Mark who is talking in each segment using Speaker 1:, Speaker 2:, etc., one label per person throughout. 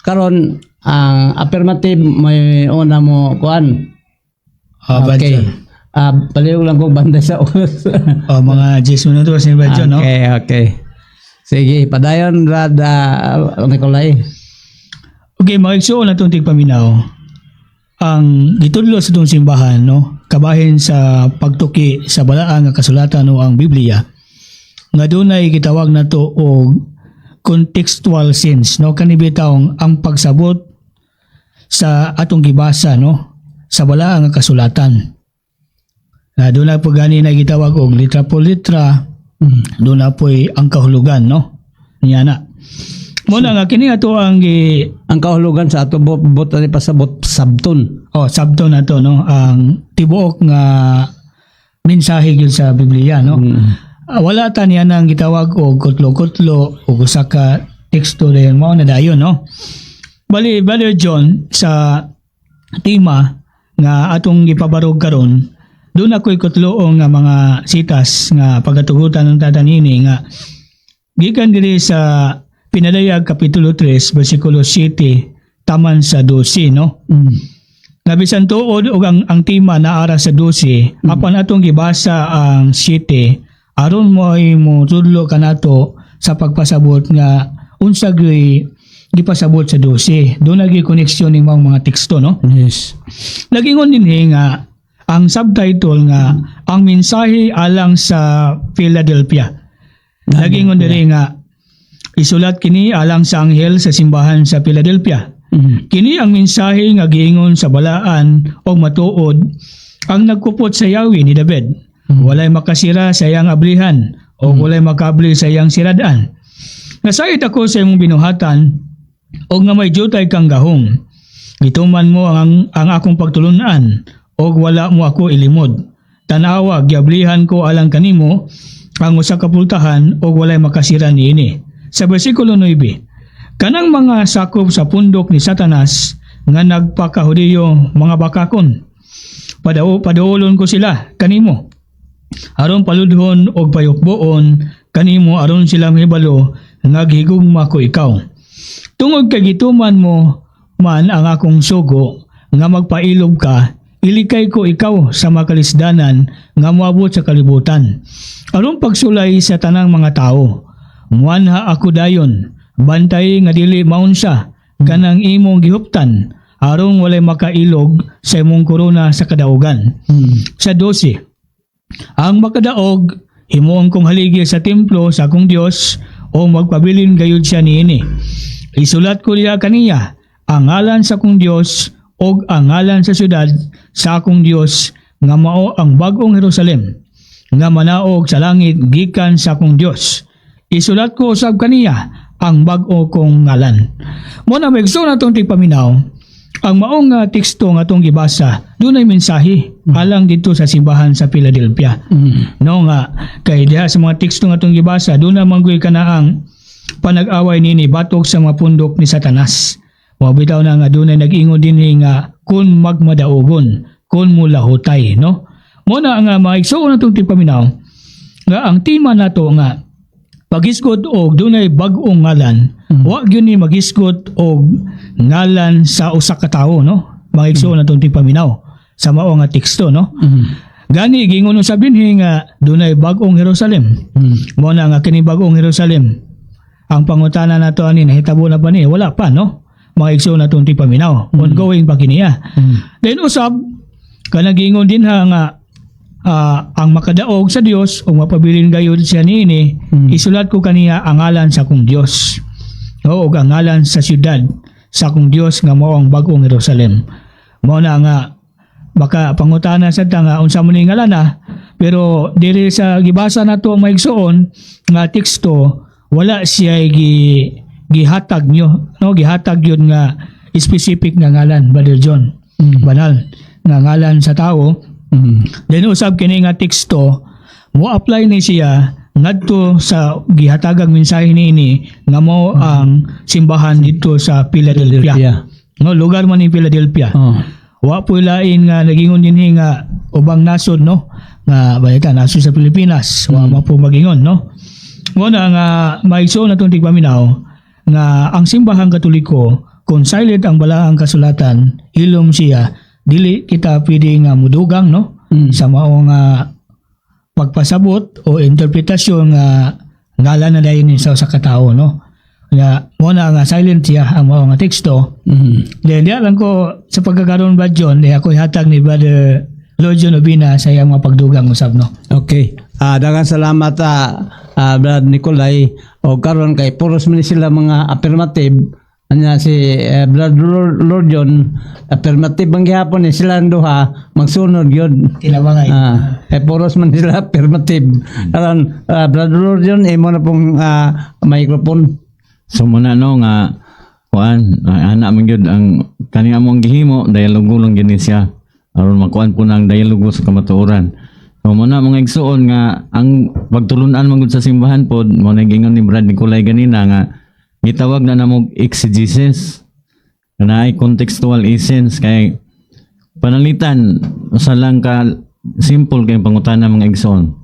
Speaker 1: Karon ang affirmative, may una mo kuan.
Speaker 2: Oh,
Speaker 1: Okay.
Speaker 2: okay.
Speaker 1: Palihog lang ko banda sa oras.
Speaker 2: Oh, mga 10 minutos ni Brad John, no?
Speaker 1: Okay. Sige, padayon, Brad Nicolay.
Speaker 2: Okay, mga igsoon na itong tigpaminaw. Ang gitudlo sa itong simbahan, no, kabahin sa pagtuki sa balaan nga kasulatan o ang Biblia, nga dunay gitawag nato og contextual sense, no, kani bitawng ang pagsabot sa atong gibasa, no, sa balaan nga kasulatan. Na doon na po gani na gitawag og litra po litra, doon na po'y ang kahulugan, no? Niya na. Muna nga kini ato ang gi
Speaker 1: Ang kahulugan sa ato bot ani pasabot sabton.
Speaker 2: Oh, sabto na to, no, ang tibuok nga mensahe gyud sa Biblia, no. Wala ta niya nang gitawag og kutlo-kutlo o usa ka teksto dayon mao na dayon, no. Bali, Brother John, sa tema nga atong gipabarog karon, doon ako'y kutloong nga mga sitas nga pagatugutan ng tatanini nga gikan diri sa Pinadayag kapitulo 3 bersikulo 7 taman sa 12, no. Nga bisan tuod og ang tema naara sa 12, apan atong gibasa ang 7 aron mo ay mo tudlo kanato sa pagpasabot nga unsa gyud gipasabot sa 12. Doon nagi koneksyon ning mga teksto, no. Nagingon dinhi nga ang subtitle nga "Ang mensahe alang sa Philadelphia". Nagingon diri nga isulat kini alang sa anghel sa simbahan sa Philadelphia. Kini ang mensahe nga giingon sa balaan og matuod, ang nagkupot sa yawi ni David. Walay makasira sa iyang ablihan o walay makabli sa iyang siradan. Nasayod ako sa imong binuhatan og nga may jutay kang gahom. Gituman mo ang akong pagtulunan og wala mo ako ilimod. Tanawa, giablihan ko alang kanimo ang usa ka pultahan og walay makasira niini. Sa bersikulo 9, kanang mga sakop sa pundok ni Satanas nga nagpakahudiyo, mga bakakon. Padaolon ko sila kanimo aron paludhon og payukboon kanimo, aron sila mahibalo nga gihigugma ko ikaw. Tungod kay gituman mo man ang akong sugo nga magpailob ka, ilikay ko ikaw sa makalisdanan nga moabot sa kalibutan aron pagsulay sa tanang mga tao. Muanha ako dayon, bantay nga dili maunsa kanang imong gihuptan aron walay makailog sa imong korona sa kadaugan. Sa 12, ang makadaog, himuon kong haligi sa templo sa akong Dios o magpabilin gayud siya niini. Isulat ko diha kaniya ang ngalan sa akong Dios og ang ngalan sa syudad sa akong Dios nga mao ang bag-ong Jerusalem nga manaog sa langit gikan sa akong Dios. Isulat ko usab kaniya ang bag-o kong ngalan. Mo na, maigsoon natong tigpaminaw, ang maong nga teksto nga atong gibasa, dunay mensahe alang dito sa simbahan sa Philadelphia. No, nga kay diha sa mga teksto nga atong gibasa, doon na manggoy kana ang panag-away nini batok sa mga pundok ni Satanas. Mao bitaw na nga dunay nag-ingon dinhi nga kun magmadaugon, kun mulahutay, no? Mo na nga, mga igsoon natong tigpaminaw, nga ang tema nato nga paghisgot og dunay bag-ong ngalan, wa gyud ni maghisgot og ngalan sa usa ka tawo, no? Mga igsoon natong tigpaminaw, sa mao nga teksto, no? Gani gingon sa dinhi nga dunay bag-ong Jerusalem. Mo na nga kini bag-ong Jerusalem, ang pangutana nato ani, nahitabo na ba ni? Wala pa, no? Mga igsoon natong tigpaminaw. Ongoing pa kiniya. Then usab kanang giingon din ha nga ang makadaog sa Dios ug mapabilin gayud siya niini, isulat ko kaniya ang ngalan sa akong Dios. O ug ang ngalan sa syudad sa akong Dios nga mao ang bag-ong Jerusalem. Mao na nga baka pangutana sa ta nga unsa mo ni ngalan na, pero diri sa gibasa nato, mga igsoon, nga teksto, wala siya gihatag nyo, no, gihatag yun nga specific nga ngalan, Brother John Banal, nga ngalan sa tao. Then usab kini nga teksto, mo apply ni siya ngadto sa gihatagang mensahe niini nga mao ang simbahan dito sa Philadelphia. No, lugar man ni Philadelphia. Wa po lain nga nagingon dinhi nga ubang nasod, no, nga balita nasod sa Pilipinas, wa man po magingon, no. Mo na nga, maigsoon natong tigpaminaw, Nga ang Simbahang Katoliko, kung silent ang Balaang Kasulatan, hilom siya, dili kita pwede nga mudugang, no, sa mao nga pagpasabot o interpretasyon nga ngalan na dayon ni sa usa ka tawo, no. Nga mo na nga silent siya ang mao nga teksto. Then diya lang ko sa pagkakaroon ba John, di ako ihatag ni Brother Lord John Obina sa iyang mga pagdugang usab, no.
Speaker 1: Okay. Daghang salamat, Brad Nicolay. O karon kay puros man ni sila mga affirmative. Anya si Brad Lord John, affirmative ang gihapon ni sila ang duha magsunod gyud.
Speaker 2: Tinabangay.
Speaker 1: Eh puros man sila affirmative. Karon, Brad Lord John, imo na pong microphone.
Speaker 3: So muna, no, nga kuan, ana man gyud ang kani among gihimo, dialogo lang gyud ni siya aron makuan po ng dialogo sa kamatuoran. So muna, mga igsuon, nga ang pagtulunan man gud sa simbahan pod mo na gingon ni Brad Nicolay ganina nga gitawag na namog exegesis na ay contextual essence, kay panalitan usa lang ka simple kay pangutana, mga igsoon.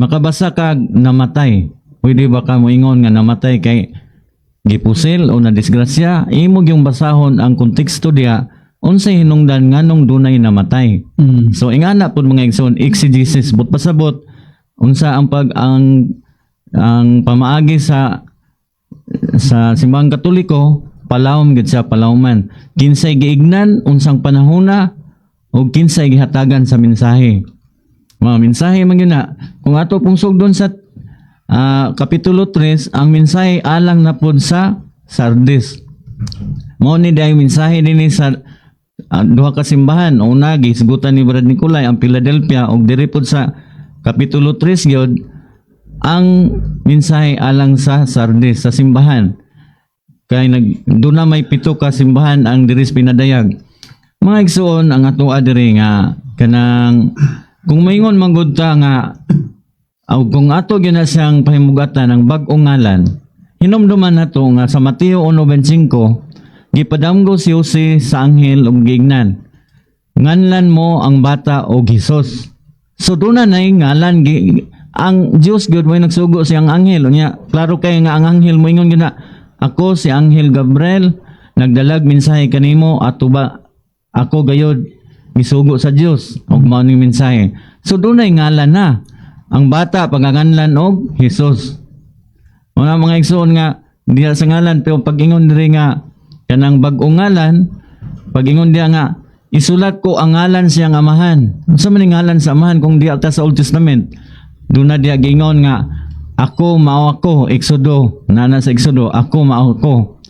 Speaker 3: Makabasa ka namatay, pwede ba ka moingon nga namatay kay gipusil o na disgrasya? Imo yung basahon ang konteksto diya, unsay hinungdan, nganong dunay namatay. So ingana pud, mga igsoon, exegesis, but pasabot unsa ang pag ang pamaagi sa Simbahang Katoliko, palawom gid siya, palawman kinsay giignan, unsang panahona ug kinsay gihatagan sa mensahe. Mga mensahe man gyud na kung ato pong sugdon sa Kapitulo 3, ang mensahe alang na pod sa Sardis. Mao ni dahil mensahe dinhi sa duha ka simbahan. Una, gisgutan ni Brad Nicolay ang Philadelphia, ug diri pod sa Kapitulo 3 gyud ang mensahe alang sa Sardis, sa simbahan. Kay nag doon na may pito ka simbahan ang diri sa pinadayag. Mga igsuon, ang ato diri nga kanang kung maingon man gud ta nga aw kung ato gyud na siyang pahimugatan ng bag-ong ngalan, hinumduman nato nga sa Mateo 1:25, gipadamgo si Jose sa anghel ug giingnan, "Nganlan mo ang bata og Hesus." So doon na nay ngalan ang Dios gyud mo nagsugo siyang anghel. Unya klaro kay nga ang anghel moingon gyud na, "Ako si Anghel Gabriel, nagdalag mensahe kanimo ato ba ako gayod misugo sa Dios ug mao ning mensahe." So dunay ngalan na ang bata, paganganlan og Hesus. Mga igsoon, nga diha sa ngalan, pero pag-ingon diri nga kanang bag-ong ngalan, pag-ingon diha nga isulat ko ang ngalan siyang amahan. Unsa man ning ngalan sa amahan kung diha ta sa Old Testament? Doon na diha giingon nga "Ako mao ako", Exodo, nana sa Exodo, "Ako mao ako".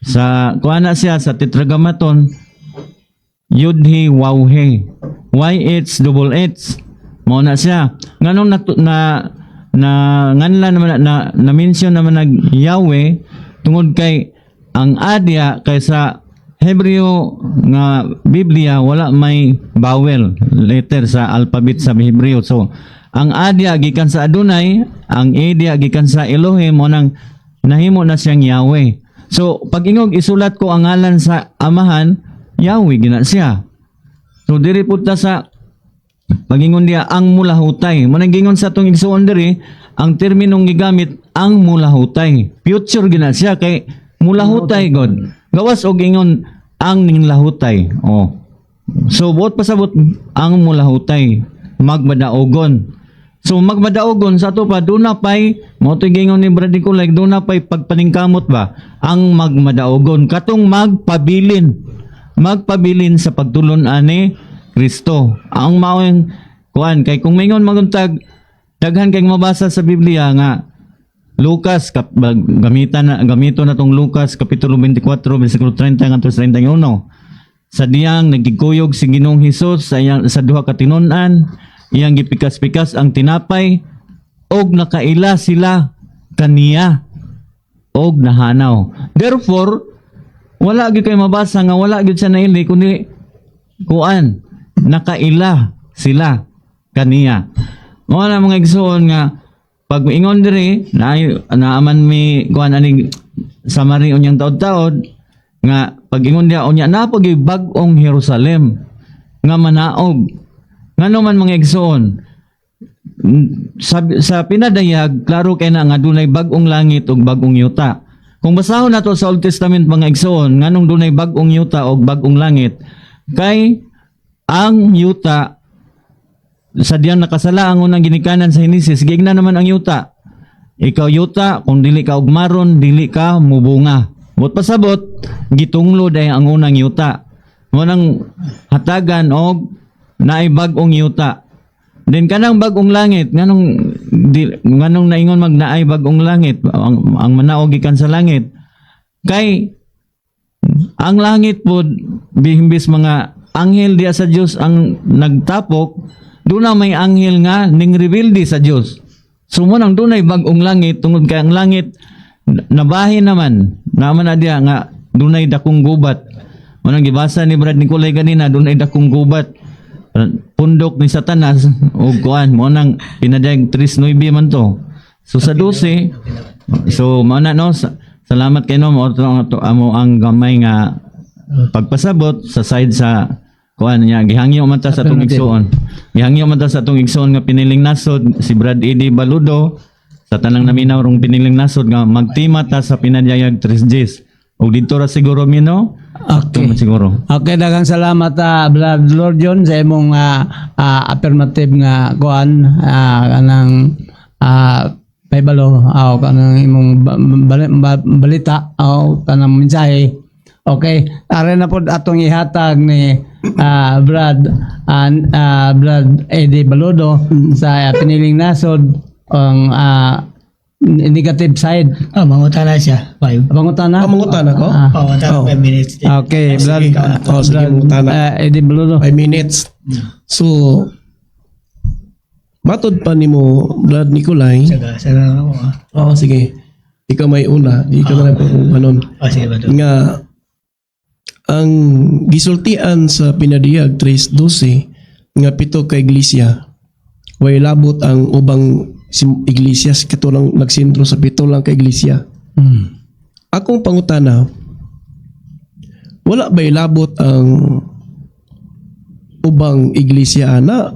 Speaker 3: Sa kuha na siya sa Tetragrammaton, Yud He Waw He. Y H double H. Mao na siya. Nganong na na nganlan naman na, na mention naman nag Yahweh? Tungod kay ang adya kay sa Hebreo nga Biblia wala may vowel letter sa alphabet sa Hebreo. So ang adya gikan sa Adonai, ang edya gikan sa Elohim, mo nang nahimo na siyang Yahweh. So pag ingog isulat ko ang ngalan sa amahan, Yahweh gina siya. So diri pud ta sa pagingon diya ang mulahutay. Mo nang gingon sa atong igsuon diri, ang terminong gigamit ang mulahutay. Future gina siya kay mulahutay god. Gawas og ingon ang ninglahutay. Oh. So buot pasabot ang mulahutay magmadaogon. So magmadaogon sa ato pa doon na pay mo to gingon ni Brad Nicolay, doon na pay pagpaningkamot ba ang magmadaogon katong magpabilin, magpabilin sa pagtulon ani Kristo. Ang mao'ng kuan kay kung maingon maguntag daghan kay mabasa sa Biblia nga Lucas gamitan na gamito na tong Lucas kapitulo 24 bersikulo 30 ngadto sa 31, sa diyang nagigkuyog si Ginoong Hesus sa duha ka tinun-an, iyang gipikas-pikas ang tinapay og nakaila sila kaniya og nahanaw. Therefore, wala gyud kay mabasa nga wala gyud siya naili kundi kuan, nakaila sila kaniya. Mao na, mga igsoon, nga pag ingon diri na naaman mi kuan aning summary unyang taod-taod nga pag ingon diya unya na pag bag-ong Jerusalem nga manaog. Ngano man, mga igsoon, sa pinadayag klaro kay na nga dunay bag-ong langit ug bag-ong yuta. Kung basahon nato sa Old Testament, mga igsoon, nganong dunay bag-ong yuta o bag-ong langit, kay ang yuta sa diyang nakasala ang unang ginikanan sa Henesis, giingnan naman ang yuta, "Ikaw yuta, kung dili ka ugmaron, dili ka mubunga." Buot pasabot, gitunglo day ang unang yuta. Mo nang hatagan og naay bag-ong yuta. Then kanang bag-ong langit, nganong naingon mag naay bag-ong langit, ang manaog gikan sa langit? Kay ang langit pod, bihimbis mga anghel diya sa Dios ang nagtapok, doon na may anghel nga ning rebelde sa Dios. So mo nang dunay bag-ong langit tungod kay ang langit nabahin naman, naman na diya nga dunay dakong gubat. Mo nang gibasa ni Brad Nicolay ganina, dunay dakong gubat. Pundok ni Satanas og kuan mo nang pinadayag 3:9 man to. So sa 12, so mao na, no, salamat kay, no, mo to amo ang gamay nga pagpasabot sa side sa kuan niya. Gihangyo man ta sa atong igsoon. Gihangyo man ta sa atong igsoon nga piniling nasod, si Brad Eddie Baludo, sa tanang naminaw rong piniling nasod, nga magtima ta sa Pinadayag 3 Gs. Og didto ra siguro mi, no?
Speaker 1: Okay.
Speaker 3: Didto siguro.
Speaker 1: Okay, daghang salamat, Brad Lord John, sa imong affirmative nga kuan, kanang pahibalo kanang imong balita o kanang mensahe. Okay, are na pod atong ihatag ni Brad Eddie Baludo sa piniling nasod ang negative side.
Speaker 2: Ah, mangutana siya. 5.
Speaker 1: Pangutana?
Speaker 4: Ah, mangutana ko?
Speaker 1: Ah.
Speaker 2: Oh, mangutana 5 minutes.
Speaker 1: Okay, Brad,
Speaker 4: Oh, sige,
Speaker 1: Brad
Speaker 4: mangutana.
Speaker 1: Eddie Baludo.
Speaker 4: 5 minutes. So, matod pa nimo, Brad Nicolay.
Speaker 2: Saga, saga ako ah.
Speaker 4: Oo, sige. Ikaw may una. Di ka na lang kung anon.
Speaker 2: Oh, sige ba to?
Speaker 4: Nga, ang gisultian sa Pinadiyag 3:12 nga pito ka iglesia, way labot ang ubang iglesia, kato lang nagsentro sa pito lang ka iglesia. Akong pangutana, wala ba'y labot ang ubang iglesia ana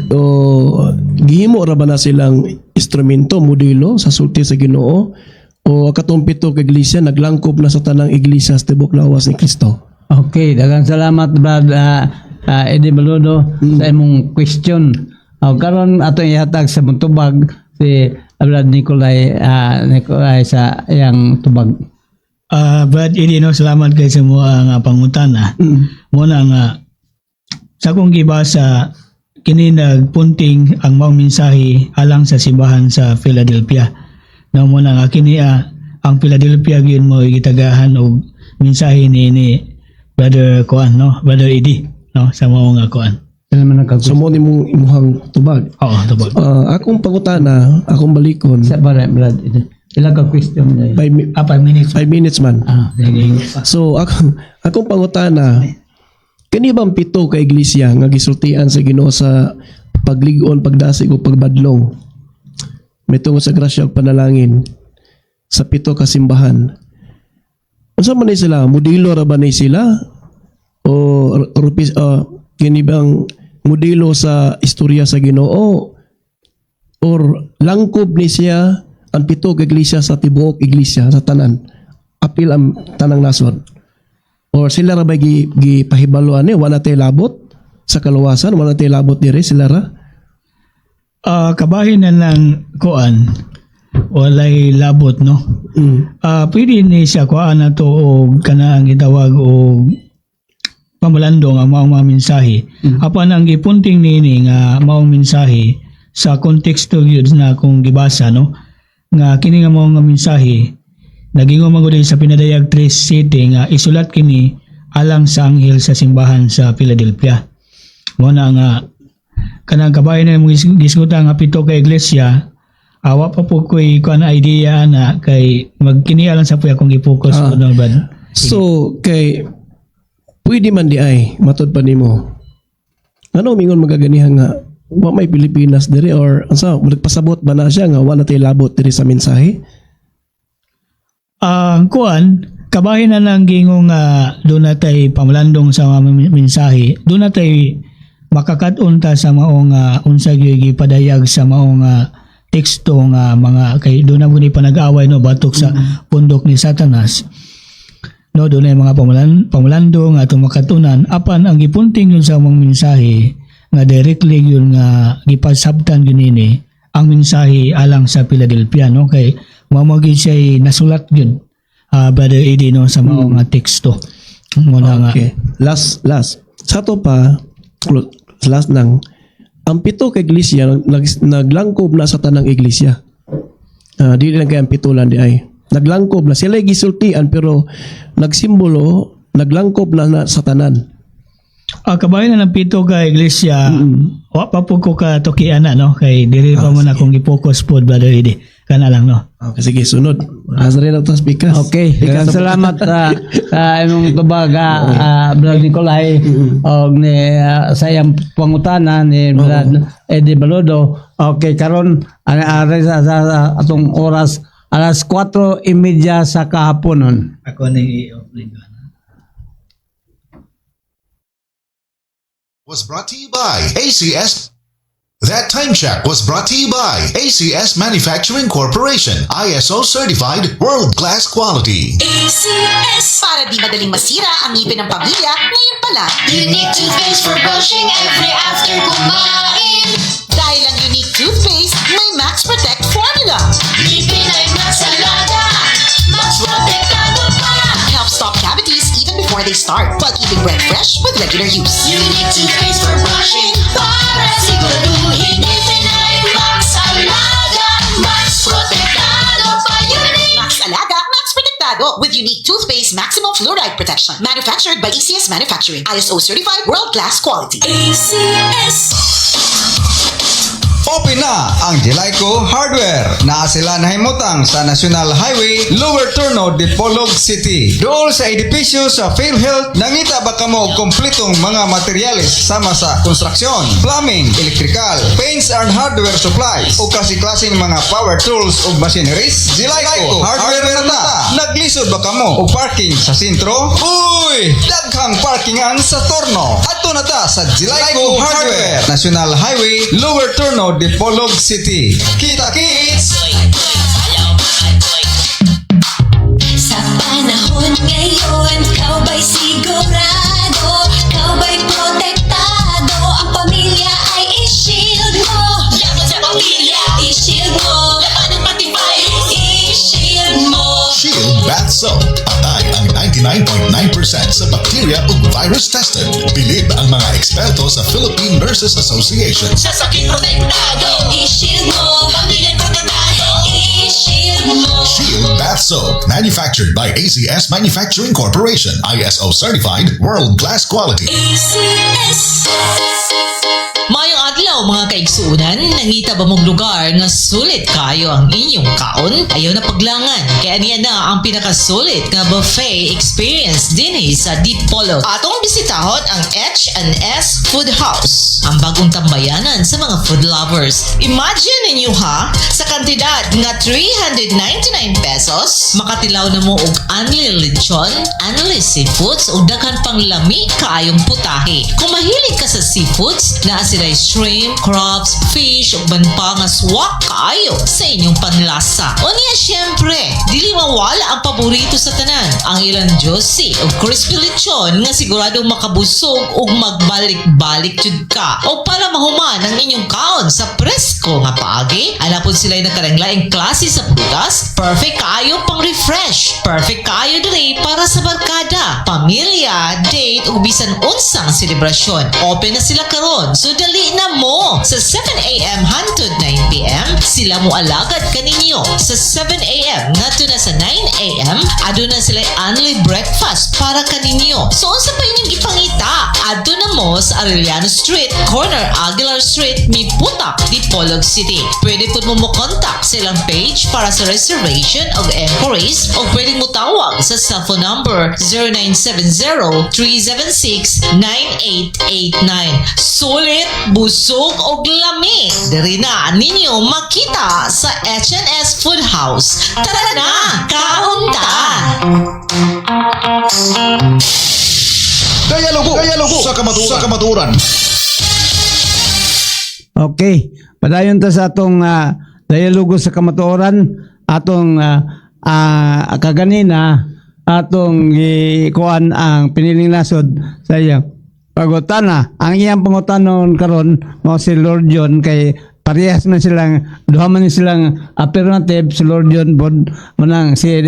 Speaker 4: o gihimo ra ba na silang instrumento, modelo sa sulti sa Ginoo, o katong pito ka iglesia naglangkob na sa tanang iglesia sa tibok lawas ni Kristo?
Speaker 1: Okay, daghang salamat, Brad Eddie Baludo, sa imong question. Karon atong ihatag sa tubag si Brad Nicolay sa iyang tubag.
Speaker 2: Ah, Brad Eddie, no, salamat kay sa mo nga pangutana. Mo na nga sa akong gibasa kini, nagpunting ang maong mensahe alang sa simbahan sa Philadelphia. No, mo na nga kini ang Philadelphia gyud mo gitagahan og mensahe ni Brother Kuan, no, Brother Eddie, no, sa mao nga kuan.
Speaker 1: Sila man nagka
Speaker 4: So mo nimong imuhang tubag.
Speaker 2: Oo, tubag.
Speaker 4: Ah, akong pangutana, akong balikon,
Speaker 1: Sa bara, Brad Eddie. Ila ka question dai?
Speaker 2: Ah, 5 minutes.
Speaker 4: 5 minutes man.
Speaker 1: Ah,
Speaker 2: Sige.
Speaker 4: So akong pangutana, kani bang pito ka iglesia nga gisultian sa Ginoo sa paglig-on, pagdasig o pagbadlong may tungod sa grasya ug panalangin sa pito ka simbahan, unsa man ni sila? Modelo ra ba ni sila o rupis, kini bang modelo sa istorya sa Ginoo or langkob ni siya ang pito ka iglesia sa tibuok iglesia, sa tanan, apil ang tanang nasod, or sila ra ba gi gipahibaloan ni wala tay labot sa kaluwasan, wala tay labot diri, sila ra?
Speaker 2: Ah, kabahin na lang kuan, walay labot, no. Ah, pwede ni siya kuan na to og kana ang gitawag og pamalandong ang maong mga mensahe. Apan ang gipunting niini nga maong mensahe sa konteksto gyud na akong gibasa, no, nga kini nga maong nga mensahe nagingon man gud sa Pinadayag 3 City nga isulat kini alang sa anghel sa simbahan sa Philadelphia. Mo na nga kanang kabahin na mong gisgutan nga pito ka iglesia, awa pa po ko'y kuan idea na kay magkini lang sa puya akong gi-focus ko, no, Brad.
Speaker 4: So kay pwede man di ay matod pa nimo, ano mingon magaganihan nga wa may Pilipinas diri or unsa, nagpasabot ba na siya nga wala tay labot diri sa mensahe?
Speaker 2: Ang kuan, kabahin na lang gingong nga doon natay pamalandong sa mga mensahe, doon natay makakat-on ta sa maong unsa gyud gipadayag sa maong teksto nga mga kay doon na ni panag-away, no, batok sa pundok ni Satanas, no, doon ay mga pamulando nga atong makatunan. Apan ang gipunting yun sa among mensahe nga directly yun nga gipasabtan yun ini ang mensahe alang sa Philadelphia, no, kay mao mo gyud siya nasulat yun, Brother Eddie, no, sa mao nga teksto mo na nga.
Speaker 4: Okay. Last, last. Sa to pa, last nang, ang pito ka iglesia, naglangkob na sa tanang iglesia. Ah, di lang kay ang pito lang di ay. Naglangkob na. Sila gisultian pero nagsimbolo, naglangkob na sa tanan.
Speaker 2: Ah, kabahin na ng pito ka iglesia, wa pa po ko ka tukian na, no, kay diri pa mo na akong gi-focus pod, Brother Eddie. Kana lang, no.
Speaker 4: Okay, sige, sunod. Asa rin na ito, pikas.
Speaker 1: Okay,
Speaker 4: Pikas
Speaker 1: daghang
Speaker 4: na-
Speaker 1: salamat sa imong tubag, Brad Nicolay, og ni sa iyang pangutana ni Brad Eddie Baludo. Okay, karon ari sa atong oras, alas 4:30 sa kahaponon.
Speaker 2: Ako ni i-off.
Speaker 5: Was brought to you by ACS. That time check was brought to you by ACS Manufacturing Corporation, ISO certified world class quality.
Speaker 6: ACS. Para di madaling masira ang ngipin ng pamilya, ngayon pa lang,
Speaker 7: Unique toothpaste for brushing every after kumain.
Speaker 6: Dahil ang Unique toothpaste, may Max Protect formula.
Speaker 7: Ngipin ay mas alaga, mas protektado pa.
Speaker 6: Helps stop cavities even before they start, while keeping breath fresh with regular use.
Speaker 7: Unique toothpaste for brushing para siguraduhin ngipin ay mas alaga, mas protektado pa. Unique.
Speaker 6: Max Alaga, Max Protektado with Unique Toothpaste Maximum Fluoride Protection. Manufactured by ECS Manufacturing. ISO certified world-class quality.
Speaker 7: ACS.
Speaker 8: Open na ang Jelico Hardware. Naa sila nahimutang sa National Highway, Lower Turno, Dipolog City. Dool sa edipisyo sa PhilHealth, nangita ba kamo og kompletong mga materyales sama sa konstruksyon, plumbing, electrical, paints and hardware supplies, o klase-klaseng mga power tools ug machineries? Jelico Hardware na ta. Naglisod ba kamo og parking sa sentro? Uy! Daghang parkingan sa Torno. Adto na ta sa Jelico Hardware, National Highway, Lower Turno, Dipolog City. Kita kits!
Speaker 7: Sa panahon ngayon, ikaw ba'y sigurado? Ikaw ba'y protektado? Ang pamilya ay i-shield mo. Laban sa pamilya, i-shield mo. Laban ng patibay, i-shield mo.
Speaker 5: Shield Bath Soap. Patay ang 99.9% sa bacteria ug virus tested. Bilib ang mga eksperto sa Philippine Nurses Association.
Speaker 7: Sa sakit protektado, i-shield mo. Pamilya protektado, i-shield mo.
Speaker 5: Shield Bath Soap. Manufactured by ACS Manufacturing Corporation. ISO certified world class quality.
Speaker 7: ACS.
Speaker 9: Maayong adlaw, mga kaigsuunan, nangita ba mong lugar nga sulit kayo ang inyong kaon? Ayaw na paglangan, kaya niya na ang pinakasulit nga buffet experience dinhi sa Dipolog. Atong bisitahon ang H&S Food House, ang bagong tambayanan sa mga food lovers. Imagine ninyo ha, sa kantidad nga ₱399, makatilaw na mo og unli lechon, unli seafoods ug daghan pang lami kaayong putahe. Kung mahilig ka sa seafoods, naa sila shrimp, crabs, fish ug uban pa nga swak kaayo sa inyong panlasa. Unya syempre, dili mawala ang paborito sa tanan, ang ilang juicy ug crispy lechon nga siguradong makabusog ug magbalik-balik jud ka. O para mahuman ang inyong kaon sa presko nga paagi, ana pud sila nagkalaing-laing klase sa prutas, perfect kaayo pang refresh, perfect kaayo diri para sa barkada, pamilya, date ug bisan unsang selebrasyon. Open na sila karon, so dali na mo. Sa 7 a.m. hantod 9 p.m. sila mo alagad kaninyo. Sa 7 a.m. ngadto na sa 9 a.m. aduna sila only breakfast para kaninyo. So unsa pa inyong gipangita? Adto na mo sa Arellano Street, corner Aguilar Street, Miputak, Dipolog City. Pwede po mo mo contact sa ilang page para sa reservation of inquiries o pwede mo tawag sa cellphone number 0970-376-9889. Sulit, busog o lami. Diri na ninyo makita sa H&S Food House. Tara na, kaon ta!
Speaker 5: Dialogo, Dialogo sa kamatuoran.
Speaker 1: Okay. Padayon ta sa atong Dialogo sa Kamatuoran. Atong kaganina atong gikuan ang piniling nasod sa iya pagutana. Ang iyang pangutanon karon mao si Lord John kay parehas man silang duha, man silang affirmative, si Lord John bod manang si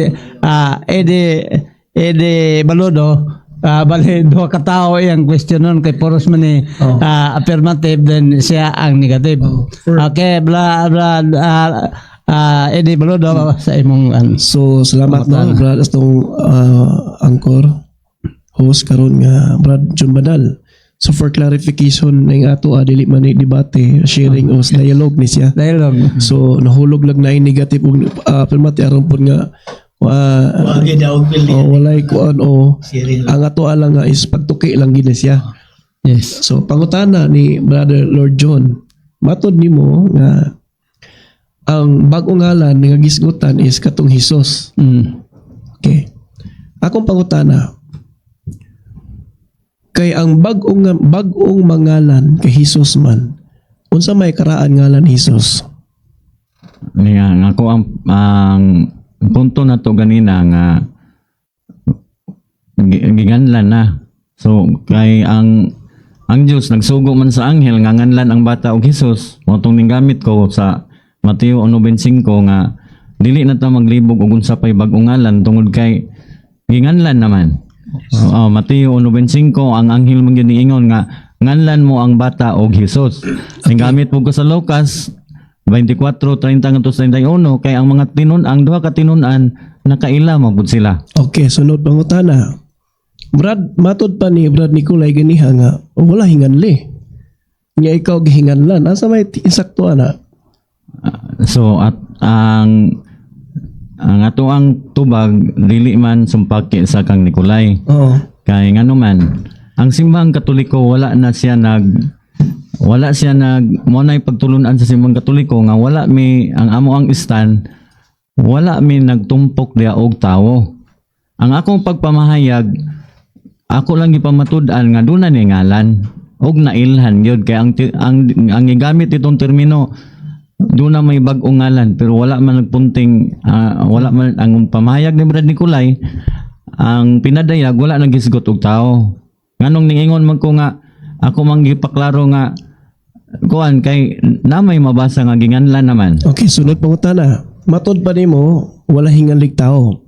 Speaker 1: Eddie Eddie Baludo. Bali duha ka tawo iyang question nun kay puros man ni affirmative, then siya ang negative. Okay, bla bla Eddie Baludo, sa imong
Speaker 4: So salamat, no, Brad, atong anchor host karon nga Brad John Badal. So for clarification ning ato, dili man ni debate, sharing o dialogue ni siya.
Speaker 1: Dialogue.
Speaker 4: So nahulog lang na negative ug affirmative aron pud nga
Speaker 2: Wagi daw pili.
Speaker 4: Oh, walay kuan o
Speaker 2: Sharing.
Speaker 4: Ang ato lang nga is pagtuki lang gid ni siya. So pangutana ni Brother Lord John, matod nimo nga ang bag-ong ngalan nga gisgutan is katong Hesus. Okay. Akong pangutana, kay ang bag-ong mangalan kay Hesus man, unsa may karaan ngalan Hesus?
Speaker 3: Nga nga ako ang punto na to ganina nga giganlan na. So kay ang Dios nagsugo man sa anghel nga nganlan ang bata og Hesus. Mao tong gamit ko sa Mateo 1:25 nga dili na ta maglibog og unsa pay bag-ong ngalan tungod kay ginganlan naman. Oo, Mateo 1:25, ang anghel man gyud niingon nga nganlan mo ang bata og Hesus. Ning gamit po ko sa Lucas 24:30 ngadto sa 31 kay ang mga tinun ang duha ka tinun-an nakaila man pud sila.
Speaker 4: Okay, sunod pangutana. Brad, matod pa ni Brad Nicolay ganiha nga wala hinganli. Nga ikaw gihinganlan, asa may insakto ana?
Speaker 3: So at ang ato ang tubag dili man sumpaki sa kang Nicolay. Kay ngano man ang Simbahang Katoliko wala siya nag mo nay pagtulunan sa Simbahang Katoliko nga wala mi ang amo ang stand, wala mi nagtumpok diya og tawo. Ang akong pagpamahayag, ako lang gipamatud-an nga duna ni ngalan og nailhan gyud kay ang gigamit itong termino doon na may bag-ong ngalan, pero wala man nagpunting, wala man ang pamahayag ni Brad Nicolay. Ang pinadayag, wala naghisgot og tao. Nganong ningingon man ko nga ako man gipaklaro nga kuan kay na may mabasa nga ginganlan naman.
Speaker 4: Okay, sunod pangutana. Matod pa nimo wala hinganlig tao.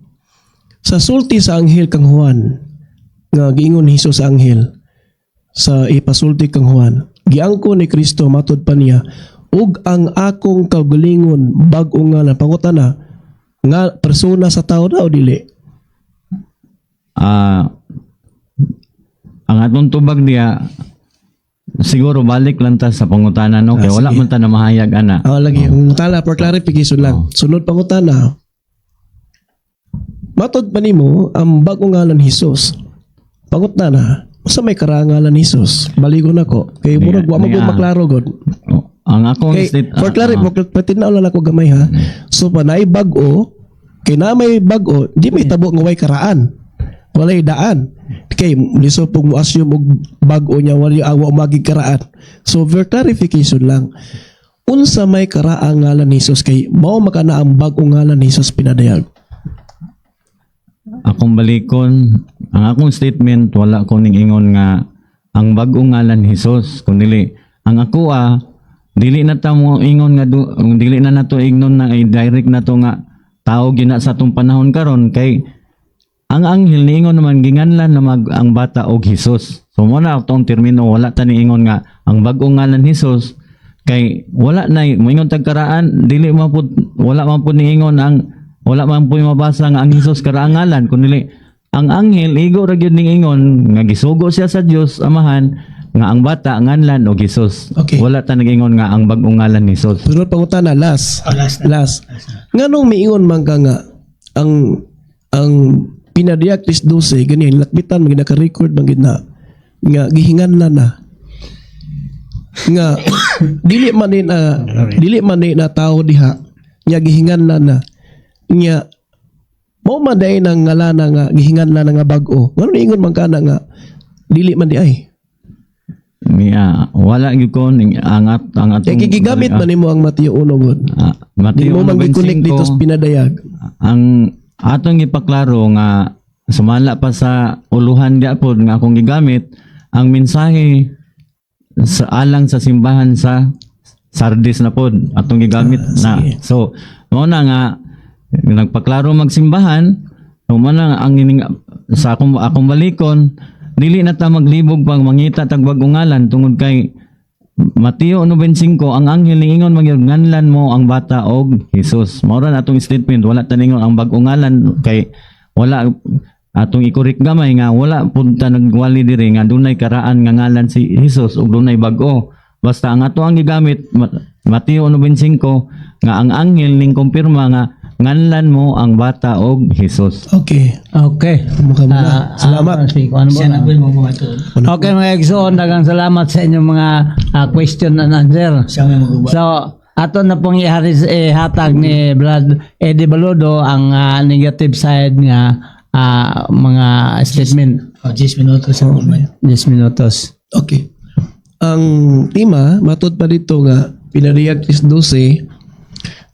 Speaker 4: Sa sulti sa anghel kang Juan, nga giingon ni Hesus sa anghel sa ipasulti kang Juan, giangko ni Kristo matod pa niya ug ang akong kaugalingon bag-o ngalan. Pangutana, nga persona sa tao na o dili?
Speaker 3: Ang atong tubag diya siguro balik lang ta sa pangutana, no, kay wala
Speaker 4: Sige.
Speaker 3: Man ta na mahayag ana.
Speaker 4: Ah, lagi. Pangutana, for clarification lang. Sunod pangutana. Matod pa nimo ang bag-ong ngalan Hesus. Pangutana, usa may karangalan Hesus? Baligon ako. Kay murag wa mo gud maklaro gud.
Speaker 3: Oh, ang akong
Speaker 4: Kay
Speaker 3: state
Speaker 4: for clarity, for patinaw lang ako gamay ha. So pa naay bag-o, kay na may bag-o, di may tabo nga way karaan. Walay daan. Kay liso pug mo assume og bag-o niya wala awa magig karaan. So for clarification lang. Unsa may karaang ngalan ni Hesus kay mao makana ang bag-ong ngalan ni Hesus pinadayag?
Speaker 3: Akong balikon ang akong statement, wala ko ning ingon nga ang bag-ong ngalan Hesus, kundi ang ako dili na ta mo ingon nga dili na nato ingnon na i-direct na to nga tao gina sa atong panahon karon kay ang anghel niingon naman ginganlan na ang bata og Hesus. So mo na atong termino, wala ta niingon nga ang bag-ong ngalan Hesus kay wala na moingon tag karaan, dili man pud, wala man pud niingon ang wala man pud mabasa nga ang Hesus karaang ngalan, kundi ang anghel igo ra gyud niingon nga gisugo siya sa Dios Amahan nga ang bata nganlan og Hesus. Wala ta nag-ingon nga ang bag-ong ngalan ni Hesus.
Speaker 4: Sunod pangutana, last.
Speaker 2: Oh, last na.
Speaker 4: Last. Nganong miingon man ka nga ang pinadayag 3:12 ganyan lakbitan man naka-record man gid na nga gihinganlan na nga dili man ni na tao diha nga gihinganlan na nya mao man day nang ngalana nga gihinganlan na nga bag-o? Ngano niingon man ka na nga dili man di ay?
Speaker 3: Niya, wala gyud ko ning angat ang
Speaker 4: Kay
Speaker 3: atong
Speaker 4: gigamit man nimo ang Mateo 1 gud. Di
Speaker 3: Mateo
Speaker 4: mo man gi-connect
Speaker 3: 1:95.
Speaker 4: dito sa pinadayag.
Speaker 3: Ang atong ipaklaro nga sumala pa sa uluhan gyapon nga akong gigamit ang mensahe sa alang sa simbahan sa Sardis na pod atong gigamit na. So mao na nga nagpaklaro magsimbahan, so mao na nga ang ining sa akong balikon, dili na ta maglibog pang mangita tag bag-ong ngalan tungod kay Mateo 1:95, ang anghel niingon magyud, "Nganlan mo ang bata og Jesus." Mao ra na atong statement, wala ta ningon ang bag-ong ngalan kay wala atong i-correct gamay nga wala pud ta nagwali diri nga dunay karaan nga ngalan si Jesus ug dunay bag-o. Basta ang ato ang gigamit Mateo 1:95 nga ang anghel ning kumpirma nga nganlan mo ang bata og Jesus.
Speaker 4: Okay.
Speaker 1: Okay.
Speaker 4: Mukha mo na. Salamat.
Speaker 1: Sige, ano ba
Speaker 2: Siya
Speaker 1: na?
Speaker 2: na po yung mga matuod.
Speaker 1: Okay, mga igsoon, daghang salamat sa inyong mga question and answer.
Speaker 2: Siya may maguba.
Speaker 1: So, ato na pong iharis hatag ni Brad Eddie Baludo ang negative side nga mga statement.
Speaker 2: Oh, 10 minutos sa kuman.
Speaker 1: 10 minutos.
Speaker 4: Okay. Ang tema, matod pa dito nga, pinadayag 3:12,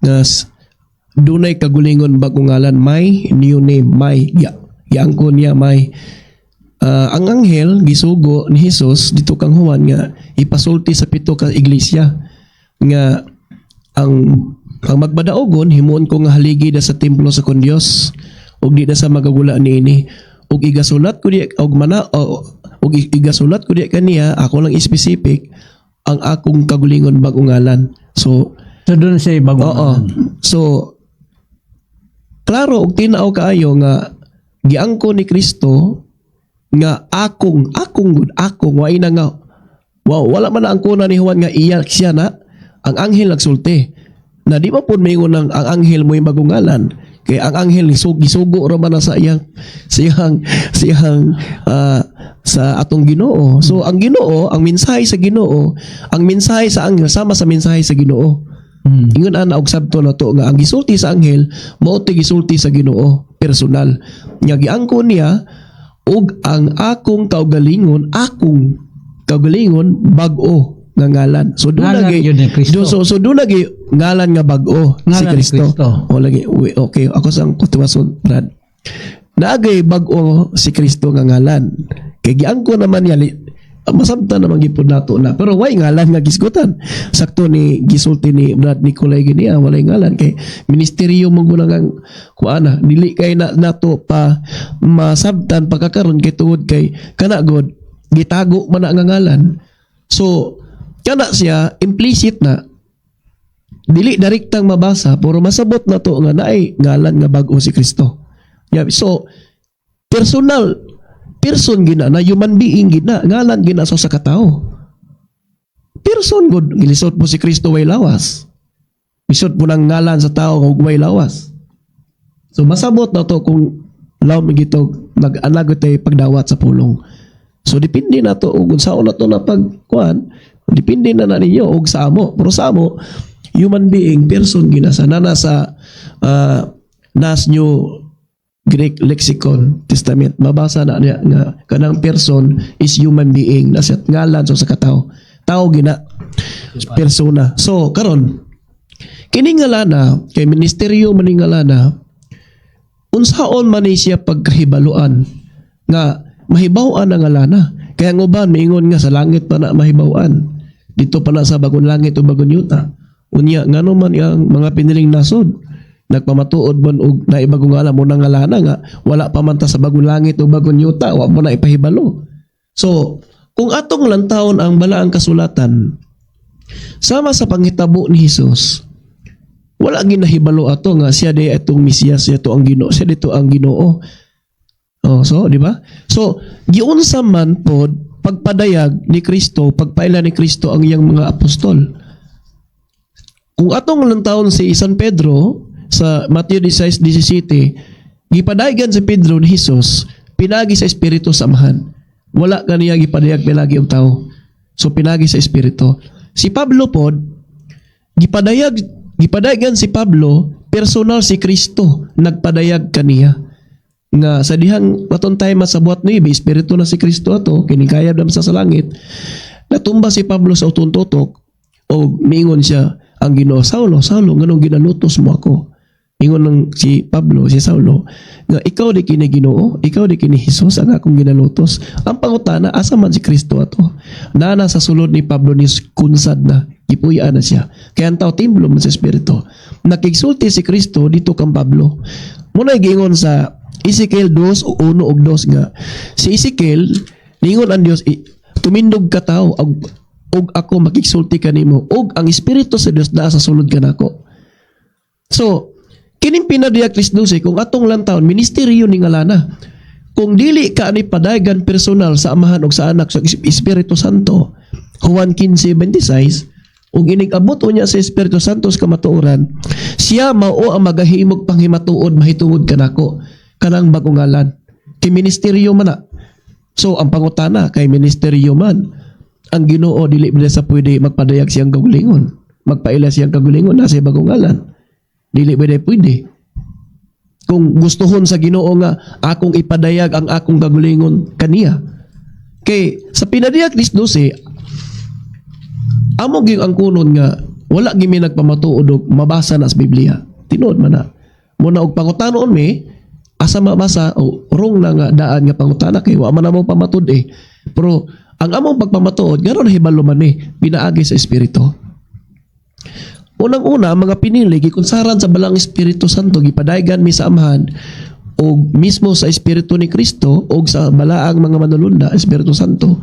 Speaker 4: nga dunay kagulingon bagong ngalan, may new name, may, ya, yaangko niya, may. Ang anghel, gisugo ni Jesus dito kang Juan nga ipasulti sa pito ka iglesia nga ang magbadaogon himuon ko nga haligi da sa templo sa kon Dios ug di na sa magagula niini ug igasulat ko di og mana o, ug igasulat ko di kaniya, ako lang specific, ang akong kagulingon bagong ngalan. So
Speaker 1: So, doon siya bagong
Speaker 4: oo. So klaro og tinaaw kaayo nga giangko ni Kristo nga akong akong gud, akong, wa na nga wow, wala man na ang kuna ni Juan nga iya siya na. Ang anghel nagsulti na di ba pud maingon ang anghel mo yung bagong ngalan kay ang anghel ni gisugo ra man na sa iyang siyang siyang sa atong Ginoo. So ang Ginoo, ang mensahe sa Ginoo, ang mensahe sa anghel sama sa mensahe sa Ginoo. Ingon ana og sabto na to nga ang gisulti sa anghel mao ti gisulti sa Ginoo personal. Nga giangko niya og ang akong kaugalingon, akong kaugalingon bag-o nga ngalan. So doon
Speaker 1: Ngalan
Speaker 4: lagi
Speaker 1: yun ni Kristo.
Speaker 4: So doon lagi ngalan nga bag-o si
Speaker 1: Ngalan ni
Speaker 4: Kristo.
Speaker 1: Kristo.
Speaker 4: O lagi okay, ako sang kutuwason, Brad. Naagay bag-o si Kristo nga ngalan. Kay giangko naman niya masabtan naman gipod nato na pero way ngalan nga gisgutan. Sakto ni gisulti ni Brad Nicolay gini, walay ngalan kay ministeryo mo guna ang kuana, dili kay na, nato pa masabtan pagkakaron kay tungod kay kana god gitago man na nga ngalan. So kana siya implicit na, dili direktang mabasa pero masabot na to nga naay ngalan nga bag-o si Kristo. Yeah, so personal person gina na, human being gina, ngalan gina so sa katao. Person god, gilisod po si Kristo way lawas. Lisod po ng ngalan sa tao ug way lawas. So masabot na to kung law gito nag-anagot tay pagdawat sa pulong. So depende na to ug unsaon na to na pagkuan, depende na na ninyo og sa amo. Pero sa amo, human being, person gina sa nana sa Nas New Greek Lexicon Testament, mabasa na niya nga kanang person is human being na siya, ngalan so sa katao, tao gina, persona. So karon kini ngalana kay ministeryo man ni ngalana, unsaon man ni siya pagkahibaluan nga mahibaw-an ang ngalana? Kaya ang uban maingon nga sa langit pa na mahibaw-an, dito pa na sa bagong langit o bagong yuta. Unya ngano man ang mga piniling nasod nagpamatuod man og naibagong ngalan mo nang ngalana nga wala pa man ta sa bagong langit o bagong yuta, wa mo na ipahibalo? So kung atong lantawon ang balaang kasulatan sama sa panghitabo ni Hesus, wala ginahibalo ato nga siya di atong Mesiyas, siya to ang Ginoo, siya dito ang Ginoo. Oh, so di ba? So giunsa man pod pagpadayag ni Kristo, pagpaila ni Kristo ang iyang mga apostol? Kung atong lantawon si San Pedro sa Mateo 16:17, gipadayagan si Pedro ni Jesus pinagi sa Espiritu sa Amahan. Wala kaniya gipadayag pinagi og tao. So pinagi sa Espiritu. Si Pablo pod gipadayagan si Pablo personal, si Kristo nagpadayag kaniya nga sa dihang atong time sa buhat ni Espiritu na si Kristo ato kinikayab naman sa langit. Natumba si Pablo sa utong tutok o miingon siya ang Ginoo, "Saulo, Saulo, nganong ginalutos mo ako?" Ingon ng si Pablo, si Saulo, nga ikaw di kini Ginoo, ikaw di kini Jesus ang akong ginalutos. Ang pangutana, asa man si Kristo ato? Nana sa sulod ni Pablo ni kunsad na, gipuyaan na siya. Kaya ang tao timblo man sa Espiritu. Nakigsulti si Kristo dito kang Pablo. Muna giingon sa Ezekiel 2, 1 ug 2 nga si Ezekiel ningon ang Dios, "Tumindog ka tao og ako makigsulti kanimo ug ang espiritu sa Dios naa sa sulod kanako." So, kining Pinaduyag 3:12, kung atong lantawon, ministeryo ni ngalana. Kung dili ka ani padayagan personal sa Amahan ug sa Anak sa Espiritu Santo, Juan 15:26, ug inig abot unya sa Espiritu Santo sa kamatuoran, siya mao ang magahimog panghimatuod mahitungod kanako, kanang bagong ngalan. Kay ministeryo man na. So ang pangutana, kay ministeryo man ang Ginoo, dili ba sa pwede magpadayag siyang kaugalingon? Magpaila siyang kaugalingon na sa bagong ngalan. Dili ba pwede? Kung gustuhon sa Ginoo nga akong ipadayag ang akong kaugalingon kaniya. Kay sa Pinaduyag 3:12, amo gyud ang kunon nga wala gyud mi nagpamatuod og mabasa na sa Biblia. Tinuod man na. Muna og pangutanon mi, asa mabasa o wrong na nga daan nga pangutana kay wa man amo pamatud eh. Pero ang among pagpamatuod garon hibalo man eh pinaagi sa Espiritu. Unang-una, ang mga pinili gikunsaran sa Balaang Espiritu Santo, gipadayagan mi sa Amahan og mismo sa Espiritu ni Kristo og sa balaang mga manulunda, Espiritu Santo,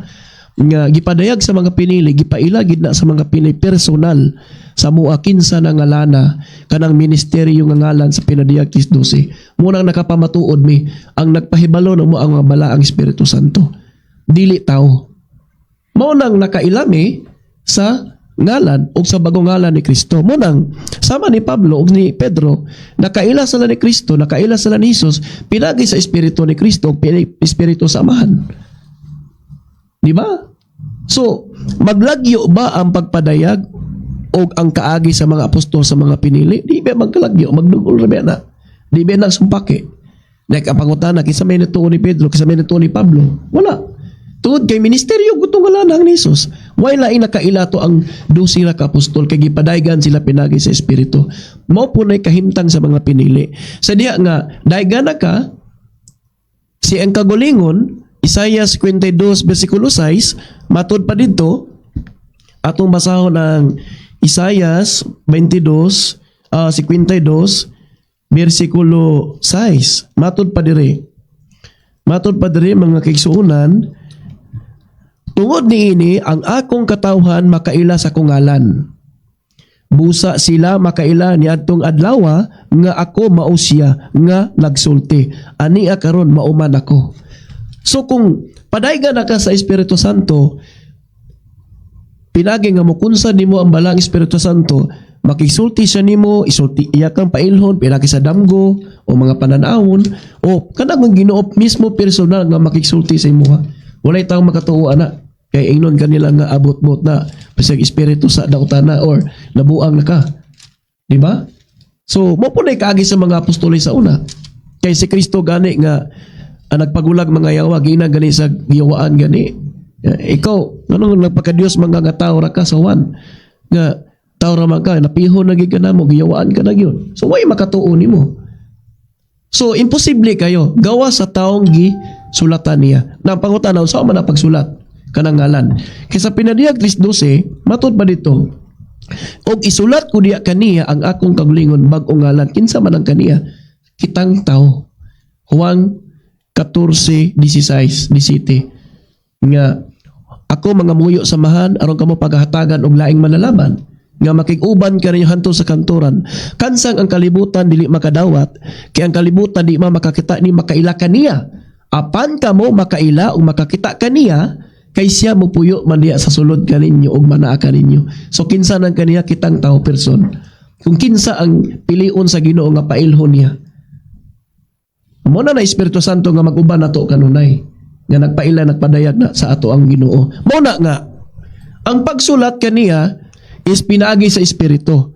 Speaker 4: nga gipadayag sa mga pinili, gipaila gid na sa mga pinili personal sa mua kinsa na ngalana kanang ministeryo nga ngalan sa Pinaduyag 3:12. Munang nakapamatuod mi, ang nagpahibalo na mo ang mga balaang Espiritu Santo, dili tao. Mao nang nakailami sa ngalan o sa bagong ngalan ni Kristo. Mo nang sama ni Pablo ug ni Pedro, nakaila sila ni Kristo, nakaila sila ni Jesus, pinagi sa Espiritu ni Kristo, ug Espiritu sa Amahan. Di ba? So, maglagyo ba ang pagpadayag o ang kaagi sa mga apostol sa mga pinili? Di ba magkalagyo? Magdugol ra ba na? Di ba nang sumpaki? Like, ang pangutana, kinsa may natuo ni Pedro, kinsa may natuo ni Pablo? Wala. Tungod kay ministeryo gutong wala na ang ni Jesus. Why laing nakaila to ang 12 ra ka apostol kay gipadayagan sila pinagi sa Espiritu. Mao po na'y kahimtang sa mga pinili. Sa diha nga daygan na ka si ang kagulingon, Isaiah 52 versikulo 6, matod pa dito atong basahon ang Isaiah 22 52 versikulo 6. Matod pa dire. Matod pa dire, mga kaigsuonan, "Tungod niini ang akong katawhan makaila sa akong ngalan. Busa sila makaila niadtong adlawa nga ako mao siya nga nagsulti. Ania karon mao man ako." So kung padaygan na ka sa Espiritu Santo, pinagi nga mokunsa nimo ang Balaang Espiritu Santo, makigsulti siya nimo, isulti iya kang pailhon, pinagi sa damgo o mga pananawon o kanang ang Ginoo mismo personal nga makigsulti sa imuha. Walay taong makatuo ana. Kay ingnon kanila nga abot-bot na bisag espiritu sa daotana or nabuang na ka. Di ba? So, mo po na kaagi sa mga apostoles sa una. Kay si Kristo gani nga ang nagpagulag mga yawa, gina gani sa giyawaan gani. Eh, ikaw, anong nagpaka-Diyos mga nga tao ra ka sa Juan? Nga tao ra man ka, napihon na gid ka namo, giyawaan ka na gyud. So, way makatuo nimo. So, imposible kayo. Gawa sa taong gi sulatan niya. Na ang pangutana, sa man na pagsulat kanang ngalan? Kaysa Pinaduyag 3:12, matod ba dito? "Og isulat ko diya kaniya ang akong kaugalingon bag-ong ngalan." Kinsa man ang kaniya? Kitang tao. Juan 14:16, 17. Nga ako mga muyo sa Amahan aron kamo paghatagan og laing manlalaban nga makig-uban kaninyo hantod sa kanturan. Kansang ang kalibutan dili makadawat kay ang kalibutan di ma makakita ni makaila kaniya. Apan kamo makaila ug makakita kaniya kay siya mopuyo man diya sa sulod kaninyo ug manaa kaninyo. So kinsa nang kaniya? Kitang tao, person. Kung kinsa ang pilion sa Ginoo nga pailhon niya. Mo na na Espiritu Santo nga mag-uban nato kanunay nga nagpaila, nagpadayag na sa ato ang Ginoo. Mo na nga ang pagsulat kaniya is pinaagi sa Espiritu.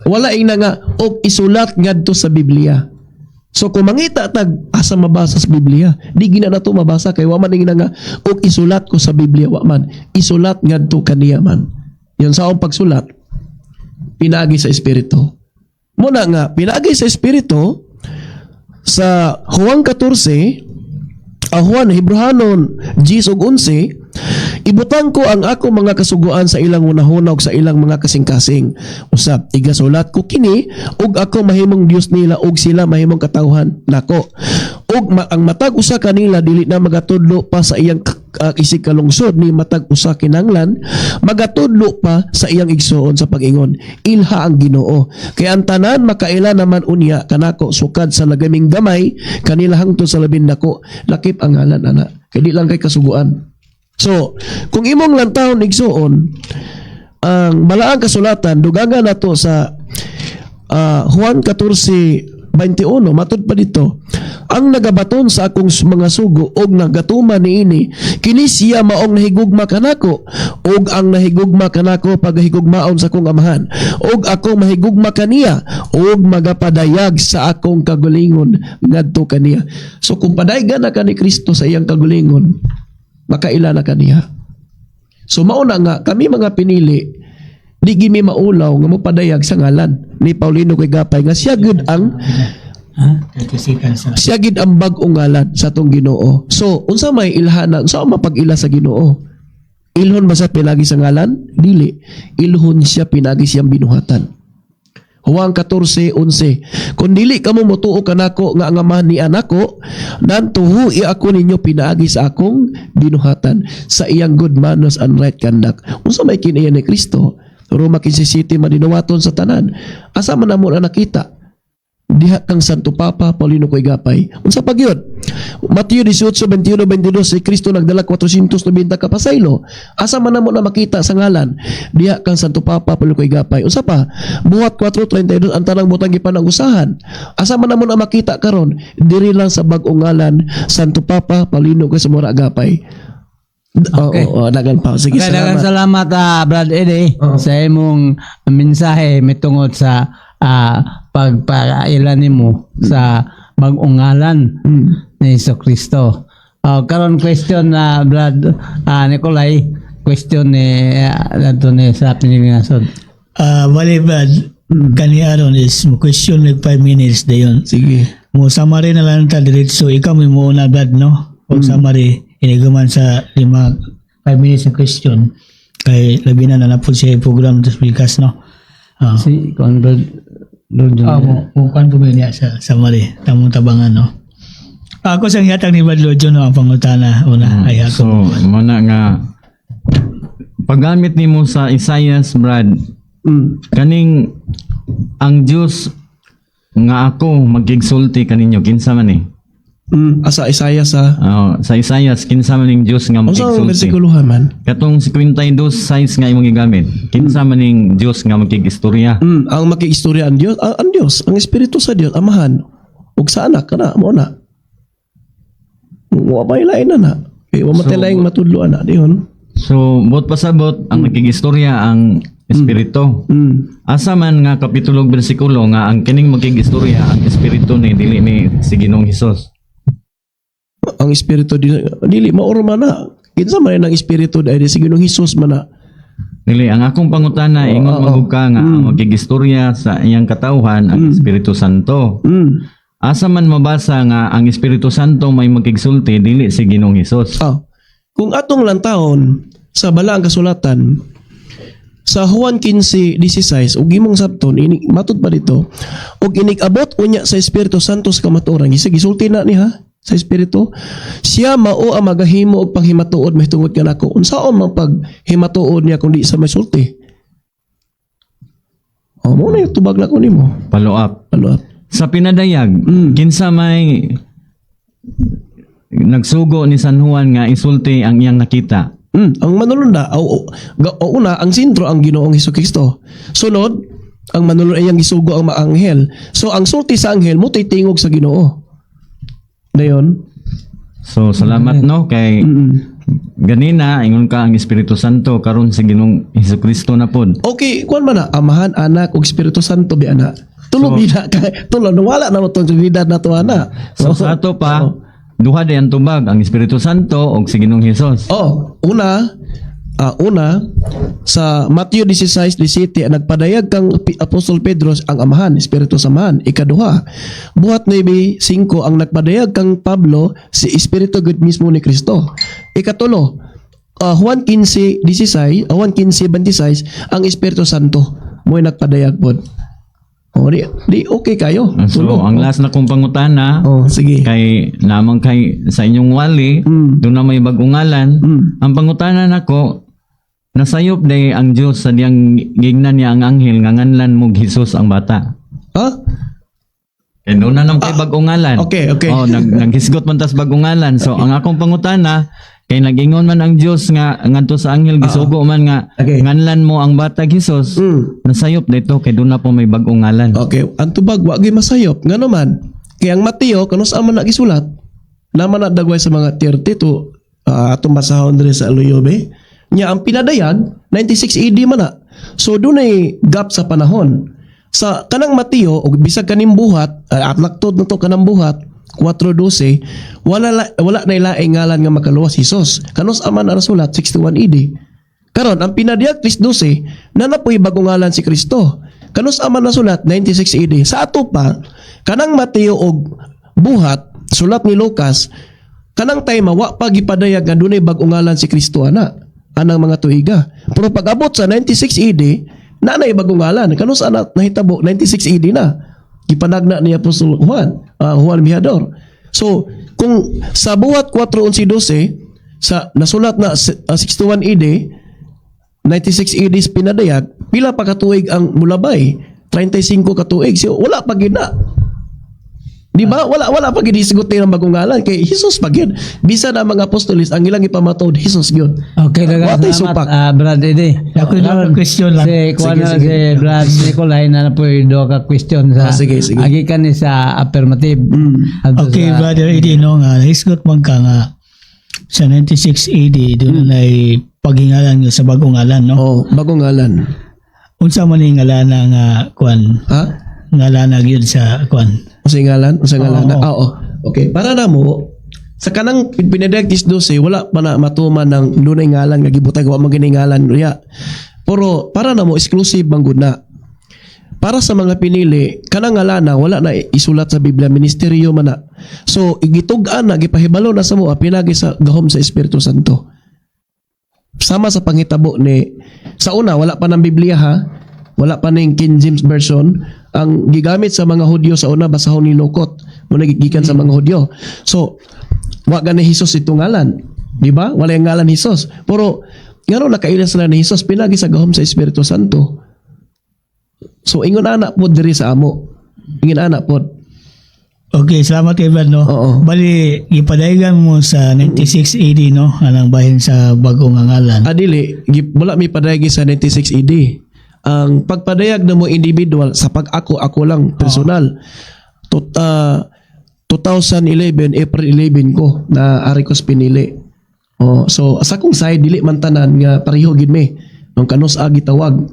Speaker 4: Wala ing na nga og isulat ngadto sa Biblia. So kung mangita tag asa mabasa sa Biblia, di gina nato mabasa kay wa man ingna nga og isulat ko sa Biblia, wa man. Isulat ngadto kaniya man. Yan sa akong pagsulat, pinagi sa Espiritu. Muna nga pinagi sa Espiritu sa Juan 14, ang Juan Hebrehanon 10 ug 11, "Ibutang ko ang ako mga kasuguan sa ilang hunahuna ug sa ilang mga kasing-kasing. Usab igasulat ko kini ug ako mahimong Dios nila ug sila mahimong katawhan nako. Ug ang matag usa kanila dili na magatudlo pa sa iyang isig kalungsod ni matag usa kinanglan magatudlo pa sa iyang igsuon sa pag-ingon, 'Ilha ang Ginoo,' kay ang tanan makaila naman unya kanako, sukad sa lagaming gamay kanila hangtod sa labing dako." Lakip ang ngalan ana kay di lang kay kasuguan. So kung imong lantawon, igsuon, ang balaang kasulatan, dugangan nato sa Juan 14:21, matud pa dito, "Ang nagabaton sa akong mga sugo og nagatuman niini, kini siya maong nahigugma kanako, ug ang nahigugma kanako pagahigugmaon sa akong Amahan, ug ako mahigugma kaniya ug magapadayag sa akong kagulingon ngadto kaniya." So kung padaygan na ka ni Kristo sa iyang kagulingon, makaila na kaniya. So mauna nga kami mga pinili, di gimi maulaw nga mopadayag sa ngalan ni Paulino Koy Gapay nga siya gud ang
Speaker 2: Ha? 30 seconds na.
Speaker 4: Siya gid ang bag-ong ngalan sa atong Ginoo. So unsa may ilhana, unsa mapag-ila sa Ginoo? Ilhon ba sa pinagi sa ngalan? Dili. Ilhon siya pinagi siyang binuhatan. Juan 14:11, "Kung dili kamo motuo kanako nga ang Amahan ni anako, nantuhui ako ninyo pinaagi sa akong binuhatan," sa iyang good manners and right conduct. Unsa may kiniya ni Kristo? Roma 15:7, madinuwaton sa tanan. Asa man namo na nakita? Diha kang Santo Papa Paulino Koy Gapay. Unsa pa gyud? Mateo 18:21, 22, si Kristo nagdala 490 ka pasaylo. Asa man namo na makita sa ngalan? Diha kang Santo Papa Paulino Koy Gapay. Unsa pa? Buhat 4:32, ang tanang butang gipanag-usahan. Asa man namo na makita karon? Diri lang sa bag-ong ngalan, Santo Papa Paulino Koy Zamora Gapay.
Speaker 1: Okay.
Speaker 4: Oo, dagan pa. Sige,
Speaker 1: Okay, daghang
Speaker 4: salamat.
Speaker 1: salamat, Brad Eddie, sa imong mensahe mitungod sa pagpaila nimo sa bag-ong ngalan ni Hesus Kristo. Karon question na, Brad Nicolay, question ni adto ni sa pinilingasod.
Speaker 2: Ah, bali Brad, kani aron is mo question like 5 minutes dayon.
Speaker 4: Sige.
Speaker 2: Mo summary na lang ta diretso. Ikaw may muuna, Brad, no? Og summary iniguman sa 5 minutes na question kay labi na na napud siya program sa speakers, no? Ah.
Speaker 1: Si kon Brad Lord John.
Speaker 2: Ah, mo kuan po niya sa summary tamong tabangan, no? Ako sang yatag ni Brad Lojo, no, ang pangutana una ay ako.
Speaker 3: So, muna nga paggamit nimo sa Isaias, Brad, kaning ang Dios nga ako magigsulti kaninyo, kinsa man eh?
Speaker 4: Asa Isaiah sa
Speaker 3: Oh, sa Isaias, kinsa man ning Dios nga
Speaker 4: Unsa ang
Speaker 3: magigsulti?
Speaker 4: bersikulo man?
Speaker 3: Katong 52 size nga imong gigamit. Kinsa man ning Dios nga magkigistorya?
Speaker 4: Ang makiistorya ang Dios, ang Dios, ang Espiritu sa Dios, Amahan ug sa Anak kana mo na. Wa may lain na na. Kay wa matay laing matudlo ana diyon.
Speaker 3: So, bot pasabot ang magkigistorya ang Espiritu. Asa man nga kapitulo ug bersikulo nga ang kining magkigistorya ang Espiritu ni dili ni si Ginoong Hesus?
Speaker 4: Ang Espiritu dili mauro man na. Kinsa man ang Espiritu dahil si Ginoong Hesus man na.
Speaker 3: Dili, ang akong pangutana, ingon magug ka nga ang magkigistorya sa iyang katawhan ang Espiritu Santo. Asa man mabasa nga ang Espiritu Santo may magkigsulti dili si Ginoong Hesus?
Speaker 4: Ah, kung atong lantawon sa balaang kasulatan sa Juan 15:16 ug imong sabton ini, matud pa dito, "Ug inig-abot unya sa Espiritu Santo sa kamatuoran," gisa gisulti na niya sa Espiritu, "siya mao ang magahimo og panghimatuod mahitungod kanako." Unsaon man paghimatuod niya kung di sa may sulti? Oh, mo na yung tubag na ko nimo.
Speaker 3: Follow up.
Speaker 4: Follow up.
Speaker 3: Sa pinadayag, kinsa may nagsugo ni San Juan nga isulti ang iyang nakita?
Speaker 4: Ang manulunda, o una, ang sentro ang Ginoong Hesukristo. Sunod, ang manulunda iyang gisugo ang maanghel. So ang sulti sa anghel mo tingog sa Ginoo. Dayon.
Speaker 3: So salamat, no, kay ganina ingon ka ang Espiritu Santo, karon si Ginoong Hesukristo na pod.
Speaker 4: Okay, kuan man na, Amahan, Anak ug Espiritu Santo bi ana. Tulo bida kay tulo nawala na mo tong Trinidad na to ana.
Speaker 3: So sa ato pa, duha day ang tubag, ang Espiritu Santo og si Ginoong Hesus.
Speaker 4: Oh, una sa Matthew 16:17, ang nagpadayag kang Apostol Pedro ang Amahan, Espiritu sa Amahan. Ikaduha, Buhat 9:5, ang nagpadayag kang Pablo si Espiritu gud mismo ni Kristo. Ikatulo, Juan 15:16, Juan 15:26, ang Espiritu Santo mo'y nagpadayag pod. Oh, di okay kayo.
Speaker 3: So
Speaker 4: Tulo.
Speaker 3: ang last na kong pangutana,
Speaker 4: Oh, sige.
Speaker 3: Kay namang kay sa inyong wali, doon na may bagong ngalan. Ang pangutana nako, nasayop day ang Dios sa diyang gignan niya ang anghel nga nganlan mo Jesus ang bata.
Speaker 4: Ha?
Speaker 3: Kay doon na naman kay bagong ngalan.
Speaker 4: Okay.
Speaker 3: Oh, naghisgot man tas bagong ngalan. So ang akong pangutana, kay nagingon man ang Dios nga ngadto sa anghel, gisugo man nga nganlan mo ang bata Jesus. Nasayop dito kay doon na po may bagong ngalan.
Speaker 4: Okay, ang tubag wa gyud masayop. Ngano man? Kay ang Mateo kanus man na gisulat? Naman na dagway sa mga 30 to atong basahon diri sa Luyobe. Nya ang pinadayag 96 AD man na. So dunay gap sa panahon. Sa kanang Mateo og bisag kaning buhat, at laktod na to kanang buhat 4:12, wala na ilaing ngalan nga makaluwas, Hesus. Kanus aman ang sulat? 61 AD. Karon ang pinadayag 3:12 na napoy bagong ngalan si Kristo. Kanus aman nasulat? 96 AD. Sa ato pa, kanang Mateo og Buhat sulat ni Lucas kanang time wa pa gipadayag nga dunay bag-ong ngalan si Kristo ana anang mga tuiga. Pero pag-abot sa 96 AD, na nay bagong ngalan. Kanus ana nahitabo? 96 AD na. Gipanagna ni Apostol Juan, Juan Mirador. So kung sa Buhat 4:11-12 sa nasulat na 61 AD, 96 AD pinadayag, pila pa katuig ang mulabay? 35 katuig. So, wala pa gid na. Di ba? Wala pa gid hisgot ang bagong ngalan kay Jesus pa gid. Bisan ang mga apostoles, ang ilang ipamatuod Jesus gyud.
Speaker 1: Okay, daghang
Speaker 4: Watay
Speaker 1: salamat,
Speaker 4: supak.
Speaker 1: Brad Eddie.
Speaker 2: Ako yung question lang.
Speaker 1: Si, kuwan
Speaker 4: Sige,
Speaker 1: na
Speaker 4: sige.
Speaker 1: si Brad Nicolay na po yung duha ka question sa
Speaker 4: Ah, sige, sige.
Speaker 1: Agi ka ni sa affirmative. Adto
Speaker 2: Okay, Brother Eddie, no, nga, hisgot man ka nga sa 96 AD, doon na ay paghingalan nga sa bagong ngalan, no?
Speaker 4: Oh, bagong ngalan.
Speaker 2: Unsa man yung ngalan nga kuan,
Speaker 4: Ha?
Speaker 2: ngalan na gyud sa kuan?
Speaker 4: Unsay ngalan? Unsay ngalan?
Speaker 2: Oo.
Speaker 4: Ah, oo. Okay, para na mo sa kanang pinadayag 12, wala pa na matuman ng dunay ngalan nga gibutang, wa man gini ngalan ya. Pero para na mo exclusive man gud na. Para sa mga pinili, kanang ngalana wala na isulat sa Biblia, ministeryo man na. So igitug-an na, gipahibalo na sa mo pinagi sa gahom sa Espiritu Santo. Sama sa panghitabo ni sa una, wala pa ng Biblia ha. Wala pa ning King James Version. Ang gigamit sa mga Hudyo sa una, basahon ni Lokot. Mo gikan sa mga Hudyo. So wa gani Hesus ito ngalan. Di ba? Wala yung ngalan Hesus. Pero ngano nakaila sila ni Hesus? Pinagi sa gahom sa Espiritu Santo. So ingon ana pod diri sa amo. Ingon ana pod.
Speaker 2: Okay, salamat kay Brad, no?
Speaker 4: Oo.
Speaker 2: Bali, gipadayagan mo sa 96 AD, no? Anang bahin sa bagong ngalan.
Speaker 4: Adili, wala mi padayag sa 96 AD. Ang pagpadayag na mo individual sa pag ako ako lang personal. 2011 April 11 ko na ari ko sa pinili. Oh, so sa akong side dili man tanan nga pareho gid mi. Nung kanus agi tawag,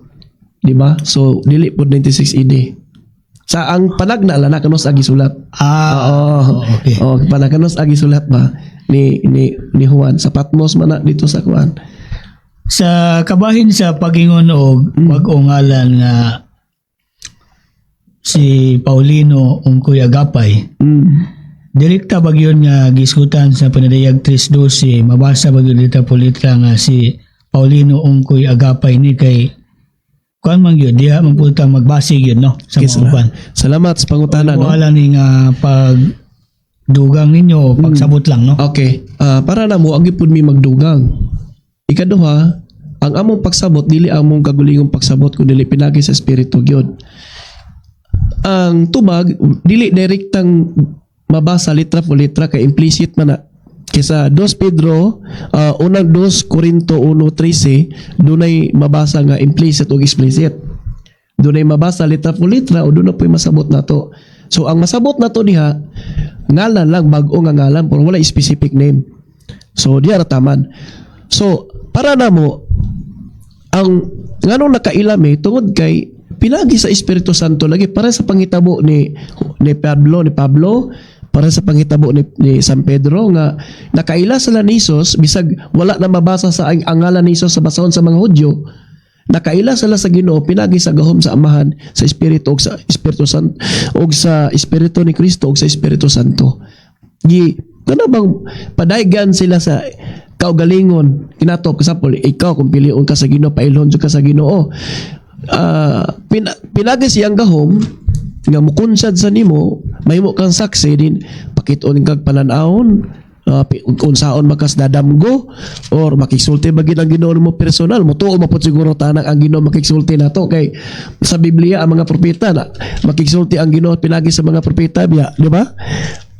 Speaker 4: di ba? So dili pod 96 AD. Sa ang panagna lang na kanus agi sulat.
Speaker 2: Ah,
Speaker 4: Oo.
Speaker 2: okay.
Speaker 4: Oh, panaganos agi sulat ba ni Juan sa Patmos man na dito sa kuan.
Speaker 2: Sa kabahin sa pagingon og bag-ong ngalan nga si Paulino Ungkoy Agapay, direkta ba gyud nga gisgutan sa Panadayag 3:12, mabasa ba gyud dito pulitra nga si Paulino Ungkoy Agapay ni kay kuan man gyud diha man pud ta magbase gyud, no, sa
Speaker 4: Okay,
Speaker 2: mga uban?
Speaker 4: Salamat sa pangutana, no.
Speaker 2: Wala ni nga pag dugang ninyo o pagsabot lang, no?
Speaker 4: Okay. Para na mo ang gipud mi magdugang. Ikaduha, ang among pagsabot dili among kagulingong pagsabot kun dili pinagi sa espiritu gyud. Ang tubag dili direktang mabasa litra po litra kay implicit man na. Kaysa 2 Pedro, unang 2 Corinto 1:13, dunay mabasa nga implicit o explicit. Dunay mabasa litra po litra o doon na po'y masabot nato. So ang masabot nato diha ngalan lang, bag-o nga ngalan pero wala specific name. So diha ra taman. So para namo ang nganong nakaila mi tungod kay Pinagi sa Espiritu Santo lagi, para sa panghitabo ni Pablo, para sa panghitabo ni San Pedro nga nakaila sila ni Jesus bisag wala na mabasa sa ang ngalan ni Jesus sa basahon sa mga Hudyo. Nakaila sila sa Ginoo pinagi sa gahom sa Amahan, sa Espiritu ug sa Espiritu Santo, ug sa Espiritu ni Kristo ug sa Espiritu Santo. Gi kana bang padaygan sila sa kaugalingon kinato. Kasapol ikaw, kung pilion ka sa Ginoo, pailhon jud ka sa Ginoo. Pinagi siyang gahom nga mukunsad sa nimo, mahimo kang saksi din, pakiton kag panan-awon, unsaon makas dadamgo or makigsulti ba gid ang Ginoo mo personal. Mutuo man pud siguro tanan ang Ginoo makigsulti nato, kay sa Biblia ang mga propeta na makigsulti ang Ginoo pinagi sa mga propeta biya, di ba?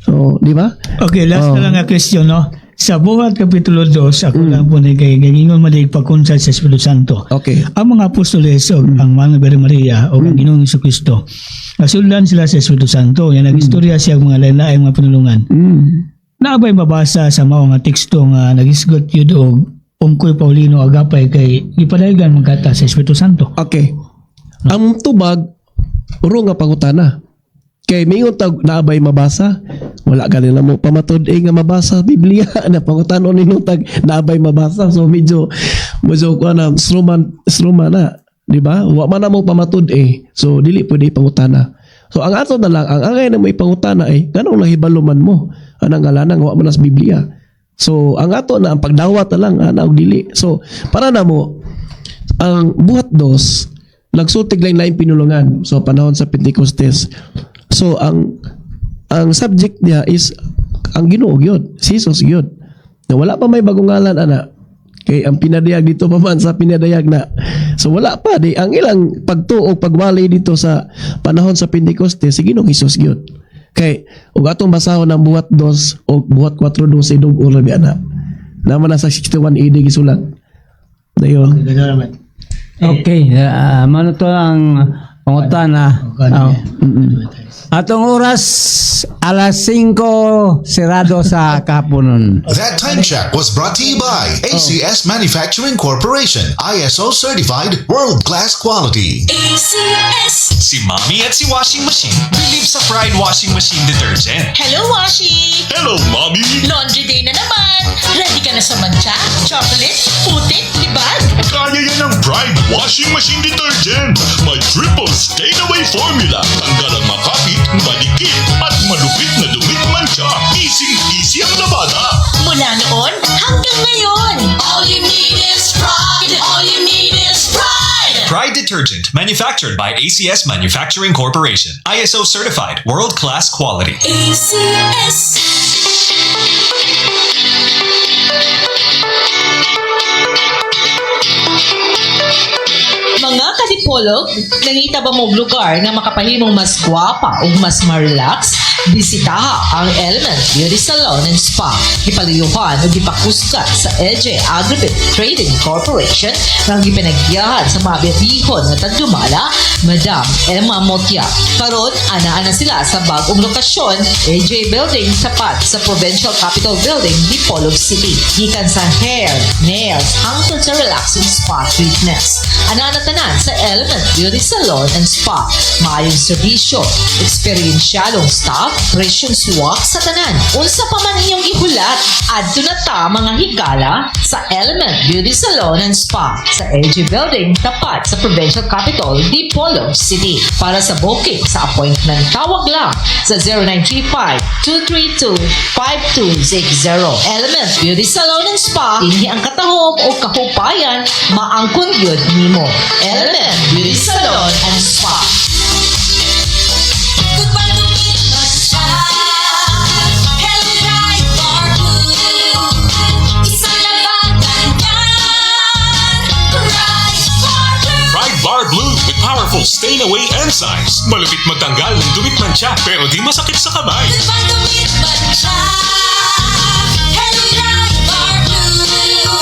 Speaker 4: So, di ba?
Speaker 2: Okay, last na lang nga question, no? Sa Buhat Kapitulo 2, ako lang po ni kay gagingon man pagkunsad sa Espiritu Santo. Ang mga apostoles o ang mga Birhen Maria o ang Ginoong Kristo, nasuldan sila sa Espiritu Santo. Yan, nag-istorya siya ang mga lain-laing mga pinulungan. Naa bay mabasa sa mao nga teksto nga nagisgot yun og Ungkoy Paulino Agapay kay gipadayagan man kata sa Espiritu Santo?
Speaker 4: Okay. Ang tubag, uro nga pangutana. Kay mingon tag naa bay mabasa, wala gani na mo pamatud eh nga mabasa Biblia na pangutanon ninyo tag naa bay mabasa. So medyo medyo kuan na, struman struman na, di ba? Wa man na mo pamatud eh. So dili pwede pangutana. So ang ato na lang, ang angay na mo ipangutana eh, nganong nahibalo man mo anang ngalanang wa man na sa Biblia? So ang ato na ang pagdawat na lang ana og dili. So para na mo ang Buhat 2, nagsultig lang laing pinulungan, so panahon sa Pentecostes. So ang subject niya is ang Ginoo gyud, si Jesus gyud. Na wala pa may bagong ngalan ana. Kay ang pinadayag dito pa man sa pinadayag na. So wala pa di ang ilang pagtuo, pagwali dito sa panahon sa Pentecostes, si Ginoong Hesus gyud. Kay ug atong basahon ang Buhat 2 o Buhat 4:12, dug-o ra biya na. Naman na sa 61 AD gisulat. Dayon.
Speaker 1: Okay, mano to ang pangutana. Oh. Atong oras, alas 5 sirado sa kahaponon.
Speaker 5: That time check was brought to you by ACS Manufacturing Corporation, ISO certified world class quality.
Speaker 7: ACS.
Speaker 10: Si Mommy at si Washing Machine believe sa Pride Washing Machine Detergent.
Speaker 9: Hello, Washi!
Speaker 10: Hello, Mommy!
Speaker 9: Laundry day na naman! Ready ka na sa mantsa, chocolate, putik, libag?
Speaker 11: Kaya yan ng Pride Washing Machine Detergent. May triple stain-away formula. Tanggal ang makapit, malikit, at malupit na dumi't mantsa. Easy-easy ang labada.
Speaker 9: Mula noon hanggang ngayon!
Speaker 7: All you need is Pride. All you need is Pride.
Speaker 10: Pride Detergent, manufactured by ACS Manufacturing Corporation. ISO certified, world-class quality.
Speaker 7: ACS.
Speaker 9: Mga kadipolog, nangita ba mo og lugar nga makapahimong mas gwapa ug mas ma-relax? Bisitaha ang Element Beauty Salon and Spa. Gipaluyuhan ug gipakusgan sa LJ Agribit Trading Corporation nga gipinagyahan sa mga biyabihon nga tagdumala, Madam Emma Motia. Karon, ana-ana sila sa bagong lokasyon, AJ Building, tapat sa Provincial Capitol Building, Dipolog City. Gikan sa hair, nails, hangtod sa relaxing spa treatments. Ana-ana tanan sa Element Beauty Salon and Spa. Maayong serbisyo, eksperyensyadong staff, presyong suwak sa tanan. Unsa pa man inyong gihulat, adto na ta, mga higala, sa Element Beauty Salon and Spa sa AG Building, tapat sa Provincial Capitol, Dipolog City. Para sa booking sa appointment, tawag lang sa 0935-232-5260. Element Beauty Salon and Spa, dinhi ang katahom o kahupayan maangkon gyud nimo. Element Beauty Salon and Spa.
Speaker 7: Goodbye dumi't mantsa. Hello, Pride Bar Blue. Isang labadan yan. Pride Bar Blue.
Speaker 10: Pride Bar Blue with powerful stain-away enzymes. Malupit magtanggal ng dumi't mantsa pero di masakit sa kamay.
Speaker 7: Goodbye dumi't mantsa. Hello, Pride Bar Blue.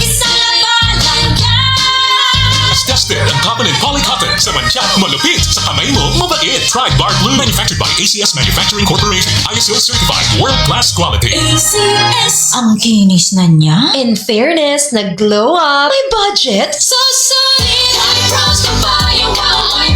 Speaker 7: Isang labadan yan.
Speaker 10: As tested ang cotton and polycotton. Sa mantsa, malupit. Sa kamay mo, mabait. Pride Bar Blue, manufactured by ACS Manufacturing Corporation. ISO certified, world-class quality.
Speaker 7: ACS.
Speaker 6: Ang kinis na niya.
Speaker 7: In fairness, nag-glow up. May budget. So sulit! Ay, pros ko pa yung wow.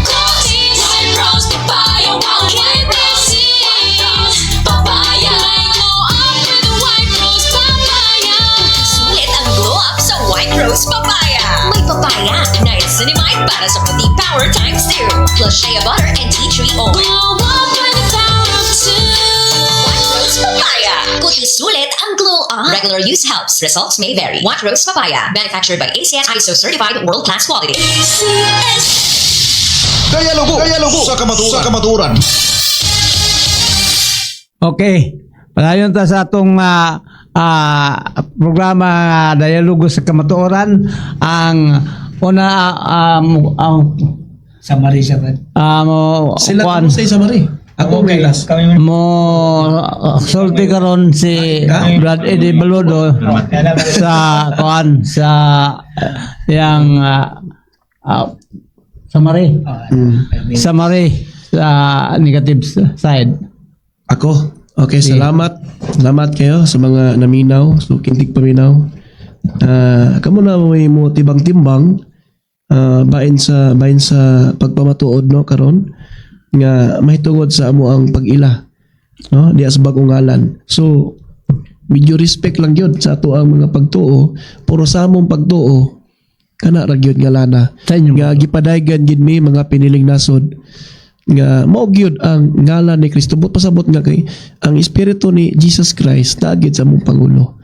Speaker 7: Para sa fatigue power times 2. Plus shea butter and tea tree oil. Glow up with the power of two. White Rose Papaya. Kuti sulit ang glow up. Regular use helps. Results may vary. White Rose Papaya. Manufactured by ACS ISO certified world-class quality.
Speaker 5: Dialogo, dialogo sa kamatuoran. Sa kamatuoran.
Speaker 1: Okay. Padayon ta sa atong programa nga Dialogo sa Kamatuoran. Ang una ang
Speaker 2: Summary siya ba?
Speaker 1: Mo
Speaker 4: Sila
Speaker 1: kuan,
Speaker 4: kamo sa summary. Ako may last.
Speaker 2: Kami man.
Speaker 1: Mo sulti karon si Brad Eddie Baludo sa kuan sa yang summary summary sa negative side.
Speaker 4: Ako. Okay, salamat. Salamat kayo sa mga naminaw, so kintig paminaw. Kamo na may mo tibang-timbang bain sa pagpamatuod, no, karon nga mahitungod sa amo ang pag-ila, no, diya sa bagong ngalan. So medyo respect lang gyud sa ato ang mga pagtuo, pero sa among pagtuo kana ra gyud nga lana
Speaker 1: Sa inyo.
Speaker 4: Nga gipadaygan gid mi mga piniling nasod nga mao gyud ang ngalan ni Kristo. But pasabot nga kay ang espiritu ni Jesus Christ naa gyud sa among pangulo,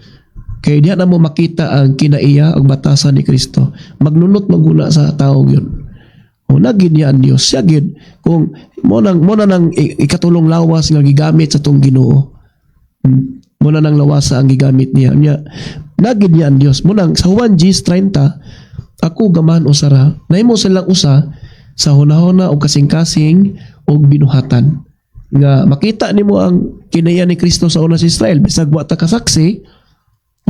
Speaker 4: kay diha na mo makita ang kinaiya ug batasan ni Kristo. Magnunot maguna sa tao gyud o nagid niya ang Dios, siya gyud kung mo na nang ikatulong lawas nga gigamit sa tong Ginoo. Mo na nang lawasa ang gigamit niya. Nya nagid niya ang Dios mo nang sa Juan 10:30, "Ako gamahan usara nahimo silang usa sa hunahuna o kasing-kasing og binuhatan," nga makita nimo ang kinaiya ni Kristo sa una sa Israel. Bisag wa ta kasaksi,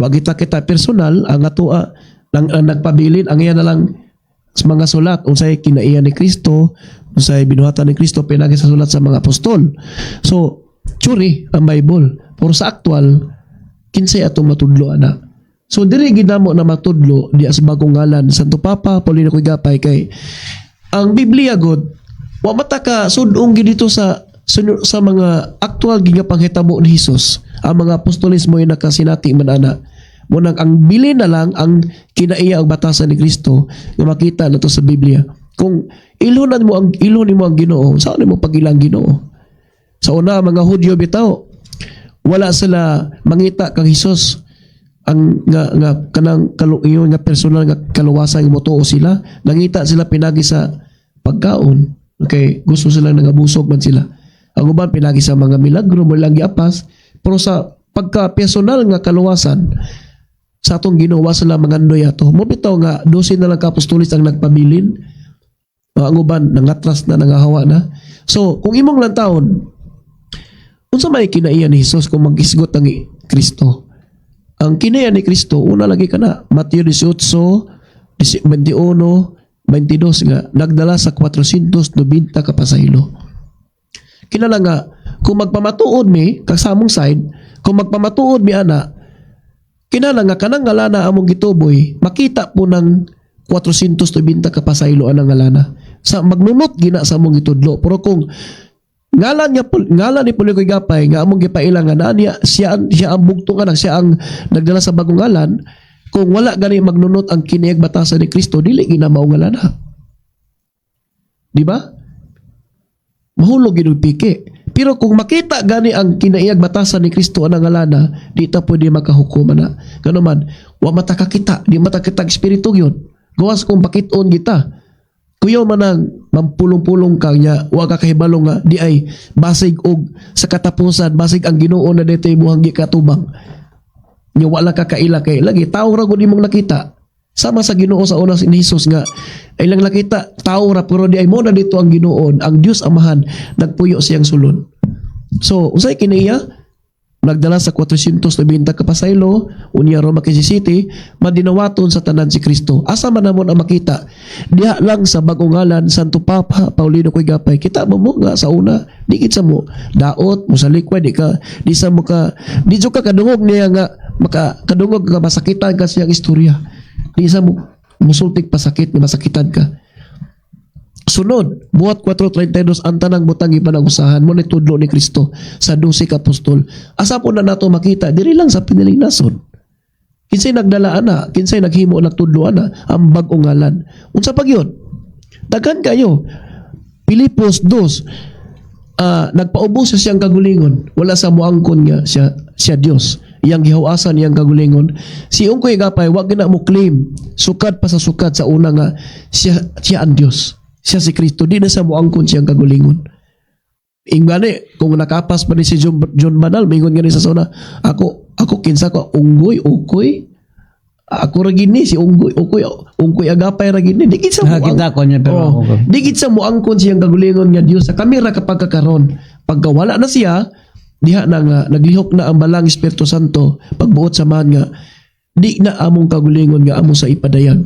Speaker 4: wa kita kita personal, ang atoa lang ang nagpabilin ang iya na lang sa mga sulat, unsay kinaiya ni Kristo, unsay binuhatan ni Kristo pinagi sa sulat sa mga apostol. So theory ang Bible, pero sa aktual, kinsay atong matudlo ana? So diri ginamo na matudlo diya sa bagong ngalan, Santo Papa Paulino Gapay, kay ang Biblia god wa mata ka sudong gid dito sa mga aktual gid nga panghitabo ni Hesus. Ang mga apostoles mo nakasinati man ana. Mo nang ang bilin na lang ang kinaiya og batasan ni Kristo nga makita nato sa Biblia. Kung ilunan mo ang ilon nimo ang Ginoo, saan nimo pagilang Ginoo? Sa una, mga Hudyo bitaw, wala sila mangita kang Hesus ang nga nga kanang kalu nga personal nga kaluwasan nga motuo sila. Nangita sila pinagi sa pagkaon. Okay, gusto sila, nangabusog man sila. Ang uban pinagi sa mga milagro mo lang giapas, pero sa pagka personal nga kaluwasan sa atong Ginoo, wa sila mangandoy ato. Mo bitaw nga 12 na lang ka apostoles ang nagpabilin. Ang uban nangatras na, nangahawa na. So kung imong lantawon unsa may kinaiya ni Hesus kung mag-isgot ang Kristo, ang kinaiya ni Kristo una lagi kana Mateo 18, 21, 22 nga nagdala sa 490 ka pasaylo. Kinala nga kung magpamatuod mi kag sa among side, kung magpamatuod mi ana, kinala nga kanang ngalana among gituboy makita po ng 490 ka pasaylo anang ngalana sa magnunot gina sa among gitudlo. Pero kung ngalan niya, ngalan ni Polico Gapay nga among gipaila nga naa niya siya, siya ang bugtong anak, siya ang nagdala sa bagong ngalan, kung wala gani magnunot ang kiniyag batasan ni Kristo, dili gina mao ngalana, di ba? Mahulog gid og piki. Pero kung makita gani ang kinaiyag batasan ni Kristo anang ngalana, di ta pwede makahukom ana. Gano man wa mata kakita, di mata kita espiritu yun. Gawas kung pakit-on kita. Kuyaw man ang mampulong-pulong ka niya, wa ka kahibalo nga di ay basig og sa katapusan, basig ang Ginoo na dito imuhang gikatubang. Nya wala ka kaila kay lagi tao ra gud imong nakita. Sama sa Ginoo sa una ni Jesus nga ilang nakita tao ra, pero di ay mo na dito ang Ginoo, ang Dios Amahan nagpuyo siyang sulod. So unsay kiniya? Nagdala sa 490 ka pasaylo, unya Roma Quezon City, madinawaton sa tanan si Kristo. Asa man namon ang makita? Diha lang sa bagong ngalan, Santo Papa Paulino Gapay. Kita mo mo nga sa una, di gid sa mo daot mo sa likway, di ka di sa mo ka di jud ka kadungog niya nga maka kadungog nga masakitan ka siyang istorya. Di sa mo musultik pasakit nga masakitan ka. Sunod, Buhat 4:32, ang tanang butang ipanag-usahan mo ni tudlo ni Kristo sa 12 ka apostol. Asa po na nato makita? Diri lang sa piniling nasod. Kinsay nagdala ana, kinsay naghimo nagtudlo ana, ang bag-ong ngalan? Unsa pag yun? Daghan kayo. Pilipos 2, nagpaubos sa siyang kagulingon. Wala sa muangkon nga siya siya Dios. Iyang gihawasan iyang kagulingon. Si Unggoy Agapay wa gina mo claim sukad pa sa sukad sa una nga siya siya ang Dios. Siya si Kristo, di na sa muangkon siyang kagulingon. Ingani kung nakapas pa ni si John, John Banal, mingon gani sa una, ako ako kinsa ko, Unggoy, Ukoy. Ako ra gini si Unggoy, Ukoy, Unggoy Agapay ra gini. Di gid sa
Speaker 1: Nakakita ko niya pero
Speaker 4: Oh,
Speaker 1: ako.
Speaker 4: di gid sa muangkon siyang kagulingon nga Dios sa kamera kapag kakaron. Pagka wala na siya, diha na nga naglihok na ang balang Espiritu Santo pagbuot sa man nga di na among kagulingon nga amo sa ipadayag.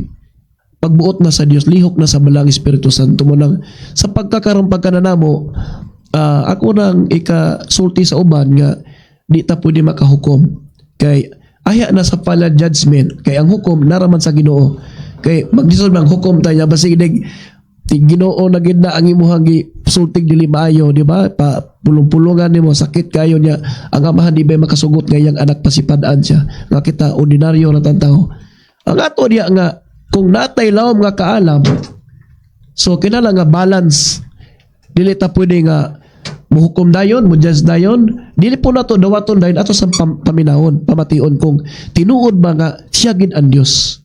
Speaker 4: Pagbuot na sa Dios, lihok na sa balang Espiritu Santo mo nang sa pagkakaroon pagkananamo, ako nang ikasulti sa uban nga di ta pwede makahukom kay aya na sa pala judgment, kay ang hukom naraman sa Ginoo, kay maglisod bang hukom tayo basig dig ti Ginoo na gid na ang imuhang gisultig dili maayo, di ba? Pa pulong-pulungan nimo, sakit kayo niya ang amahan, di ba makasugot nga iyang anak pasipad-an siya nga kita ordinaryo ra tao. Ang ato diya nga kung natay lawom nga kaalam, so kinahanglan nga balance, dili ta pwede nga muhukom dayon, mo judge dayon, dili po nato dawaton dayon, ato sa paminawon, pamation kung tinuod ba nga siya gid ang Dios.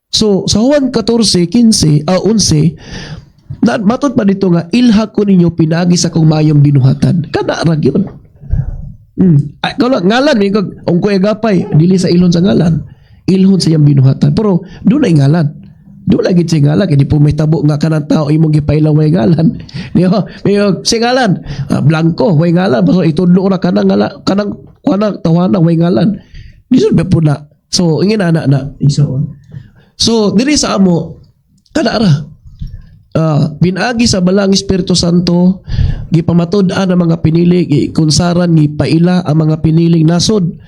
Speaker 4: So sa Juan 14:15 a 11 na matod pa dito nga ilha ko ninyo pinaagi sa akong maayong binuhatan. Kada ra gyud. Ay, kalo, ngalan mi kag Unggoy Agapay dili sa ilon sa ngalan. Ilhon sa iyang binuhatan. Pero dunay ngalan. Doon lagi siya ngalan kay di po may tabo nga kanang tao imong gipailaw way ngalan. Di ba? May siya ngalan, blanco way ngalan, basta itudlo ra kanang ngala kanang kanang tawana way ngalan. Di sud ba po na. So ingin ana na isoon. So diri sa amo kada ra. Pinaagi sa balang Espiritu Santo gipamatud-an ang mga pinili, gikunsaran, gipaila ang mga piniling nasod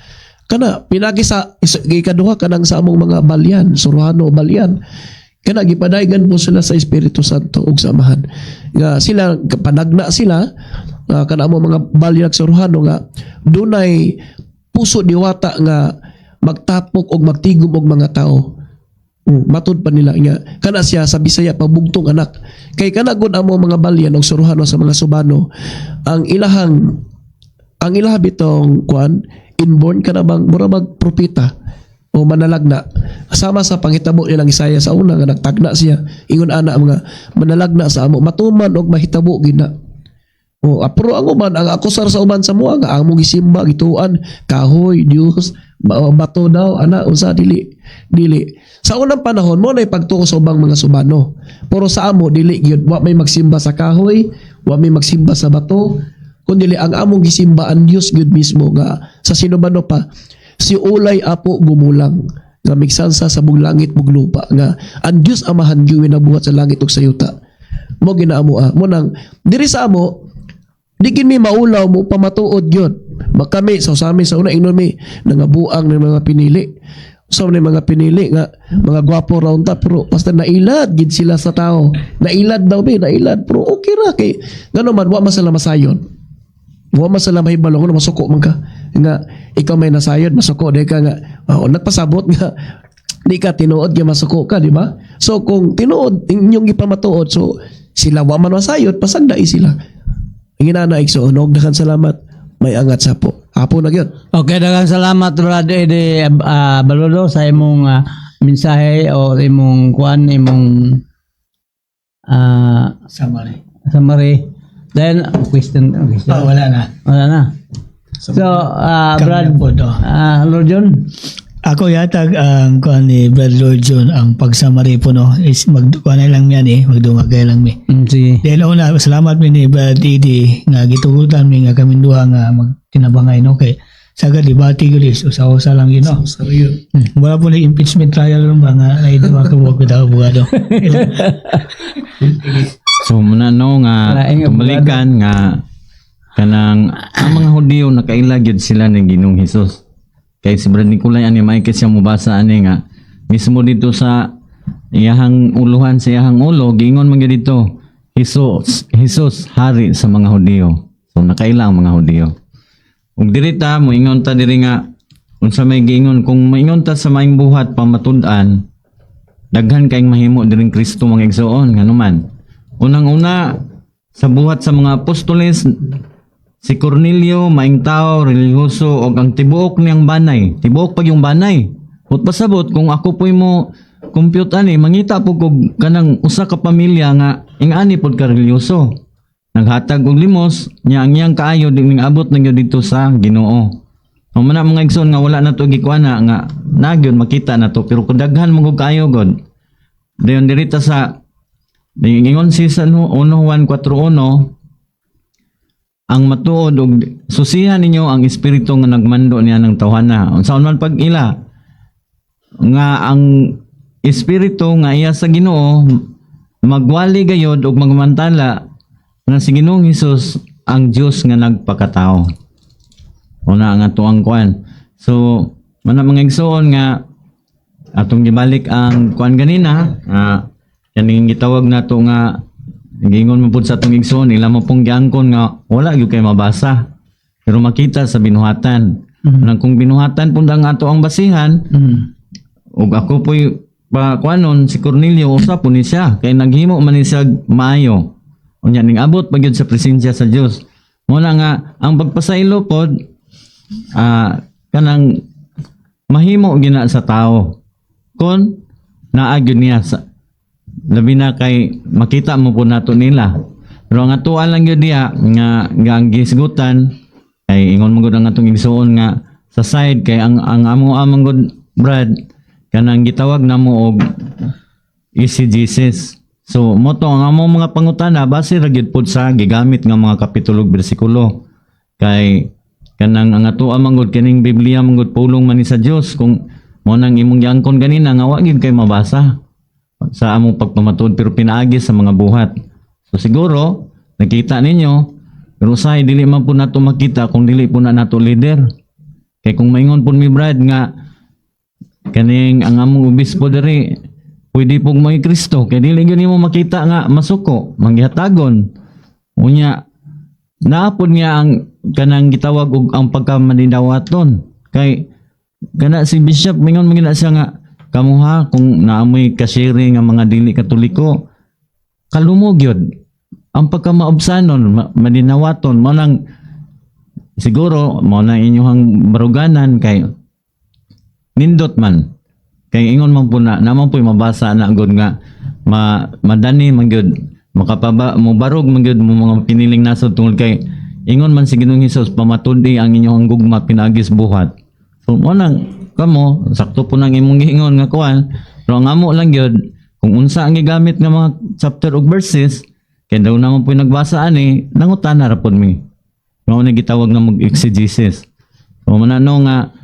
Speaker 4: kana pinagi sa ikaduha kanang sa among mga balyan, Suruhano balyan, kana gipadaygan po sila sa Espiritu Santo ug sa Amahan nga sila panagna sila kana among mga balyan Suruhano nga dunay puso diwata nga magtapok og magtigom og mga tao. Matud pa nila nga kana siya sa Bisaya pabugtong anak, kay kana gud amo mga balyan og Suruhano sa mga Subano ang ilahang ang ilaha bitong kuan inborn kana bang mura mag propeta o manalagna sama sa panghitabo nilang Isaiah sa una nga nagtagna siya ingon ana mga manalagna sa amo matuman og mahitabo gina. O pero ang uban ang akusar sa uban sa mua nga among gisimba gituan kahoy Dios bato daw ana unsa, dili dili sa unang panahon mo na pagtuo sa ubang mga Subano, pero sa amo dili gyud, wa may magsimba sa kahoy, wa may magsimba sa bato, kun dili ang among gisimba ang Dios gyud mismo nga sa Sinubano pa si Ulay Apo Gumulang nga migsansa sa bug langit bug lupa, nga ang Dios Amahan gyud nabuhat sa langit ug sa yuta mo ginaamo mo nang diri sa amo di gid mi maulaw mo pamatuod gyud. Makami sa usami sa una ingnon mi nangabuang ng mga pinili. Sa so, mga pinili nga mga gwapo ra unta, pero basta nailad gid sila sa tao. Nailad daw be, nailad, pero okay ra kay ngano man wa man sila masayon. Wa man sila mahibalo kung masuko man ka nga ikaw may nasayod, masuko di ka nga oh, nagpasabot nga di ka tinuod nga masuko ka, di ba? So kung tinuod inyong gipamatuod, so sila wa man masayod, pasagdai sila. Ang igsoon, og daghan salamat, may angat sa po. Apo na gyud.
Speaker 1: Okay, daghang salamat Brad Eddie Baludo sa imong mensahe o imong kuan, imong
Speaker 2: Summary.
Speaker 1: Summary. Then question, question.
Speaker 2: Oh, wala na.
Speaker 1: Wala na. So,
Speaker 2: Kami
Speaker 1: Brad,
Speaker 2: na po to.
Speaker 1: Lord John,
Speaker 2: Ako yatag ang kuan ni Brad Lord John ang pagsamari po no is mag kuan na lang yan eh, magdungagay lang mi.
Speaker 1: Sige.
Speaker 2: Dahil una, salamat mi ni Brad Didi nga gitugutan mi nga kaming duha nga magtinabangay no kay sagad debate gyud is usa-usa lang yun no. Wala po ni impeachment trial ron ba nga ay duha ka buwag bitaw abogado.
Speaker 3: So muna no nga
Speaker 1: Laing
Speaker 3: tumalikan nga kanang ang mga Hudiyo nakaila gyud sila ni Ginoong Hesus. Kay si Brad Nicolay ani may siya mobasa ani nga mismo dito sa iyahang uluhan sa iyahang ulo giingon man gyud dito Hesus, Hesus hari sa mga Hudiyo. So nakaila ang mga Hudiyo. Ug diri ta moingon ta diri nga unsa may giingon kung moingon ta sa maayong buhat pamatud-an. Daghan kayong mahimo diring Kristo, mga igsoon, nganuman. Unang-una, sa Buhat sa mga Apostoles, si Cornelio, maing tao, relihiyoso, og ang tibuok niyang banay, tibuok pag yung banay. Ut pasabot, kung ako po'y mo compute ani, mangita po kog kanang usa ka pamilya nga ingani pod ka relihiyoso. Naghatag og limos, niya ang iyang kaayo di ning abot na gyud dito sa Ginoo. Mao man na, mga igsoon, nga wala na to gikuana nga nagyon makita na to, pero kung daghan mo gud kaayo god. Dayon dirita sa ingon si San 1 Juan 4:1, ang matuod og susihan ninyo ang espiritu nga nagmando niya ng tawhana. Unsaon man pag ila nga ang espiritu nga iya sa Ginoo magwali gayod og magmantala nga si Ginoong Hesus ang Dios nga nagpakatao. Una ang ato ang kuan. So, mana, mga igsoon, nga atong gibalik ang kuan ganina, kaning gitawag nato nga giingon mo pud sa atong igsoon, ila mo pong giangkon nga wala gyud kay mabasa. Pero makita sa binuhatan. Nang kung binuhatan pud ang ato ang basihan, ug ako po'y pa kuanon, si Cornelio usa po ni siya kay naghimo man ni siya maayo. Unya ning abot pa gyud sa presensya sa Dios. Mo na nga ang pagpasaylo pod, kanang mahimo gina sa tao kon naa gyud niya sa labi na kay makita mo po nato nila. Pero ang atuan lang gyud diha nga ang gisgutan kay ingon mo gud ang atong igsuon nga sa side kay ang amo amang gud, Brad, kanang gitawag namo og exegesis. So mo to ang among mga pangutana, base ra gyud pud sa gigamit nga mga kapitulo ug bersikulo. Kay kanang ang ato man gud, kining Biblia man gud, pulong man ni sa Dios, kung mo nang imong giangkon ganina nga wa gyud kay mabasa sa among pagpamatuod pero pinaagi sa mga buhat. So siguro nakita ninyo, pero usahay dili man po nato makita kung dili po na nato leader. Kay kung maingon po mi, Brad, nga kaning ang among obispo diri pwede pong may Kristo kay dili gyud nimo makita nga masuko manggihatagon. Unya naapod niya ang kanang gitawag og ang pagkamadinawaton kay kana si bishop mingon man gina siya nga kamuha kung naamoy kasiri nga mga dili Katoliko, kalumog yun ang pagkamaobsanon, madinawaton. Mo nang siguro mo nang inyong baruganan kay nindot man kay ingon man po na naman po mabasa na gud nga madani man gyud makapaba mo barog man gyud mo mga piniling nasod tungod kay ingon man si Ginoong Hesus, pamatud-i ang inyong gugma pinaagis buhat. So mo nang kamo sakto po nang imong giingon nga kuan, pero ang amo lang gyud kung unsa ang gigamit nga mga chapter ug verses kay daw naman po nagbasa ani, nangutana ra pod mi. Mao na gitawag na mag exegesis. So mo na no nga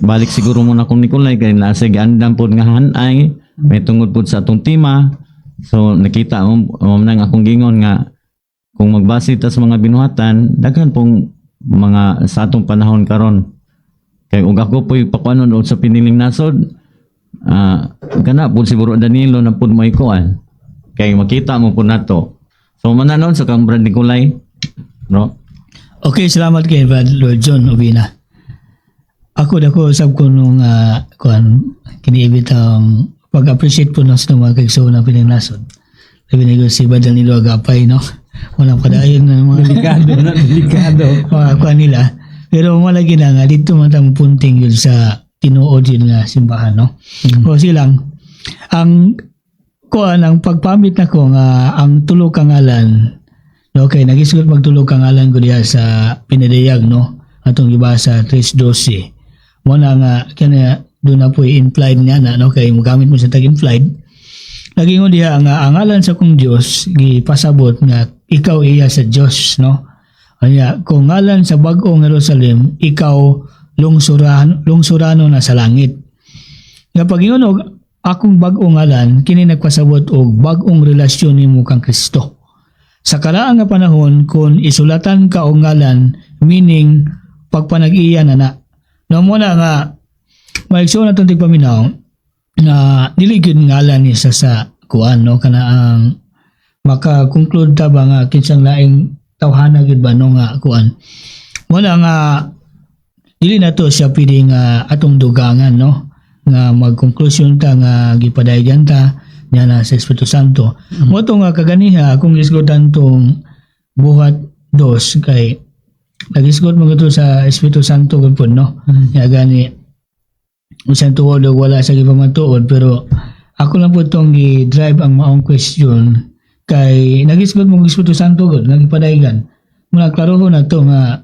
Speaker 3: balik siguro muna kong Nicolay kay nasa giandam pod nga hanay may tungod pod sa atong tema. So nakita mo mo nang akong gingon nga kung magbase ta sa mga binuhatan, daghan pong mga sa atong panahon karon kay ug ako po'y pakuanon og sa piniling nasod, kana pud siguro Danilo na pud may kuan kay makita mo pud nato. So mananon sa kang Brad Nicolay, no.
Speaker 2: Okay, salamat kay Brad Lord John Obina. Ako dako usab ko nung kuan kini ang pag-appreciate po ng sa mga kaigsuonan ng pining nasod. Labi na si Brad Danilo Agapay, no? Walang padayon ng mga
Speaker 1: Delikado na, delikado.
Speaker 2: Mga kuan nila. Pero malagi na nga dito man tang punting yun sa tinuod yun nga simbahan, no? O silang ang kuan, ang pagpamit nako nga ang tulo ka ngalan, no, okay, nagisgot magtulo ka ngalan ko diha sa pinadayag, no, atong gibasa 3:12. Mo na nga kanya doon na po implied niya na, no, kay mogamit mo sa tag implied. Nagingon diha nga ang ngalan sa kong Dios gipasabot nga ikaw iya sa Dios, no. Anya kung ngalan sa bag-ong Jerusalem, ikaw lungsuran lungsurano na sa langit. Nga pag-ingon og akong bag-ong ngalan, kini nagpasabot og bag-ong relasyon nimo kang Kristo. Sa karaan nga panahon, kung isulatan ka og ngalan, meaning pagpanag-iya na na. No mo na nga maigsoon natong tigpaminaw nga dili gyud ngalan ni sa kuan, no, kana ang maka-conclude ta ba nga kinsang laing tawhana gyud ba, no, nga kuan. Mo na nga dili na to siya pwede nga atong dugangan, no. Nga magkonklusyon ta nga gipadayagan ta niya na sa Espiritu Santo. Mo to nga kaganiha akong gisgutan tong Buhat 2 kay nagisgot mo to sa Espiritu Santo gud pud, no. Ya gani usan tuod og wala sa gipamatuod, pero ako lang po tong gi-drive ang maong question kay nagisgot mo Espiritu Santo gud nga gipadayagan. Muna klarohon na to nga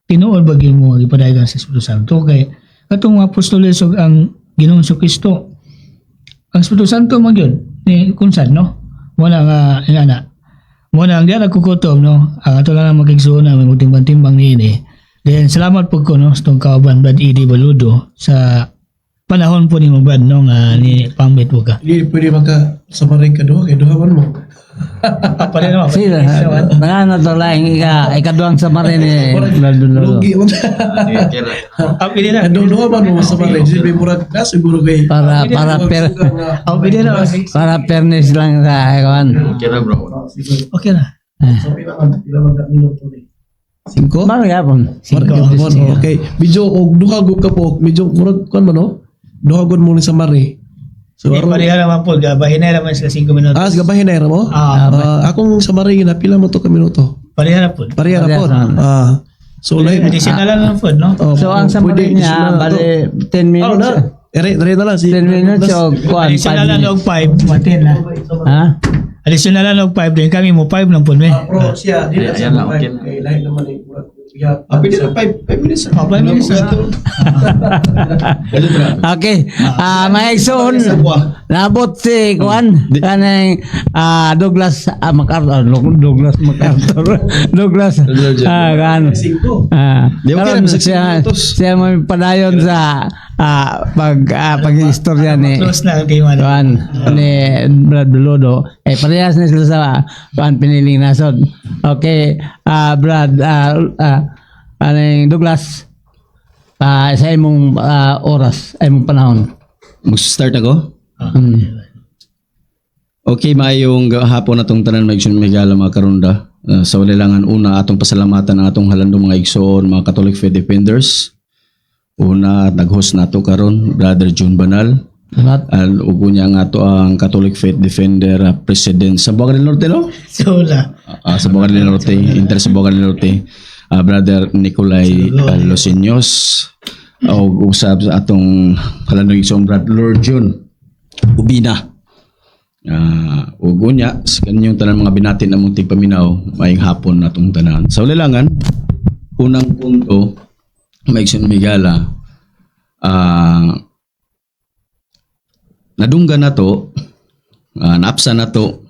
Speaker 2: tinuod ba gyud mo nga gipadayagan sa Espiritu Santo, kay katong mga apostoles ug ang Ginoong Kristo, ang Espiritu Santo man gyud ni kunsan, no? Mo na nga ingana mo na ang diyan nagkukutob, no? Ang ato lang ang makigsuon na may timbang-timbang niini. Then salamat po ko, no, sa tong kauban Brad Edi Baludo sa panahon po ni mo, Brad, no, nga ni pambit po ka.
Speaker 4: Hindi pwede maka samarin ka duha kay duha man mo.
Speaker 2: Pala no.
Speaker 1: Sila, nga na to lang ikaduang samarin ni Brad Lolo.
Speaker 4: Lugi man.
Speaker 2: Ah, pwede na.
Speaker 4: Ano duha man mo samarin. Sige murag ka siguro kay
Speaker 1: Para
Speaker 2: Ah, pwede na.
Speaker 1: Para fairness lang sa kuan.
Speaker 3: Okay ra, bro.
Speaker 2: Okay na.
Speaker 4: So pila man ka minuto ni? Cinco?
Speaker 1: Maro gyapon.
Speaker 4: Cinco. Okay. Medyo og duha gud ka po, medyo murag kuan man, no? Duha gud mo ni samari. So
Speaker 2: Eh,
Speaker 4: aron
Speaker 2: pareha naman po, gabahin na naman sila 5 minutos.
Speaker 4: Ah, gabahin na mo?
Speaker 2: Ah.
Speaker 4: Ah, akong samari na pila mo to ka minuto?
Speaker 2: Pareha na po.
Speaker 4: Pareha na po.
Speaker 1: Pareha na.
Speaker 4: Ah. So lahi
Speaker 2: Additional lang po, no?
Speaker 4: Oh,
Speaker 1: So ang
Speaker 4: pwede,
Speaker 1: samarin niya
Speaker 4: additional na to.
Speaker 1: bali 10
Speaker 4: Oh,
Speaker 1: minutes.
Speaker 4: na. Ere, ere na lang si
Speaker 1: 10 minutes o kuan 5
Speaker 2: Additional lang
Speaker 1: minutes.
Speaker 2: og 5, matin na.
Speaker 1: Ha?
Speaker 2: Additional lang og 5 din kami mo 5 lang po, me.
Speaker 4: Ah, bro, siya, di na
Speaker 3: Ayan
Speaker 4: siya
Speaker 3: lang, okay
Speaker 4: okay. Kay lahi naman eh, murag
Speaker 8: Ah, pwede na 5 minutes.
Speaker 2: Oh, 5 minutes.
Speaker 1: Okay. Ah, may igsoon. Nabot si kuan kanang Douglas MacArthur, Douglas MacArthur. Douglas kan.
Speaker 8: Di, okay
Speaker 1: Karon
Speaker 8: na, bisag
Speaker 1: siya
Speaker 8: 5 minutos.
Speaker 1: siya may padayon sa pag istorya ni
Speaker 2: Close na ang tema.
Speaker 1: kuan ni Brad Bludo. Eh parehas na sila sa kuan piniling nasod. Okay, Brad aning Douglas, sa imong oras, ay imong panahon.
Speaker 12: Mag-start ako? Okay, maayong hapon atong tanan, mga igsoon Migala, mga karunda. Sa walilangan una atong pasalamatan ang atong halandong mga igsoon, mga Catholic Faith Defenders. Una, nag-host nato karon Brother June Banal.
Speaker 1: Salamat.
Speaker 12: Al ugo niya nga ato ang Catholic Faith Defender President sa Zamboanga del Norte, no?
Speaker 2: Sula.
Speaker 12: Sa Zamboanga del Norte, Inter sa Zamboanga del Norte, Brother Nicolay Loseños o usab sa atong halandong igsoon Brother Lord June Ubina. Ug unya sa kanyang tanan mga binati namong tigpaminaw, maayong hapon natong tanan. Sa ulilangan, unang punto, maigsoon migala, nadunggan nato, naapsa nato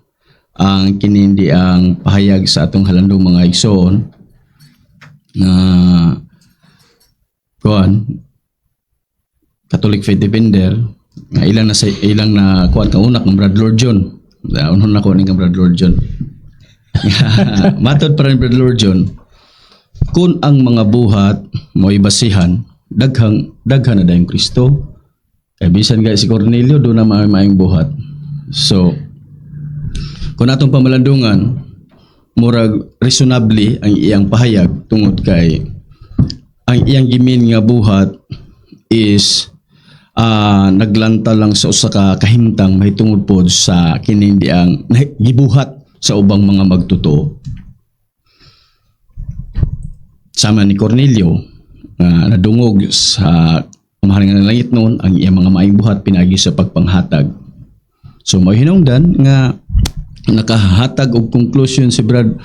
Speaker 12: ang kinindi ang pahayag sa atong halandong mga igsoon na kuan Catholic Faith Defender nga ilang na sa ilang na kuan ka unak ng Brad Lord John. Unhon nako ning Brad Lord John. Matod pa rin Brad Lord John, kung ang mga buhat mo'y basihan, daghang daghan na dayong Kristo. Kay bisan gay si Cornelio do na maay maayong buhat. So kung atong pamalandungan, murag reasonably ang iyang pahayag tungod kay ang iyang gimin nga buhat is naglanta lang sa usa ka kahimtang mahitungod pod sa kinindi ang gibuhat sa ubang mga magtotoo. Sama ni Cornelio nga nadungog sa Amahan nga langit noon ang iyang mga maayong buhat pinaagi sa pagpanghatag. So may hinungdan nga nakahatag og conclusion si Brad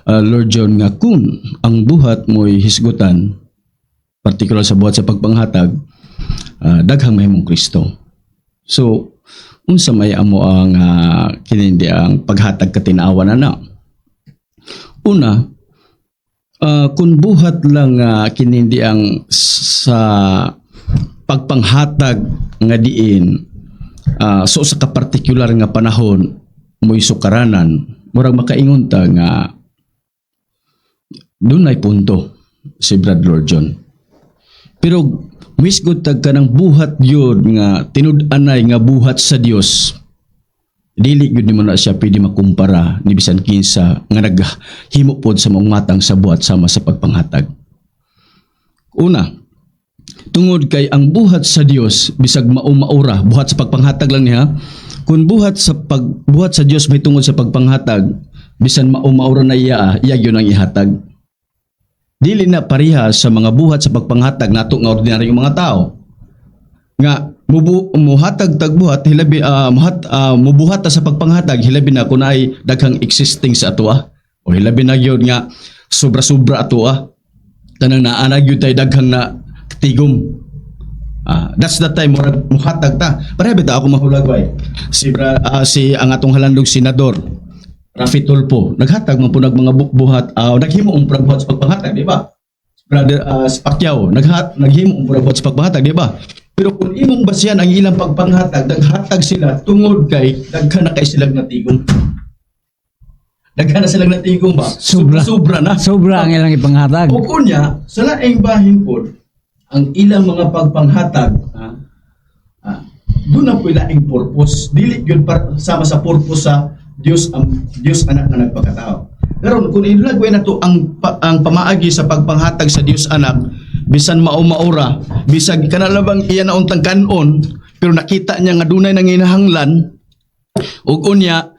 Speaker 12: Lord John nga kung ang buhat mo'y hisgutan, partikular sa buhat sa pagpanghatag, daghang mahimong Kristo. So unsa may amo ang kinindi ang paghatag katinawan ana? Una, kung buhat lang kinindi ang sa pagpanghatag nga diin so sa ka partikular nga panahon mo'y sukaranan, murag makaingon ta nga dunay punto si Brad Lord John. Pero misgod tag kanang buhat gyud nga tinud-anay nga buhat sa Dios, dili gyud nimo na siya pwede makumpara ni bisan kinsa nga naghimo pod sa maong matang sa buhat sama sa pagpanghatag. Una, Tungod kay ang buhat sa Dios bisag mao-maura, buhat sa pagpanghatag lang niya. Kung buhat sa pagbuhat sa Dios may tungod sa pagpanghatag, bisan mao-maura na iya, iya gyud ang ihatag. Dili na pareha sa mga buhat sa pagpanghatag nato nga ordinaryong mga tao. Nga muhatag tagbuhat hilabi mubuhat ta sa pagpanghatag hilabi na kun ay daghang existing sa atoa o hilabi na gyud nga sobra-sobra atoa, kanang naa na gyud tay daghang na tigom. That's the time murag muhatag ta. Pareha bitaw ako mahulagway. Si ang atong halandong senador Raffy Tulfo naghatag man po nag mga buhat, naghimo ang buhat sa pagpanghatag, di ba? Brother si Pacquiao naghimo ang buhat sa pagpanghatag, di ba? Pero kung imong basihan ang ilang pagpanghatag, naghatag sila tungod kay daghan na kay silang natigom. Daghan na silang natigom ba?
Speaker 1: Sobra.
Speaker 12: Sobra na.
Speaker 1: Sobra ang ilang ipanghatag.
Speaker 12: Ug unya, sa laing bahin pod, ang ilang mga pagpanghatag, doon na po laing purpose. Dili yun sama sa purpose sa Dios, ang Dios Anak nga nagpakatao. Karon kung ilagway na to ang pamaagi sa pagpanghatag sa Dios Anak, bisan mao-maura, bisag kanalabang iya na untang kanon, pero nakita niya nga dunay nanginahanglan, ug unya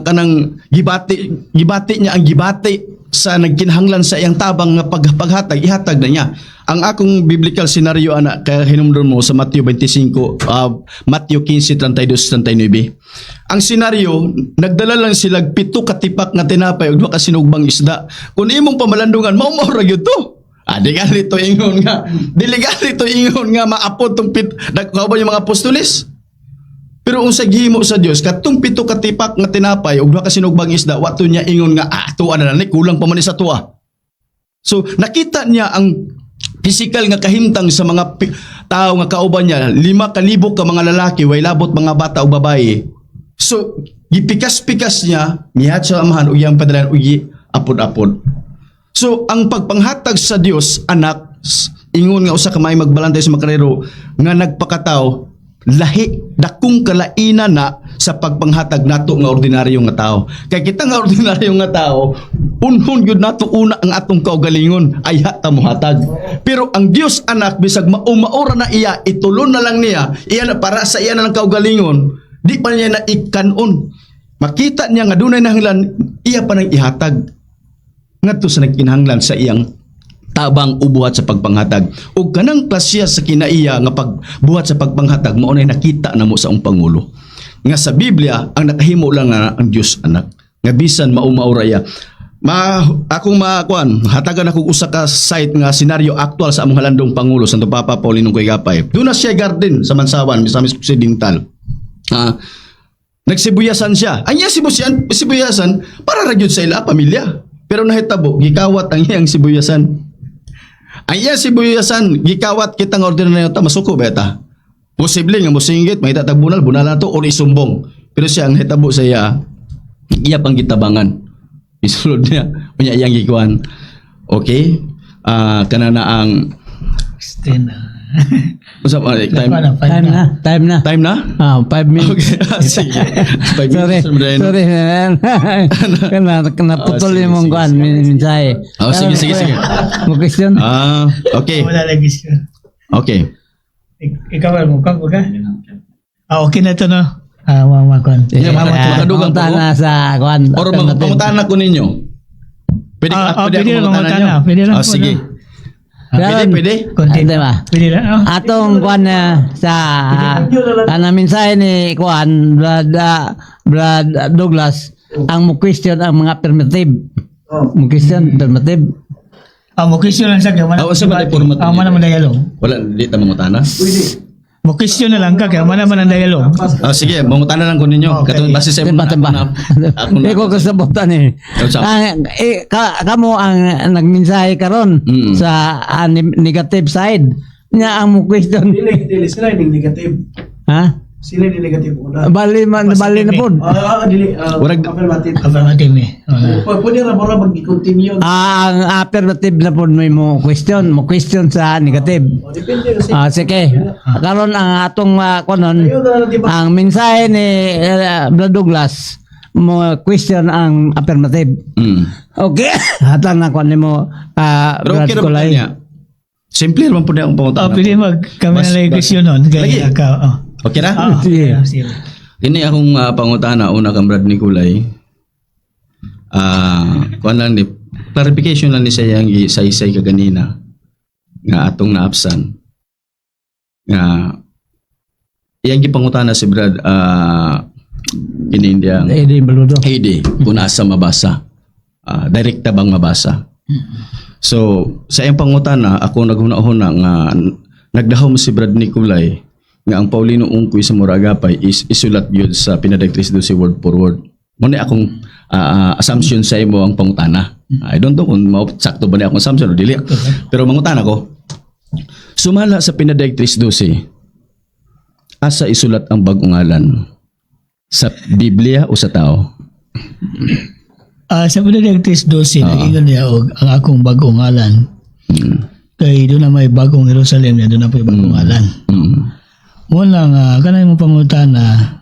Speaker 12: kanang gibati gibati niya ang gibati sa nagkinahanglan sa iyang tabang nga paghatag, ihatag na niya. Ang akong biblical scenario ana kay hinumdum mo sa Matthew 25, Matthew 15:32 39. Ang senaryo, nagdala lang sila 7 ka tipak nga tinapay ug 2 ka sinugbang isda. Kung imong pamalandungan, mao mao ra gyud to. Dili gali to ingon nga maapod tong pit nagkauban yung mga apostoles. Pero unsa gihimo sa Dios katong 7 ka tipak nga tinapay ug 2 ka sinugbang isda, wa to niya ingon nga tuwa na lang ni, kulang pa man ni sa tuwa. So nakita niya ang physical nga kahimtang sa mga tao nga kauban niya, 5,000 ka mga lalaki, way labot mga bata ug babae. So gipikas-pikas niya, mihat sa amahan ug iyang padala ug apod-apod. So ang pagpanghatag sa Dios Anak, ingon nga usa ka may magbalantay sa makarero nga nagpakatao, lahi dakong kalaina na sa pagpanghatag nato nga ordinaryo nga tao. Kay kita nga ordinaryo nga tao, unhon gyud nato una ang atong kaugalingon, ayha ta mohatag. Pero ang Dios Anak, bisag maumaura na iya, itulon na lang niya, iya na para sa iya na lang kaugalingon, di pa niya na ikanon. Makita niya nga dunay nahanglan, iya pa nang ihatag ngadto sa nagkinahanglan sa iyang tabang ubuhat sa pagpanghatag. Ug kanang klasya sa kinaiya nga pagbuhat sa pagpanghatag mao nay nakita namo sa ang pangulo. Nga sa Biblia ang nakahimo lang nga ang Dios Anak nga bisan mao-maura iya. Ma akong makuan, hatagan ako usa ka site nga senaryo aktual sa among halandong pangulo Santo Papa Paulino Gapay. Doon na siya garden sa Mansawan, Misamis Occidental. Nagsibuyasan siya. Ang iya sibuyasan para ra gyud sa ila pamilya. Pero nahitabo, gikawat ang iyang sibuyasan. Ang iyang sibuyasan, gikawat. Kita nga ordinaryo ta, masuko ba ta? Posible nga mosinggit, may tatag bunal, bunal na to or isumbong. Pero siya ang nahitabo sa iya, iya pang gitabangan. Isulod niya, unya iyang gikuan. Okay? Kana na ang
Speaker 2: 10.
Speaker 12: Unsa pa time?
Speaker 2: Time,
Speaker 1: Time na, time na.
Speaker 12: Time na?
Speaker 1: 5 minutes.
Speaker 12: Okay, sige. 5
Speaker 1: Sorry,
Speaker 12: minutes.
Speaker 1: sorry. Kana naputol
Speaker 12: Oh, sige,
Speaker 1: yung mong
Speaker 12: sige,
Speaker 1: kuan
Speaker 12: sige.
Speaker 1: mensahe.
Speaker 12: Oh, sige, sige, sige.
Speaker 1: Mo question?
Speaker 12: Okay.
Speaker 2: Wala lagi siya.
Speaker 12: Okay.
Speaker 2: Ikaw ba mo ka? Okay na to, no? Wa kuan.
Speaker 12: Yeah, makadugang pa ko.
Speaker 1: na sa kuan.
Speaker 12: Or pangutana ko ninyo. Pwede, pwede,
Speaker 2: pwede
Speaker 12: ako
Speaker 2: lang
Speaker 12: mangutana
Speaker 2: mangutana.
Speaker 12: niyo?
Speaker 2: Pwede lang po,
Speaker 12: Sige.
Speaker 2: no?
Speaker 12: Pwede, pwede.
Speaker 2: Konti.
Speaker 1: Di ba?
Speaker 2: Pwede lang. Oh.
Speaker 1: Atong kuan na sa kanang mensahe ni kuan Brad Douglas, ang mo question ang mga affirmative. Mo question affirmative.
Speaker 2: Mo question lang sa kay mana.
Speaker 12: Unsa man ay format
Speaker 2: Man naman dialogue.
Speaker 12: Wala, di ta mangutana.
Speaker 2: Mo question na lang ka kay man naman ang dialogue.
Speaker 12: Sige, mangutana lang ko ninyo.
Speaker 2: Okay.
Speaker 12: Katong base sa
Speaker 1: Timba, timba.
Speaker 12: Ako na.
Speaker 1: Ikaw kasabotan eh.
Speaker 12: Unsa?
Speaker 1: Ang, eh, kamo ang nagmensahe karon sa negative side. Nya ang mo question.
Speaker 4: Dili, dili sila yung negative.
Speaker 1: Ha?
Speaker 4: Sila yung negative una.
Speaker 1: Bali man, bali na pod.
Speaker 4: Dili affirmative.
Speaker 2: Affirmative eh. Wala.
Speaker 4: Pwede ra mura mag-continue.
Speaker 1: Ang affirmative na pod mo question, mo question sa negative.
Speaker 4: Depende kasi.
Speaker 1: Sige. Karon ang atong kunon,
Speaker 4: Ayaw na lang, di ba?
Speaker 1: ang mensahe ni Brad Douglas mo question ang affirmative. Okay. Hatang na kuan nimo
Speaker 12: Pero
Speaker 1: Brad
Speaker 12: okay ra ba
Speaker 1: Kulay.
Speaker 12: niya? Simple man po na akong pangutana.
Speaker 2: Oh, pwede mag kami na lang question nun.
Speaker 12: Lagi.
Speaker 2: Kaya ka, oh.
Speaker 12: Okay na?
Speaker 2: Ah,
Speaker 1: Sige.
Speaker 2: sige.
Speaker 12: Kini akong pangutana una kang Brad Nicolay. Kuan lang ni clarification lang ni sa iyang isaysay kaganina nga atong naapsan nga iyang gipangutana si Brad kini indiyang
Speaker 1: Eddie Baludo.
Speaker 12: AD kung asa mabasa. Direkta bang mabasa? So, sa iyang pangutana, ako naghuna-huna nga nagdahom si Brad Nicolay nga ang Paulino Ungkoy sa Muragapay is isulat yun sa Pinaday 3:12 word for word. Muna akong assumption sa imo ang pangutana. I don't know kung mao sakto ba ni akong assumption o dili. Pero mangutana ko. Sumala sa Pinaday 3:12, asa isulat ang bagong ngalan? Sa Biblia o sa tao?
Speaker 2: Sa Pinaday 3:12, nag-ingon niya og ang akong bagong ngalan. Kay doon na may bagong Jerusalem niya, doon na po yung bagong ngalan. Muna nga, kanay mo pangutana,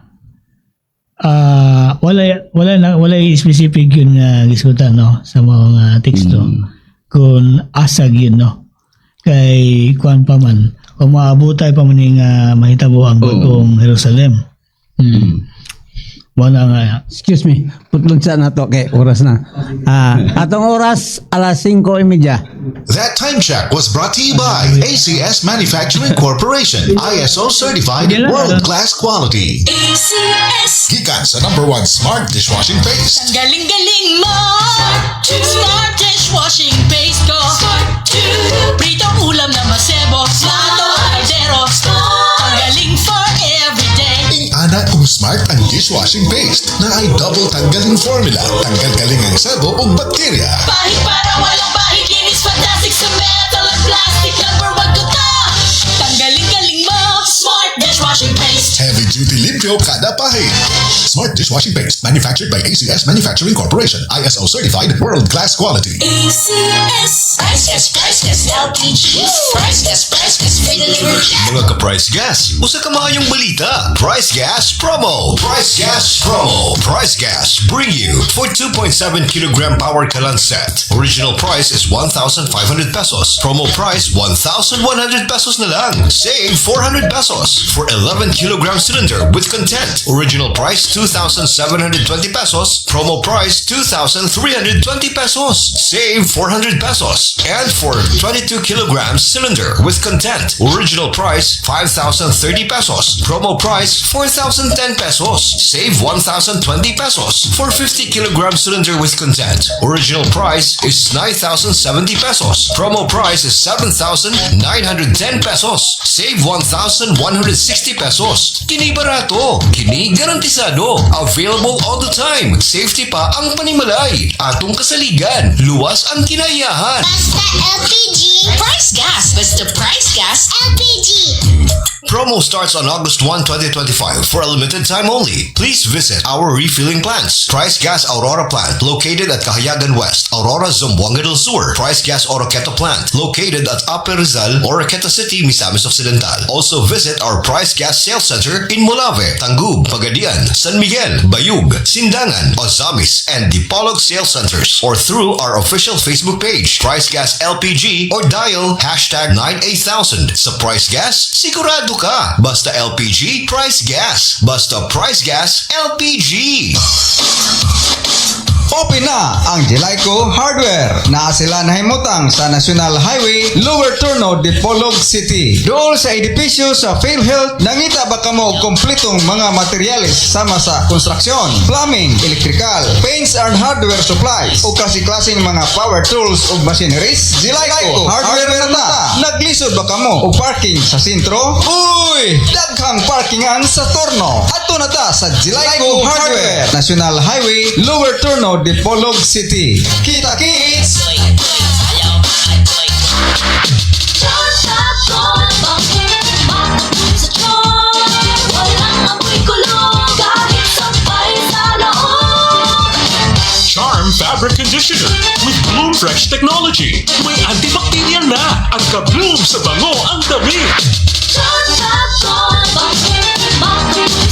Speaker 2: wala na wala specific yun nga gisgutan, no, sa mga teksto kung asa gyud, no, kay kuan pa man kung maabutay pa man ni nga mahitabo ang bagong Jerusalem. Wala nga.
Speaker 1: Excuse me, putlon sa nato kay oras na. Atong oras alas 5:30.
Speaker 5: That time check was brought to you by ACS Manufacturing Corporation, ISO certified world-class quality.
Speaker 7: ACS.
Speaker 5: Gikan sa number one smart dishwashing paste.
Speaker 9: Ang galing-galing mo! Smart dishwashing paste ko. Pritong ulam na masebo. Plato, kaldero. Ang galing for everyday.
Speaker 5: Ing ana kung smart ang dishwashing paste na ay double tanggaling formula. Tanggal galing ang sebo ug bakterya.
Speaker 9: Pahit para walang bahid. Linis fantastic sa metal at plastic. Number one ko to. Tanggaling-galing mo. Smart dishwashing paste.
Speaker 5: Heavy duty limpyo kada pahit. Smart dishwashing paste manufactured by ACS Manufacturing Corporation. ISO certified world-class quality.
Speaker 7: ACS. Price Gas, Price Gas, LPG. Price Gas, Price Gas, free delivery.
Speaker 13: Mga ka-Price Gas, usa ka maayong balita. Price Gas Promo. Price Gas Promo. Price Gas bring you for 2.7 kilogram power kalan set. Original price is 1,500 pesos. Promo price 1,100 pesos na lang. Save 400 pesos for 11 kilogram cylinder with content. Original price 2,720 pesos. Promo price 2,320 pesos. Save 400 pesos. And for 22 kilograms cylinder with content. Original price 5,030 pesos. Promo price 4,010 pesos. Save 1,020 pesos for 50 kilogram cylinder with content. Original price is 9,070 pesos. Promo price is 7,910 pesos. Save 1,160 pesos. Kini barato. Kini garantisado. Available all the time. Safety pa ang panimalay. Atong kasaligan. Luwas ang kinayahan.
Speaker 7: Basta LPG. Price Gas. Basta Price Gas. LPG.
Speaker 13: Promo starts on August 1, 2025 for a limited time only. Please visit our refilling plants. Price Gas Aurora Plant, located at Kahayagan West, Aurora, Zamboanga del Sur. Price Gas Oroquieta Plant, located at Upper Rizal, Oroquieta City, Misamis Occidental. Also visit our Price Gas Sales Center in Molave, Tangub, Pagadian, San Miguel, Bayug, Sindangan, Ozamis, and Dipolog Sales Centers, or through our official Facebook page, Price Gas LPG, or dial #98000. Sa Price Gas, sigurado ka. Basta LPG, Price Gas. Basta Price Gas, LPG.
Speaker 8: Open na ang Jelico Hardware. Naa sila nahimutang sa National Highway, Lower Turno, Dipolog City. Dool sa edipisyo sa PhilHealth, nangita ba kamo og kompletong mga materyales sama sa konstruksyon, plumbing, electrical, paints and hardware supplies, o klase-klaseng mga power tools ug machineries? Jelico Hardware na ta. Naglisod ba kamo og parking sa sentro? Uy! Daghang parkingan sa Torno. Adto na ta sa Jelico Hardware, National Highway, Lower Turno, Dipolog City. Kita kits!
Speaker 7: Ayaw, ay, Charcoal, bakit sa charm? Walang amoy kulog kahit sampay sa loob.
Speaker 10: Charm Fabric Conditioner with Bloom Fresh Technology. May antibacterial na at ka-bloom sa bango ang damit.
Speaker 7: Charcoal, bakit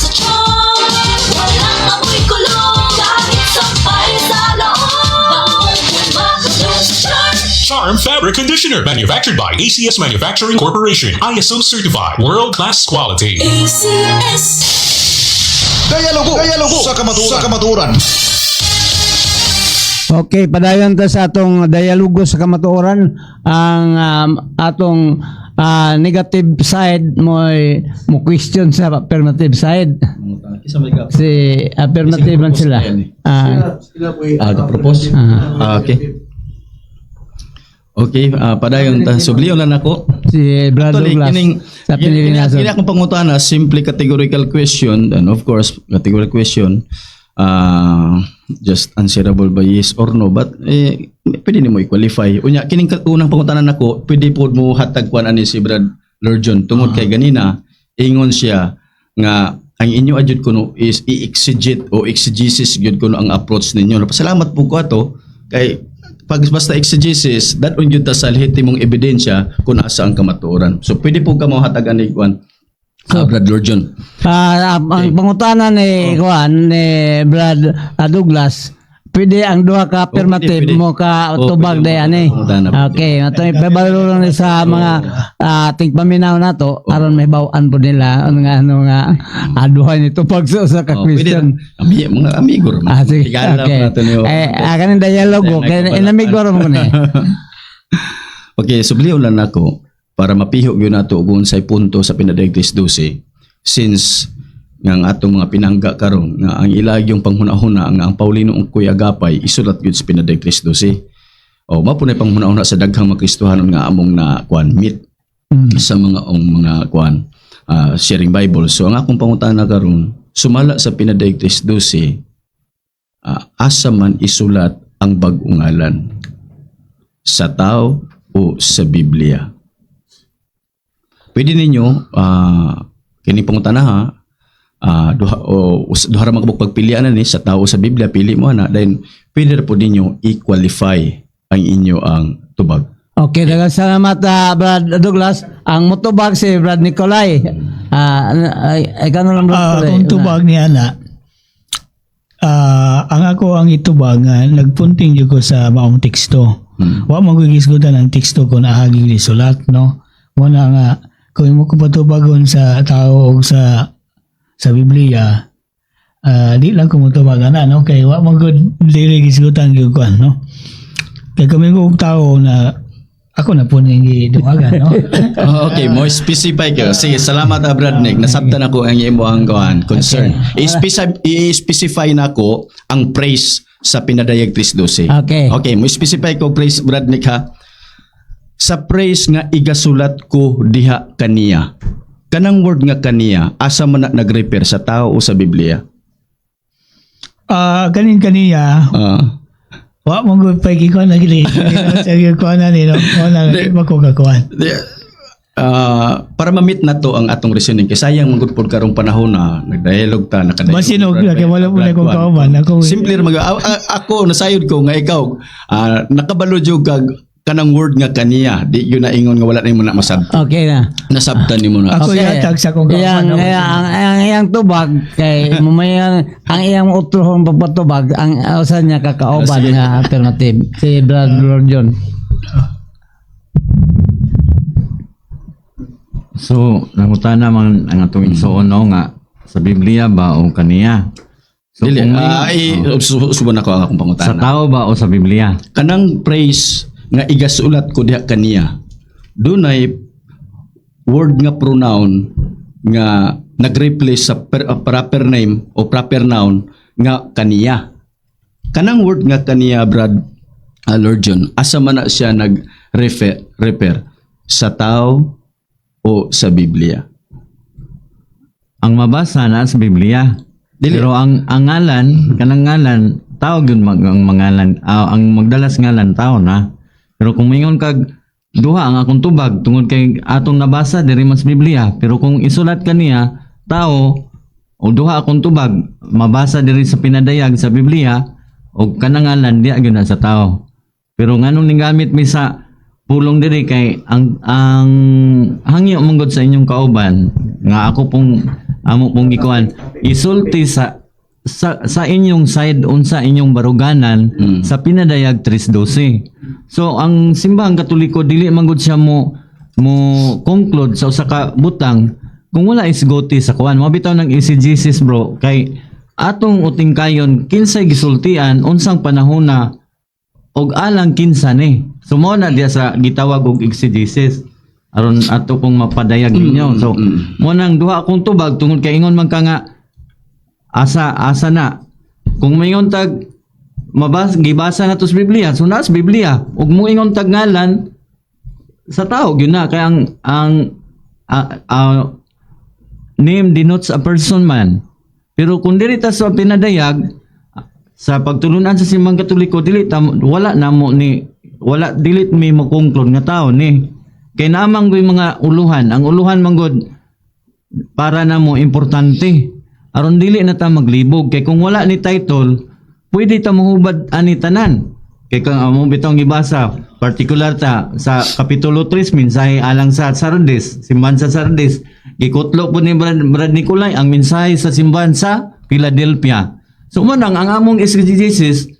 Speaker 7: sa charm? Walang amoy kulog kahit sampay sa loob. Bangong kumakabloom sa charm.
Speaker 10: Charm Charm Fabric Conditioner. Manufactured by ACS Manufacturing Corporation. ISO certified. World-class quality.
Speaker 7: ACS.
Speaker 5: Dialogo, Dialogo sa kamatuoran. Sa kamatuoran.
Speaker 1: Okay, padayon ta sa atong dialogo sa kamatuoran. Ang atong negative side mo question sa affirmative side. Si affirmative man sila.
Speaker 12: Ah, propose. Ah, okay. Okay, padayon ta. Subliyon lang nako.
Speaker 1: Si Brad
Speaker 12: Actually,
Speaker 1: Douglas
Speaker 12: kining
Speaker 1: sa Pinilinason.
Speaker 12: Kini akong pangutana, simple categorical question, and of course, categorical question, just answerable by yes or no, but eh, pwede nimo i-qualify. Unya, kining unang pangutana nako, pwede po mo hatag kuan ani si Brad Lord John tungod kay ganina ingon siya nga ang inyo adjud kuno is i-exegete o exegesis gyud kuno ang approach ninyo. Pasalamat po ko ato kay pag basta exegesis, dad-on gyud ta sa lehitimong ebidensya kung asa ang kamatuoran. So pwede po ka mo hatag ani kuan, Brad Lord John.
Speaker 1: Ang pangutana ni kuan ni Brad Douglas, pwede ang duha ka affirmative
Speaker 12: pwede, pwede.
Speaker 1: mo ka
Speaker 12: Oh,
Speaker 1: tubag
Speaker 12: pwede
Speaker 1: day
Speaker 12: mo
Speaker 1: ani.
Speaker 12: pangutana, pwede.
Speaker 1: Okay, ato ipabalo lang ni sa mga ating paminaw nato aron may bawaan po nila ano nga aduhan ni tubag sa usa ka
Speaker 12: Oh, pwede
Speaker 1: question.
Speaker 12: na. Mga amigo ra man.
Speaker 1: Ah, sige.
Speaker 12: Higala
Speaker 1: Okay.
Speaker 12: pa nato niyo.
Speaker 1: Eh, kaning dialogo kay inamigo ra mo ni.
Speaker 12: Okay, subliyon lang nako para mapiho gyud nato kung unsay punto sa Pinadayag 3:12, since nga ang atong mga pinangga karon nga ang ilagyong panghuna-huna nga ang Paulino ug Kuya Agapay isulat gyud sa Pinadayag 3:12. O mao po na panghuna-huna sa daghang mga Kristohanon nga among na kuan meet sa mga ong mga kuan sharing Bible. So ang akong pangutana karon, sumala sa Pinadayag 3:12, asa man isulat ang bag-ong ngalan? Sa tao o sa Biblia? Pwede ninyo kini pangutana ha, duha o duha ra man kabuk pagpilian ni, sa tao o sa Biblia, pili mo ana, then pwede ra po ninyo i-qualify ang inyo ang tubag.
Speaker 1: Okay, daghang salamat, Brad Douglas. Ang motubag si Brad Nicolay. Ay, ay kano lang, Brad Nicolay?
Speaker 2: Kung tubag niya na, ang ako ang itubag nga nagpunting jud ko sa maong teksto. Wa man ko gisgutan ang teksto kung naagi sulat, no. Mo na nga kung imo ko patubagon sa tao o sa Biblia, di lang ko motubag ana, no, kay wa man gud dili gisgutan gyud kuan, no. Kay kami ko og tao na ako na po ning gidungagan, no.
Speaker 12: Oh, okay, mo specify ka. Sige, salamat, Brad Nick. Nasabtan ako ang imo ang kuan concern. I-specify nako ang praise sa Pinadayag 3:12.
Speaker 1: Okay.
Speaker 12: Okay, mo specify ko praise, Brad Nick, ha. Sa praise nga igasulat ko diha kaniya. Kanang word nga kaniya, asa man na nag-refer, sa tao o sa Biblia?
Speaker 2: Kanin kaniya, wa mo gud pa gikuan na gili. Sa gikuan na ni, no. Mo na makukakuan.
Speaker 12: Para ma-meet na to ang atong reasoning kay sayang man gud pud karong panahon na nagdialog ta, nakadialog.
Speaker 2: Basin og kay wala po na kong kauban ako.
Speaker 12: Simple ra mag ako nasayod ko nga ikaw nakabalo jud kag kanang word nga kaniya, di yun na ingon nga wala na imo na masabtan.
Speaker 1: Okay na.
Speaker 12: Nasabtan nimo na.
Speaker 2: Ako yatag sa akong kauban.
Speaker 1: Iyang, iyang tubag kay mamaya ang iyang utrohong pagpatubag ang usa niya kakauban nga affirmative si Brad Lord John.
Speaker 3: So, nangutana man ang atong igsoon, no, nga sa Biblia ba o kaniya? So,
Speaker 12: Dili,
Speaker 3: kung
Speaker 12: suban ako ang akong pangutana.
Speaker 3: Sa tao ba o sa Biblia?
Speaker 12: Kanang praise nga igasulat ko diha kaniya, dunay word nga pronoun nga nag-replace sa proper name o proper noun nga kaniya. Kanang word nga kaniya, Brad Lord John, asa man na siya nag-refer refer, sa tao o sa Biblia?
Speaker 3: Ang mabasa na sa Biblia.
Speaker 12: Dili.
Speaker 3: Pero ang ngalan, kanang ngalan, tao gyud ang mangalan, ang magdalas ngalan tao na. Pero kung mingon kag duha ang akong tubag tungod kay atong nabasa diri man sa Biblia, pero kung isulat kaniya tao o duha akong tubag mabasa diri sa pinadayag sa Biblia o kanang ngalan diya gyud na sa tao. Pero nganong ninggamit mi sa pulong diri kay ang hangyo man gud sa inyong kauban nga ako pong amo pong gikuan isulti sa sa inyong side, unsa inyong baruganan sa Pinadayag 3:12. So ang Simbahang Katoliko, dili man gud siya mo conclude sa usa ka butang kung wala isgoti sa kuan. Mo bitaw ng exegesis, bro, kay atong utingkayon kinsay gisultian, unsang panahon na, og alang kinsa ni. So mo na diya sa gitawag og exegesis aron ato kong mapadayag ninyo. So mo nang duha akong tubag tungod kay ingon man ka nga asa asa na. Kung maingon tag mabas gibasa na to sa Biblia, so naa sa Biblia. Ug moingon tag ngalan sa tao gyud na, kay ang name denotes a person man. Pero kung dili ta sa pinadayag sa pagtulunan sa Simbang Katoliko, dili ta, wala na mo ni, wala, dili mi mo conclude nga tao ni, kay naamang goy mga uluhan. Ang uluhan manggod para na mo importante aron dili na ta maglibog, kay kung wala ni title, pwede ta mohubad ani tanan. Kay kang amo bitong gibasa, particular ta sa kapitulo 3, mensahe alang sa Sardis, simbahan sa Sardis. Gikutlo po ni Brad Nicolay ang mensahe sa simbahan sa Philadelphia. So mo nang ang among exegesis,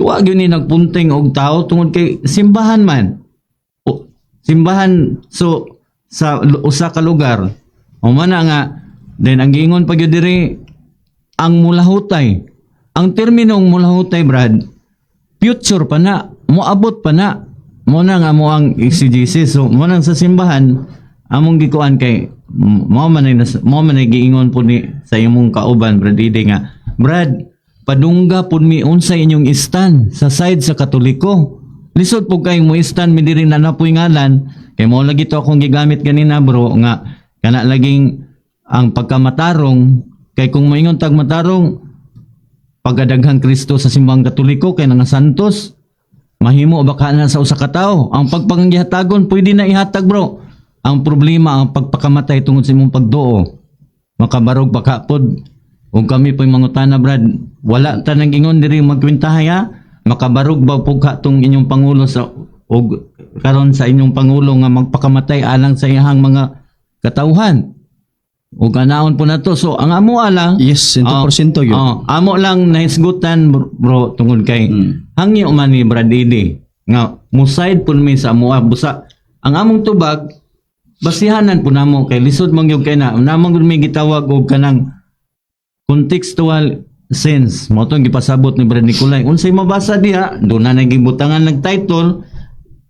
Speaker 3: wa gyud ni nagpunting og tao tungod kay simbahan man. O, simbahan, so sa usa ka lugar. O man na nga, then ang giingon pa gyud diri ang mulahutay. Ang terminong mulahutay, Brad, future pa na, moabot pa na. Mo na nga mo ang exegesis. So mo nang sa simbahan among gikuan kay mo man ay giingon po ni sa imong kauban, Brad Ide, nga Brad, padungga pud mi unsa inyong stand sa side sa Katoliko. Lisod po kay mo stand mi diri na napoy ngalan, kay mo lagi to akong gigamit ganina, bro, nga kana laging ang pagkamatarong, kay kung moingon tag matarong, pagkadaghang Kristo sa Simbahang Katoliko kay nga santos, mahimo ba ka na sa usa ka tawo? Ang pagpanggihatagon pwede na ihatag, bro. Ang problema, ang pagpakamatay tungod sa imong pagduo, makabarog pa ka pod. Ug kami po'y mangutana, Brad, wala ta nang ingon diri magkwentahay ha. Makabarog ba pug ka tong inyong pangulo sa og karon sa inyong pangulo nga magpakamatay alang sa iyahang mga katawhan? Ug anaon po na to. So ang amo lang
Speaker 12: Yes, 100% yun.
Speaker 3: Oh, amo lang nahisgutan, bro, tungod kay hangyo man ni Brad Ede nga muside pud mi sa amoa. Busa ang among tubag, basihanan po namo, kay lisod man gyud kay na namang gud mi gitawag og kanang contextual sense. Mo tong gipasabot ni Brad Nicolay, unsay mabasa diha, do na nagibutangan nag title,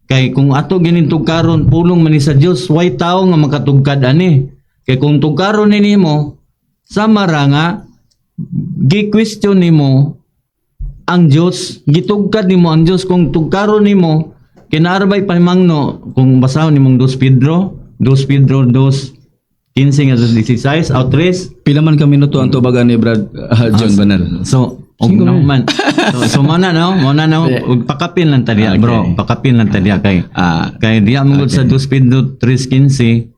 Speaker 3: kay kung ato ginintug karon, pulong man ni sa Dios, way tao nga makatugkad ani. Kay kung tugkaron ni nimo, sama ra nga gi-question nimo ang Dios, gitugkad nimo ang Dios kung tugkaron nimo. Kinaarbay pahimangno kung basahon nimong 2 Pedro, 2 Pedro 2:15 nga 16 out 3.
Speaker 12: Pila man ka minuto ang tubagan ni Brad John Banal?
Speaker 3: So, og no man. So mo na no, mo na no, ug pakapin lang ta diya, bro. Pakapin lang ta diya kay kay diya man gud sa 2 Pedro 3:15,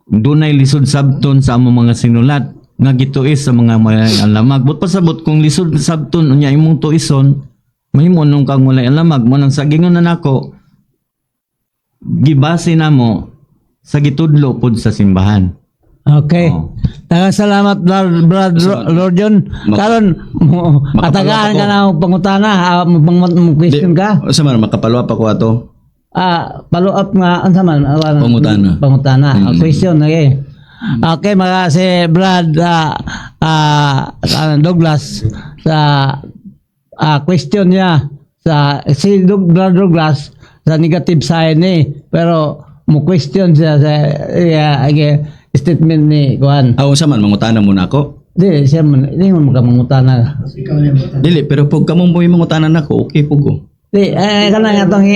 Speaker 3: dunay lisod sabton sa among mga sinulat nga gituis sa mga may alamag. But pasabot kung lisod sabton unya imong tuison, mahimo nung kang walay alamag. Mo nang sa gingon na nako, gibase namo sa gitudlo pod sa simbahan.
Speaker 1: Okay.
Speaker 3: Oh.
Speaker 1: Daghang salamat, Brad Lord John. Karon mo atagaan ka na og pangutana, mo mo question ka.
Speaker 12: Sa man makapalwa pa ko ato.
Speaker 1: Ah, follow up nga unsa man?
Speaker 12: Pangutana.
Speaker 1: Pangutana. Ah, question, okay. Okay, mga si Brad Douglas sa question niya sa si Brad Douglas sa negative side ni, pero mo question siya sa iya statement ni kuan.
Speaker 12: Ah, unsa man, mangutana mo na ako?
Speaker 1: Di siya man, di mo makamangutana.
Speaker 12: Dili, pero pag kamo mo yung mangutana nako, okay po ko.
Speaker 1: Di, eh, kanang atong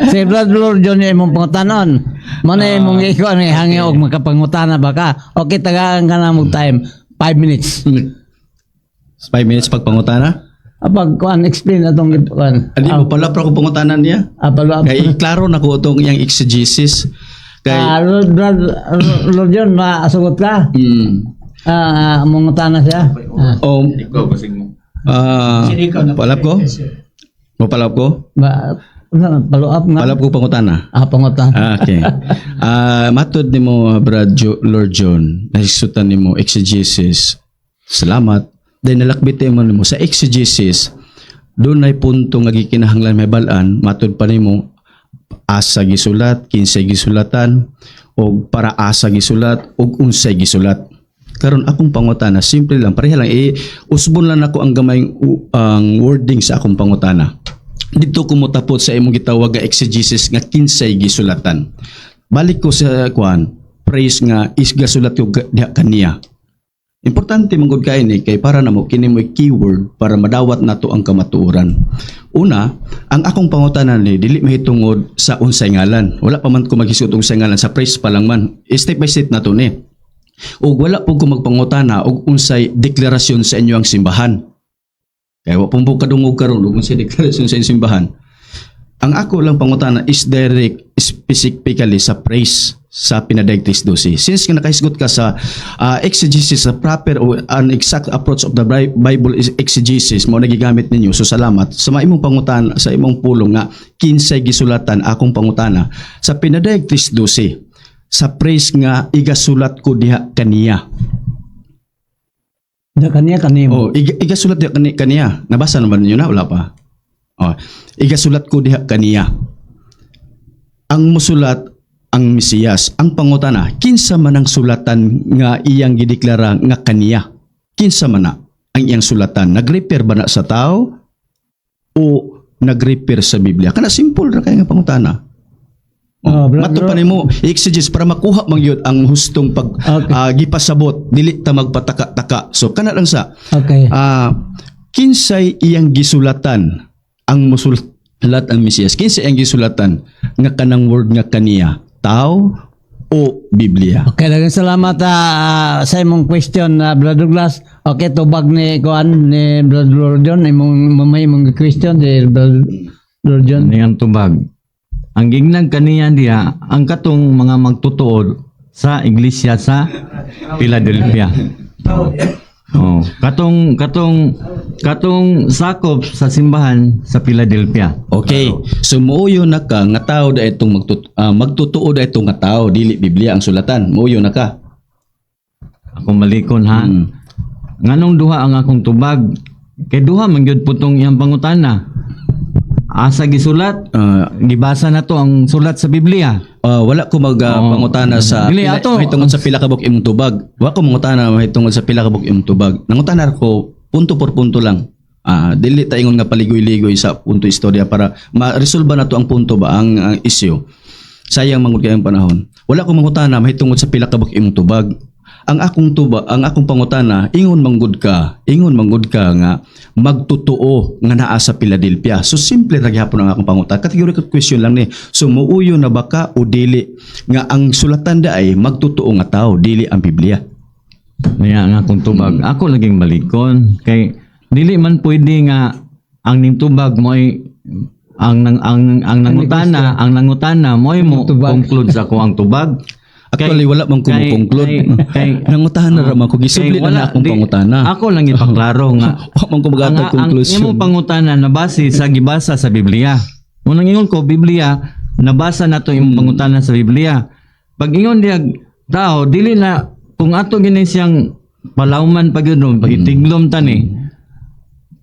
Speaker 1: si Brad Lord John yung imong pangutanon. Mo na imong ikuan ni hangi og makapangutana ba ka? Okay, tagaan ka na mo time. 5 minutes.
Speaker 12: 5 minutes pagpangutana?
Speaker 1: Pag kuan, explain atong kuan.
Speaker 12: Adi mo pala pro ko pangutana niya.
Speaker 1: Ah, follow up.
Speaker 12: Kay klaro na ko itong iyang exegesis. Kay
Speaker 1: Ah, Lord, Brad Lord John, maasugot ka? Ah, mangutana siya. Ah.
Speaker 12: Oh, palap ko? Mo palap ko?
Speaker 1: Ba, unsa man, follow up nga.
Speaker 12: Palap ko pangutana.
Speaker 1: Ah, pangutana.
Speaker 12: Ah, okay. Ah, matod nimo, Brad Lord John, nahisgutan nimo exegesis. Salamat. Then nalakbit mo nimo sa exegesis, dunay punto nga gikinahanglan mahibal-an matud pa nimo asa gisulat, kinsay gisulatan, og para asa gisulat, og unsay gisulat. Karon akong pangutana, simple lang, pareha lang eh, usbon lang nako ang gamay ang wording sa akong pangutana. Dito ko motapot sa imong gitawag nga exegesis nga kinsay gisulatan. Balik ko sa kuan, phrase nga isgasulat ko diha kaniya. Importante man gud kay ni kay para namo kini mo'y keyword para madawat nato ang kamatuoran. Una, ang akong pangutana ni dili mahitungod sa unsay ngalan. Wala pa man ko maghisgot unsay ngalan, sa phrase pa lang man. Step by step nato ni. Ug wala po ko magpangutana og unsay deklarasyon sa inyo ang simbahan. Kay wa pong kadungog karon og unsay deklarasyon sa inyong simbahan. Ang ako lang pangutana is direct specifically sa phrase sa Pinadayag 3:12. Since nga nakahisgot ka sa exegesis, sa proper o an exact approach of the Bible is exegesis mo nagigamit ninyo. So salamat sa imong pangutana, sa imong pulong nga kinsay gisulatan, akong pangutana sa Pinadayag 3:12 sa phrase nga igasulat ko diha kaniya.
Speaker 1: Da kaniya kanimo.
Speaker 12: Oh, igasulat diha kaniya. Nabasa naman ninyo na wala pa? Oh, igasulat ko diha kaniya. Ang musulat ang Mesiyas. Ang pangutana, kinsa man ang sulatan nga iyang gideklara nga kaniya? Kinsa man na ang iyang sulatan? Nag-refer ba na sa tao o nag-refer sa Biblia? Kana simple ra kay nga pangutana.
Speaker 1: Oh, bro,
Speaker 12: Mato pa nimo exegesis para makuha man gyud ang hustong pag gipasabot, dili ta magpataka-taka. So kana lang sa kinsay iyang gisulatan ang musulat ang Mesiyas? Kinsay iyang gisulatan nga kanang word nga kaniya? Tao o Biblia?
Speaker 1: Okay, daghang salamat sa imong question, Brother Douglas. Okay, tubag ni kuan ni Brother Lordion imong mamay imong question di Brother Lordion.
Speaker 3: Niyang tubag. Ang gignag kaniya diha ang katong mga magtutuod sa iglesia sa Philadelphia. Oh, katong sakop sa simbahan sa Philadelphia.
Speaker 12: Okay. So muuyo na ka nga tao da itong magtutuo da itong nga tao, dili Biblia ang sulatan. Muuyo na ka.
Speaker 3: Ako malikon ha. Nganong duha ang akong tubag? Kay duha man gyud putong iyang pangutana. Asa gisulat? Gibasa na to ang sulat sa Biblia.
Speaker 12: Wala ko mag pangutana sa
Speaker 3: Dili,
Speaker 12: pila, mahitungod sa pila ka buok imong tubag. Wa ko mangutana mahitungod sa pila ka buok imong tubag. Nangutana ko punto por punto lang. Dili ta ingon nga paligoy-ligoy sa punto istorya para ma-resolve na to ang punto ba ang issue. Sayang mangud kay ang panahon. Wala ko mangutana mahitungod sa pila ka buok imong tubag. Ang akong tuba, ang akong pangutana, ingon manggod ka nga magtotoo nga naa sa Philadelphia. So simple ra gihapon ang akong pangutana. Categorical question lang ni. So muuyo na ba ka o dili nga ang sulatan da ay magtotoo nga tao, dili ang Biblia?
Speaker 3: Niya nga akong tubag. Ako laging balikon kay dili man pwede nga ang ning tubag mo ay ang nangutana mo ay mo conclude sa ako ang tubag.
Speaker 12: Actually, wala man ko mo-conclude. Nangutana ra man ko, gisubli
Speaker 3: Kay
Speaker 12: na
Speaker 3: wala,
Speaker 12: na akong pangutana.
Speaker 3: Ako lang ipaklaro nga
Speaker 12: Wa man ko magatag conclusion.
Speaker 3: Ang imong pangutana nabase sa gibasa sa Biblia. Unang ingon ko Biblia, nabasa na to imong pangutana sa Biblia. Pag ingon diya tao, dili na kung ato gini siyang palawman pag yun, pag-itiglom tani.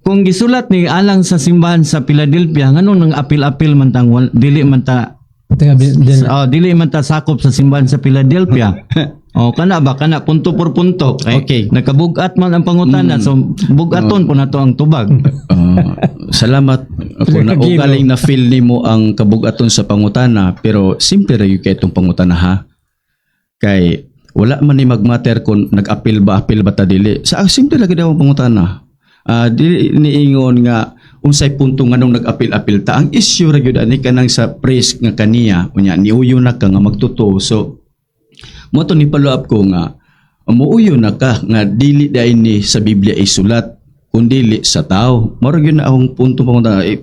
Speaker 3: Kung gisulat ni alang sa simbahan sa Philadelphia, nganong nang apil-apil man tang dili man ta
Speaker 1: Teka,
Speaker 3: oh, dili man ta sakop sa simbahan sa Philadelphia. Oh, kana ba kana punto por punto. Kay nakabugat man ang pangutana, so bugaton po nato ang tubag.
Speaker 12: Salamat ako na
Speaker 1: Kagilo.
Speaker 12: ugaling na feel nimo ang kabugaton sa pangutana, pero simple ra gyud kay itong pangutana ha. Kay wala man ni magmatter kung nag-appeal ba, appeal ba ta dili. Sa simple ra gyud ang pangutana. Dili niingon nga unsay punto nganong nag-appeal-appeal ta. Ang issue ra gyud ani kanang sa praise nga kaniya, unya niuyo na ka nga magtotoo. So mo to ni follow up ko nga muuyo na ka nga dili dai ni sa Biblia isulat kundi sa tao. Mao ra gyud na akong punto pangutana. Eh,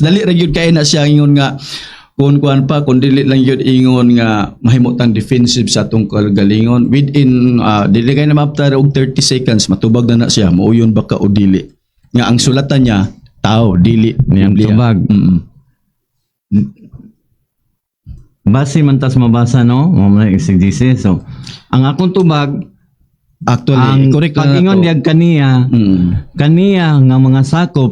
Speaker 12: dali ra gyud kay na siya ingon nga kung kuan pa kung dili lang gyud ingon nga mahimo tang defensive sa atong kagalingon within dili kay na maaptar og 30 seconds matubag na na siya, muuyon ba ka o dili nga ang sulatan niya tao, dili
Speaker 3: Niyang
Speaker 12: Biblia.
Speaker 3: tubag. Base man tas mabasa no, mo man exegesis. So, ang akong tubag
Speaker 12: Actually,
Speaker 3: Ang
Speaker 12: correct lang
Speaker 3: pag-ingon
Speaker 12: na to.
Speaker 3: diag kaniya, kaniya nga mga sakop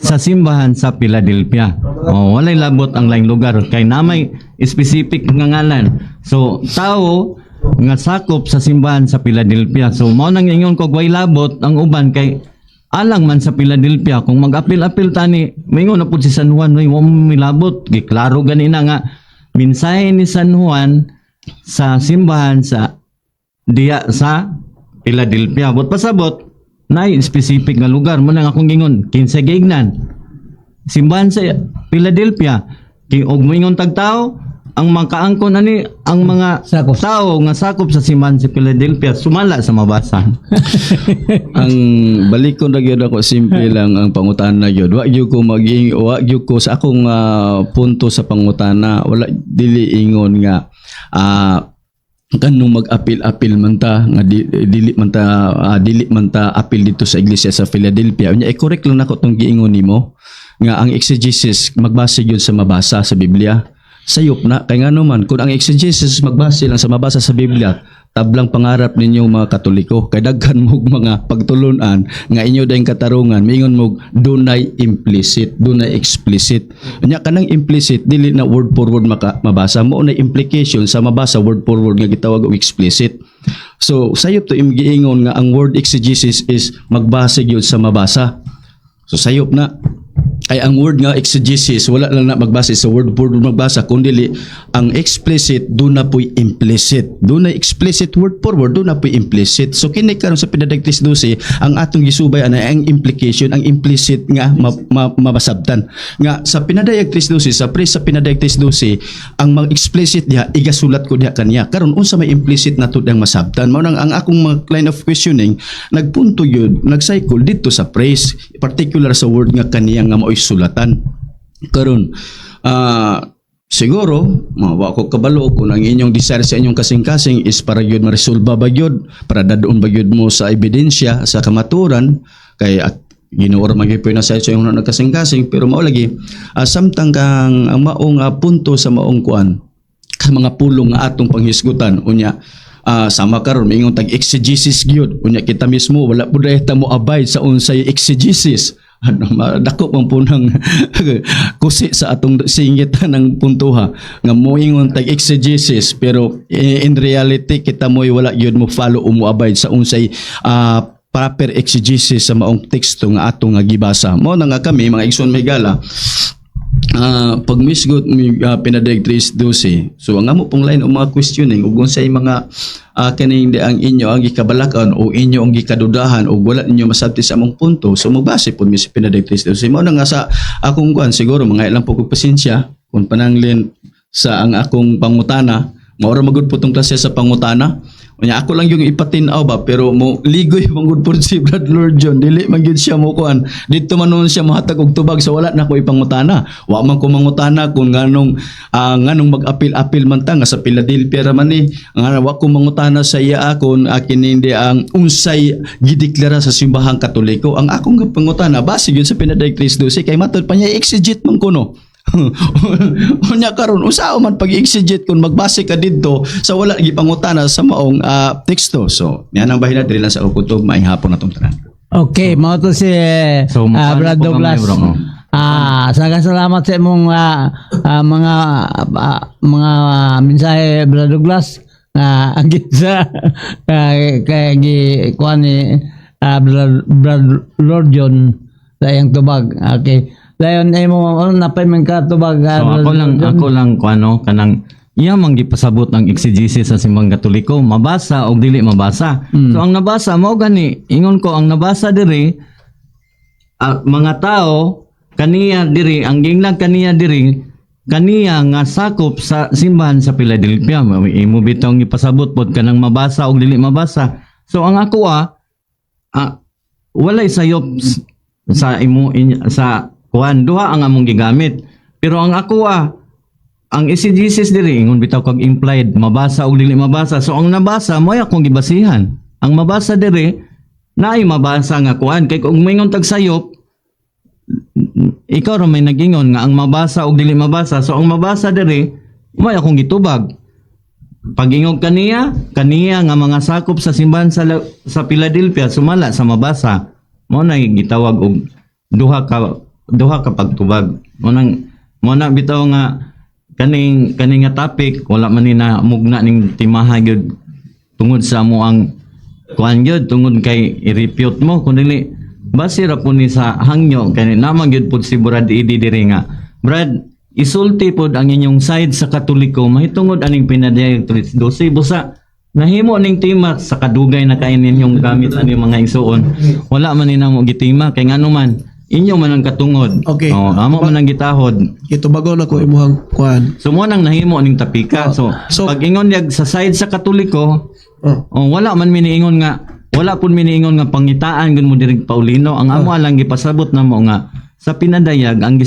Speaker 3: sa simbahan sa Philadelphia. Oh, walay labot ang laing lugar kay namay specific nga ngalan. So, tao nga sakop sa simbahan sa Philadelphia. So, mao nang ingon ko way labot ang uban kay alang man sa Philadelphia. Kung mag-apil-apil tani, maingon na pud si San Juan, "Uy, wa mo milabot." Giklaro ganina nga mensahe ni San Juan sa simbahan sa diya sa Philadelphia. But pasabot, na specific nga lugar mo nang akong gingon, kinsa giignan? Simbahan sa Philadelphia. Kay og moingon tag tao, ang makaangkon ani ang mga
Speaker 1: Sakop.
Speaker 3: tao nga sakop sa simbahan sa Philadelphia sumala sa mabasa.
Speaker 12: Ang balikon ra gyud ako, simple lang ang pangutana gyud. Wa gyud ko maging, wa gyud ko sa akong punto sa pangutana, wala, dili ingon nga kanong mag-apil-apil man ta nga dili man ta dili man ta apil dito sa iglesia sa Philadelphia. Unya i-correct lang nako tong giingon nimo nga ang exegesis magbase gyud sa mabasa sa Biblia. Sayop na kay ngano man kung ang exegesis magbase lang sa mabasa sa Biblia, tablang pangarap ninyo mga Katoliko kay daghan mo mga pagtulunan nga inyo dayong katarungan miingon mo dunay implicit, dunay explicit. Unya kanang implicit dili na word for word maka, mabasa mo na implication sa mabasa word for word nga gitawag og explicit. So sayop to imong giingon nga ang word exegesis is magbase gyud sa mabasa. So sayop na ay ang word nga exegesis wala lang na magbase sa word for word magbasa, kundi ang explicit doon na po'y implicit, doon na explicit word for word, doon na po'y implicit. So kini karon sa Pinadayag 3:12, ang atong gisubay ana ang implication, ang implicit nga mabasabtan nga sa Pinadayag 3:12, sa phrase sa Pinadayag 3:12. Ang mga explicit diha igasulat ko diha kaniya. Karon unsa may implicit nato diyang masabtan? Mao nang ang akong mga line of questioning nagpunto yun, nagcycle dito sa phrase, particular sa word nga kaniya nga mao'y sulatan. Karon siguro wa ko kabalo kung ang inyong desire sa inyong kasing-kasing is para gyud maresolba ba gyud, para dadon ba gyud mo sa ebidensya sa kamaturan, kay at Ginoo ra man gyud na sa inyong nagkasing-kasing. Pero mao lagi, samtang kang ang maong punto sa maong kuan sa mga pulong nga atong panghisgutan, unya sama karon miingon tag exegesis gyud, unya kita mismo wala pud ta mo abide sa unsay exegesis. Ano, dako man po ng kusi sa atong singit ng puntuha nga moingon tag exegesis, pero in reality kita mo'y wala gyud mo follow o mo abide sa unsay proper exegesis sa maong teksto nga atong nga gibasa. Mo na nga kami mga igsoon mahigala, pag misgot mi Pinadayag 3:12, so ang amo pong line o mga questioning ug unsay mga kaning di ang inyo ang gikabalakan o inyo ang gikadudahan o wala ninyo masabti sa among punto, so magbase pud mi sa Pinadayag 3:12. Mao na nga sa akong kuan, siguro mga ilang po kog pasensya kung pananglin sa ang akong pangutana. Mao ra magud po tong klase sa pangutana. Unya ako lang yung ipatin-aw ba, pero mo ligoy man gud po si Brad Lord John, dili man gyud siya mo kuan dito man noon siya mohatag og tubag sa wala na ko ipangutana. Wa man ko mangutana kung nganong mag-apil-apil man ta nga sa Philadelphia ra man ni nga wa ko mangutana sa iya kon kini ang unsay gideklara sa simbahang Katoliko. Ang akong pangutana base gyud sa Pinadayag 3:12 kay matud pa niya exegete man kuno. Unya karon usaho man pag-exegete kung magbase ka didto sa wala gipangutana sa maong teksto. So, niya nang bahina diri lang sa kutob. Maayong hapon natong tanan.
Speaker 1: Okay, mao to si
Speaker 3: So, mukha
Speaker 1: Brad
Speaker 3: na po
Speaker 1: Douglas.
Speaker 3: gamay, bro, oh.
Speaker 1: Saka salamat sa imong mga mensahe, Brad Douglas. Ang sa kay gi kuan ni Brad Lord John sa iyang tubag. Okay. Dayon imo ano napay man ka tubag,
Speaker 3: So
Speaker 1: Brad
Speaker 3: ako lang
Speaker 1: Lord John?
Speaker 3: ako lang ko ano kanang iya man gipasabot ang exegesis sa simbang Katoliko, mabasa og dili mabasa. So ang nabasa mao gani ingon ko, ang nabasa diri mga tao kaniya diri, ang ginglag kaniya diri, kaniya nga sakop sa simbahan sa Philadelphia. Imo bitong ipasabot pod kanang mabasa og dili mabasa. So ang ako walay sayop sa imo sa kuan, duha ang among gigamit. Pero ang ako ang exegesis diri ingon bitaw kag implied, mabasa og dili mabasa. So ang nabasa mo akong gibasihan. Ang mabasa diri naay mabasa nga kuan kay kung moingon tag sayop, ikaw ra may nagingon nga ang mabasa og dili mabasa. So ang mabasa diri mo akong gitubag. Pag-ingog kaniya, kaniya nga mga sakop sa simbahan sa Philadelphia sumala sa mabasa. Mao na gitawag og duha ka pagtubag. Mao na bitaw nga kaning nga topic wala man ni na mugna ning timaha gyud tungod sa mo ang kuan gyud, tungod kay i-refute mo kun dili base ra po ni sa hangyo kay naman gyud pud si Brad Eddie diri nga, "Brad, isulti pod ang inyong side sa Katoliko mahitungod aning Pinadayag 3:12." Busa nahimo ning tema sa kadugay na kay ninyong gamit ani, mga igsuon, wala man ni namo gitima kay ngano man inyo man ang katungod. Oh, amo man ang gitahod.
Speaker 4: Itubagon ako imuhang kuan.
Speaker 3: So mo nang nahimo ning tapika. So,
Speaker 4: So-
Speaker 3: pag ingon yag sa side sa Katoliko, oh, wala pud miniingon nga pangitaan gud mo diri Paulino. Ang amo lang gipasabot namo nga sa Pinadayag ang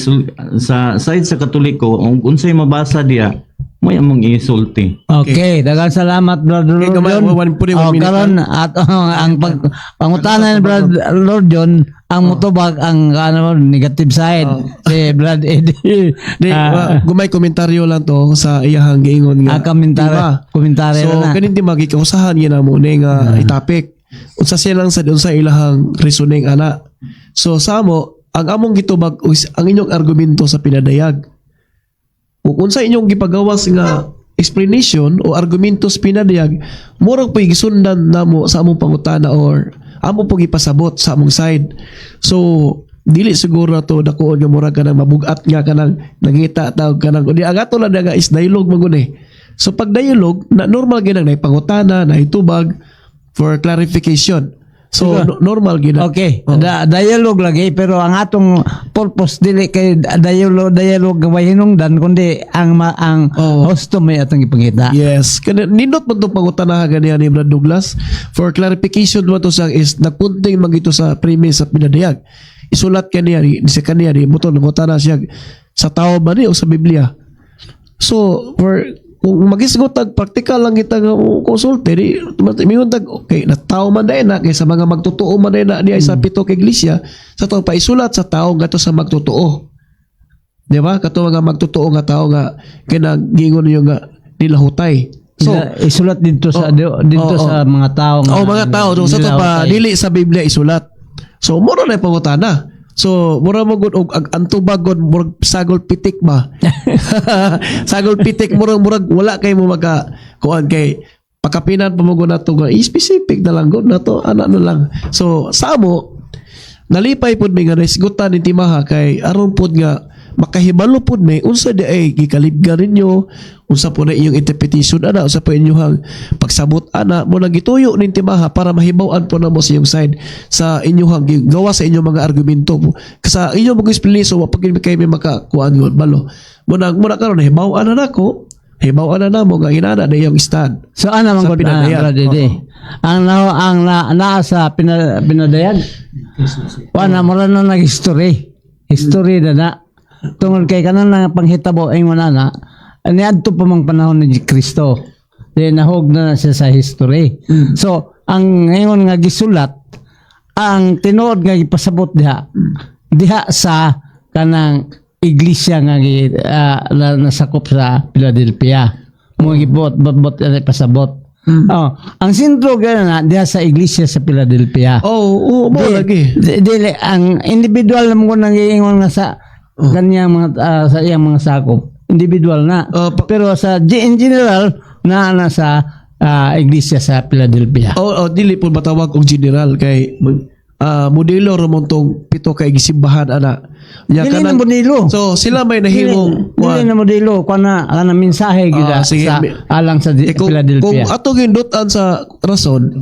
Speaker 3: sa side sa Katoliko ung unsay mabasa diya mo among isulti.
Speaker 1: Okay, daghang salamat, Brother
Speaker 4: Okay,
Speaker 1: Lord
Speaker 4: gamay,
Speaker 1: John.
Speaker 4: one
Speaker 1: Oh,
Speaker 4: minute
Speaker 1: karon at oh, ang pag pangutana ni Brother Lord John ang mutubag ang ano, negative side, si Brad Eddie.
Speaker 4: Di, gumay komentaryo lang to sa iyahang giingon nga.
Speaker 1: Ah, komentaryo.
Speaker 4: Diba?
Speaker 1: Komentaryo
Speaker 4: So
Speaker 1: na.
Speaker 4: kanin di magikausahan gyud namo ni nga itapik. Unsa siya lang sa unsa ilahang reasoning ana. So sa amo, ang among gitubag is ang inyong argumento sa Pinadayag. Kung unsa inyong gipagawas nga explanation o argumento sa Pinadayag, murag po gisundan namo sa among pangutana or amo po gipasabot sa among side. So dili siguro na to dakuon nga murag kanang mabugat nga kanang nangita tawag kanang di ang ato lang nga is dialogue man gud eh. So pag dialogue na normal gyud ang naipangutana, naitubag for clarification. So normal gyud na.
Speaker 1: Okay, dialogue lagi, pero ang atong purpose dili kay dialogue dialogue way hinungdan kundi ang husto may atong ipangita.
Speaker 4: Yes. Kana nindot man tong pangutana ganiya ni Brad Douglas for clarification mo to sa is nagpunting magito sa premise sa Pinadayag. Isulat kaniya ni sa kaniya ni buton nangutana siya sa tao ba ni o sa Biblia. So for kung magisgot tag practical lang kita nga konsulte di mingon tag okay na tao man dai na kaysa mga magtotoo man dai na diay sa pito ka iglesia sa tao pa isulat sa tao gato sa magtotoo. Di ba? Kato mga magtotoo nga tao nga kinagingon niyo nga nilahutay. So,
Speaker 1: Isulat dito sa mga tao nga
Speaker 4: Oh, mga tao so, sa to pa
Speaker 1: nilahutay.
Speaker 4: dili sa Biblia isulat. So mura na yung pangutana. So mura mo gud og ang tubag gud murag sagol pitik ba. Sagol pitik, murag murag wala kay mo maka kuan kay pakapinan pa mo gud nato nga specific na lang gud nato ana na lang. So sa amo nalipay pud mi nga naisgutan ni timaha kay aron pud nga makahibalo pud mi unsa di ay gikalibgan ninyo, unsa po na inyong interpretation ana, unsa po inyong pagsabot ana. Mo nang gituyo ning timaha para mahibaw-an po namo sa inyong side sa inyong gawa sa inyong mga argumento sa inyong mga explanation. Wa pag kay may makakuan gud balo mo na karon nahibaw-an na nako, hibaw-an na namo nga inana na iyong stand
Speaker 1: So ana man
Speaker 4: sa
Speaker 1: gud ah,
Speaker 4: Pinadayag.
Speaker 1: Brad Eddie. Ang na ang na, naa sa Pinadayag. Wala mo na nag-history. History na na. Tungod kay kanan nga panghitabo ingon ana, niadto pa mang panahon ni Kristo. Di nahog na na siya sa history. So ang ingon nga gisulat, ang tinuod nga gipasabot diha diha sa kanang iglesia nga na, nasakop sa Philadelphia mo gibot bot bot ani pasabot. Oh, ang sentro gana na diha sa iglesia sa Philadelphia.
Speaker 4: Oh, oo, mo lagi.
Speaker 1: Dili ang individual na mo nang giingon nga sa kanyang mga sa iyang mga sakop, individual na. Pero sa in general na na sa iglesia sa Philadelphia.
Speaker 4: Oh, oh, dili po matawag og general kay modelo ra mo tong pito kay gisimbahan ana. Nya
Speaker 1: Dili na modelo.
Speaker 4: So sila may nahimong
Speaker 1: Dili na modelo kana kana mensahe gyud
Speaker 4: Sige.
Speaker 1: sa alang sa
Speaker 4: Eh,
Speaker 1: Philadelphia.
Speaker 4: kung ato gindutan sa rason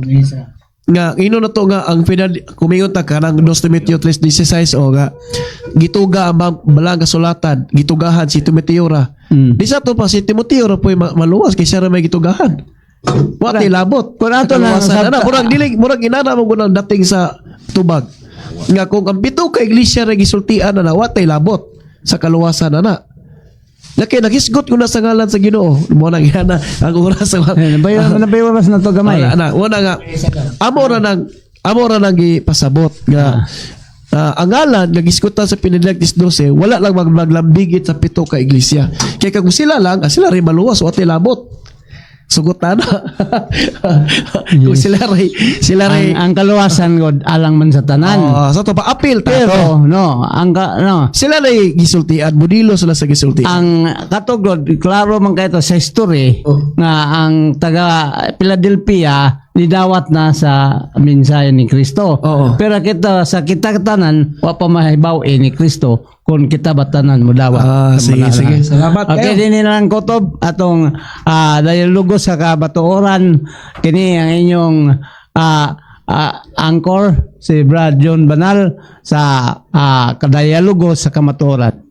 Speaker 4: nga ino na to nga ang final kumingon ta kanang 2 Timoteo 3:16 o nga gituga ang balang kasulatan, gitugahan si Timoteo ra. Di sa to pa si Timoteo ra po'y maluwas kay siya ra may gitugahan. Wa tay labot.
Speaker 1: Kung ato na
Speaker 4: Kaluwasan ana, murag dili murag inana mo gunang dating sa tubag. Nga kung ang pito ka iglesia ra gisultian na, wa tay labot sa kaluwasan ana. Laki nagisgot ko na sa ngalan sa Ginoo. Mo nang yana ang oras sa
Speaker 1: Nabayo oras na to gamay.
Speaker 4: Ana, wala nga. Amo ra nang gipasabot nga ang ngalan nga gisgutan sa Pinadayag 12 wala lang maglambigit sa pito ka iglesia. Kay kung sila lang, sila rin maluwas, wa tay labot. Sugot na. Kung sila ray
Speaker 1: Ang kaluwasan god alang man sa tanan.
Speaker 4: Oh, sa to pa apil ta
Speaker 1: Pero
Speaker 4: to.
Speaker 1: no, ang ka, no,
Speaker 4: Sila ray gisultian, budilo sila sa gisultian.
Speaker 1: Ang katugod klaro man kaayo sa history nga ang taga Philadelphia nidawat na sa mensahe ni Kristo. Pero kita sa kita tanan wa pa mahibaw eh, ni Kristo kung kita ba tanan mo dawat.
Speaker 4: Ah,
Speaker 1: sa
Speaker 4: sige,
Speaker 1: manala.
Speaker 4: sige. Salamat
Speaker 1: Okay,
Speaker 4: kayo.
Speaker 1: din lang kutob atong dialogo sa kabatuoran kini ang inyong anchor si Brad John Banal sa kadialogo sa kamatuoran.